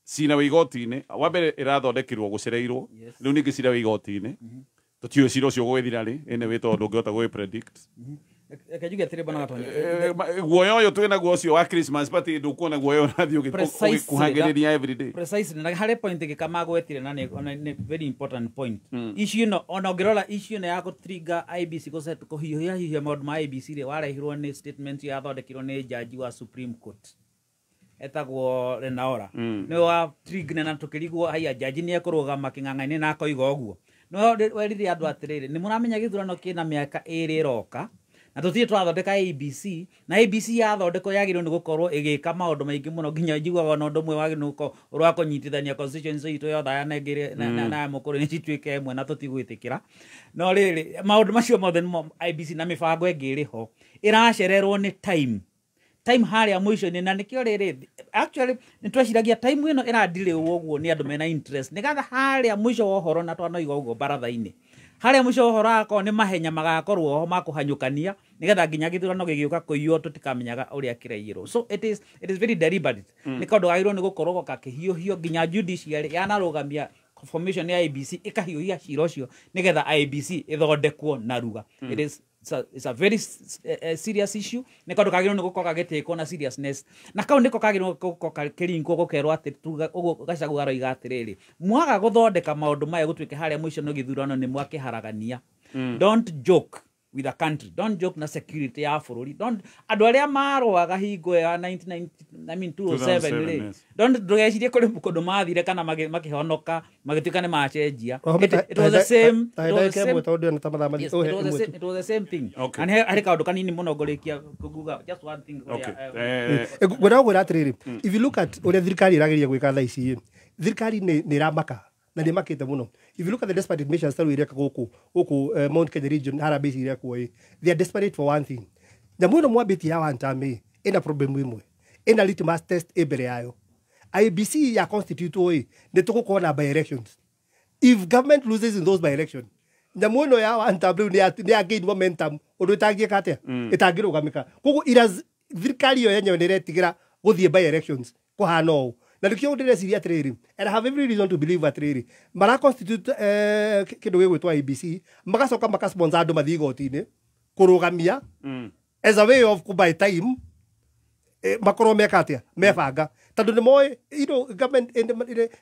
cira wĩ igoti-inĩ wa mbere ĩrathondekirwo gũcereirwo, rĩu ningĩ cira wĩ igoti-inĩ, tũtiũĩ cira ũcio ũgũgĩthira rĩ anyway, tondũ ndũngĩhota gũgĩ predict. Reke njuge atĩrĩ, bwana Gatonya. Guoya ũyũ twĩ naguo ũcio wa Christmas party, ndũkuona guoya ũrathiĩ ũgĩkuhagĩrĩria every day. Precisely. Na harĩ point ĩngĩ gwetire na nĩ very important point. Issue ĩno, ona ũngĩrora issue ĩno ya gũtrigger IEBC gũset kũhiũhia hiũhia maũndũ ma IEBC rĩ, warehirwo nĩ statement yathondekirwo nĩ jaji wa Supreme Court. Etagwo Lenaora nĩ wa trigger na tũkĩrigwo haya jaji nĩ ekũrũgama kĩng'ang'a-inĩ na akoiga ũguo no werire andũ atĩrĩrĩ nĩ mũramenya gĩthurano kĩna mĩaka ĩrĩ ĩroka na tũtirĩ twathondeka ABC na ABC yathondekwo yagĩrĩirwo nĩ gũkorwo ĩgĩka maũndũ maingĩ mũno nginya njiguaga ona ũndũ ũmwe wagĩrĩirwo nĩ gũkorwo ũrĩ wa kũnyitithania constituency itũ ya Othaya na ĩngĩ na ya Mũkũrwe cituĩke ĩmwe na tũtigwĩtĩkĩra no rĩrĩ maũndũ macio mothe nĩmo IBC na mĩbango ĩngĩ ĩrĩ ho ĩracererwo nĩ time harĩa mũico-inĩ na nĩkĩo rĩrĩ actually nĩ tweciragia time ĩno ĩradirĩwo ũguo nĩ andũ mena interest nĩgetha harĩa mũico wa ũhoro na twanoiga ũguo baratha-inĩ harĩa mũico wa ũhoro agakorwo nĩ mahenya magakorwo ho ma kũhanyũkania nĩgetha nginya gĩthurano gĩgĩũka kũiywo tũtikamenyaga ũrĩa kĩraiyĩrwo so it is very deliberate nĩ kaũndũ kagĩrĩirwo nĩ gũkorwo gakĩhiũhio nginya judiciary yanarũgamia formation ya IBC ĩkahiũhia cira ũcio nĩgetha IBC ĩthondekwo narua. It is it's a very serious issue nĩ kaũndũ kagĩrĩirwo nĩ gũkorwo gagĩtĩkwo na seriousness na kau nĩko kagĩrĩirwo gũkorwo kĩringwo gũkerwo atĩ tuga ũguo Gachagua aroiga atĩrĩrĩ mwaga gũthondeka maũndũ maya gũtuĩke harĩa mũico nĩ gĩthurano nĩ mwakĩharagania. Don't joke with the country, don't joke na security ya bũrũri, don't andũ arĩa marũaga hingo ya 1990 I mean 2007 rĩ don't ndũgecirie kũrĩ kũndũ mathire kana makĩhonoka magĩtuĩka nĩ macenjia. It was the same it was the same thing. And harĩ kaũndũ kanini mũno ngũrĩkia kuga just one thing ngwenda gũkwĩra atĩrĩrĩ if you look at ũrĩa thirikari ĩrageria gwĩka thaa ici thirikari nĩ ĩramaka na nĩ makĩte mũno. If you look at the desperate measures that we gũkũ Mount Kenya region harambee ici irekwo ĩ they are desperate for one thing. Nyamũ ĩno mwambĩtie ya one term ĩ ĩna problem ĩmwe ĩna litmus test ĩ mbere yayo. IBC ya constitute ĩ nĩ tũgũkorwo na by elections. If government loses in those by election nyamũ ĩno ya one term rĩu nĩ ya gain momentum ũndũ ĩtangĩka atĩa ĩtangĩrũgamĩka. Koguo thirikari ĩyo yenyewe nĩ ĩretigĩra gũthiĩ by elections kũhana ũũ. Na nĩkĩo ndĩreciria atĩrĩrĩ and I have every reason to believe atĩrĩrĩ mara constitute kĩndũ gĩgwĩtwo IBC magacoka makasponsor andũ mathiĩ igoti-inĩ kũrũgamia as a way of buy time makorwo meka atĩa mebanga tondũ nĩ moĩ you know government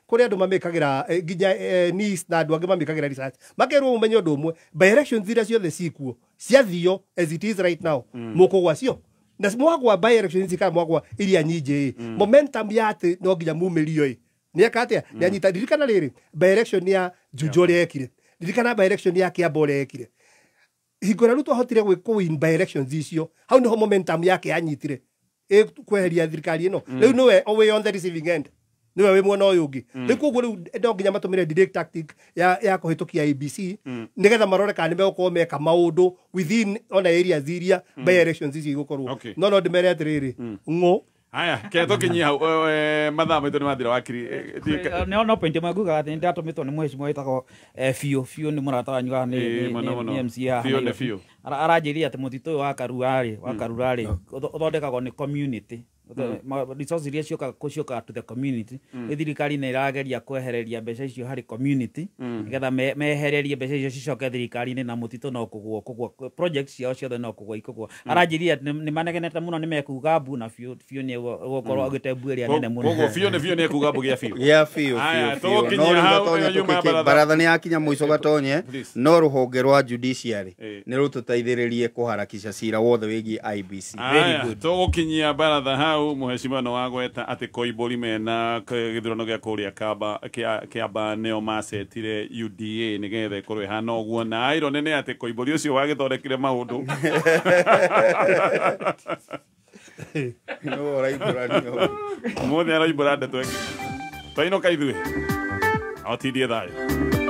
kũrĩ andũ mamĩkagĩra nginya NIS na andũ angĩ mamĩkagĩra research makerwo mũmenye ũndũ ũmwe by elections iria ciothe cikuo ciathio as it is right now mũkũgwa cio na mwagwa by elections kana mwagwa iria nyingĩ momentum ya atĩ no nginya mumĩrio ĩ nĩ eka atĩa nĩ anyita. Ririkana rĩrĩ by election ya Juja ũrĩa ekire, ririkana by election ya Kiambu ũrĩa ekire, hingo ĩrĩa Ruto ahotire gwĩkũ win by elections icio hau nĩho momentum yake yanyitire kweheria thirikari ĩno. Rĩu nĩwe wĩ on the receiving end, nĩwe wĩ mwena ũyũ ũngĩ. Rĩu koguo rĩu no nginya matũmĩre direct tactic ya kũhĩtũkia IBC nĩgetha marore kana nĩmegũkorwo meka maũndũ within ona areas iria by elections ici igũkorwo. No ndĩmere atĩrĩrĩ ng'ũ haya ke tũkinyie hau mathaa maitũ nĩ mathira wakiri no point ĩmwe ngugaga atĩ nĩndatũmĩtwo nĩ mũhecimwa wĩtagwo Biũ Biũ nĩ mũrata wanyu haha nĩ MC haha aranjĩrire atĩ mũtitũ ũyũ wa Karura rĩ ũthondekagwo nĩ community resources iria ciũkaga to the community. Thirikari nĩ ĩrageria kwehereria mbeca icio harĩ community nĩgetha mehererie mbeca icio cicoke thirikari-inĩ na mũtitũ no kũgwo project ciao ciothe no kũgwo ikũgwo. Aranjĩrire atĩ nĩ manegenete mũno nĩ mekuga mbu na biũ biũ nĩ egũkorwo agĩte mbu ĩrĩa nene mũno. Koguo biũ nĩ biũ nĩ ekuga mbu gĩa biũ gĩa biũ biũ. No rĩu Gatonye baratha nĩ yakinya mũico Gatonye no rũhonge rwa judiciary nĩ rũtũteithĩrĩrie kũharakisha cira wothe wĩgiĩ IBC. Very good. Tũgũkinyia baratha hau mũhecimiwa no wagweta atĩ Koimbũri mena gĩthurano gĩa kũrĩa Kĩamba nĩo macetire UDA nĩgetha ĩkorwo ĩhana ũguo na irony nĩ atĩ Koimbũri ũcio wagĩthondekire maũndũ no ũraimbũranio mũthĩ aroimbũra ndeto ĩngĩ twainũka ithuĩ otindie thayũ.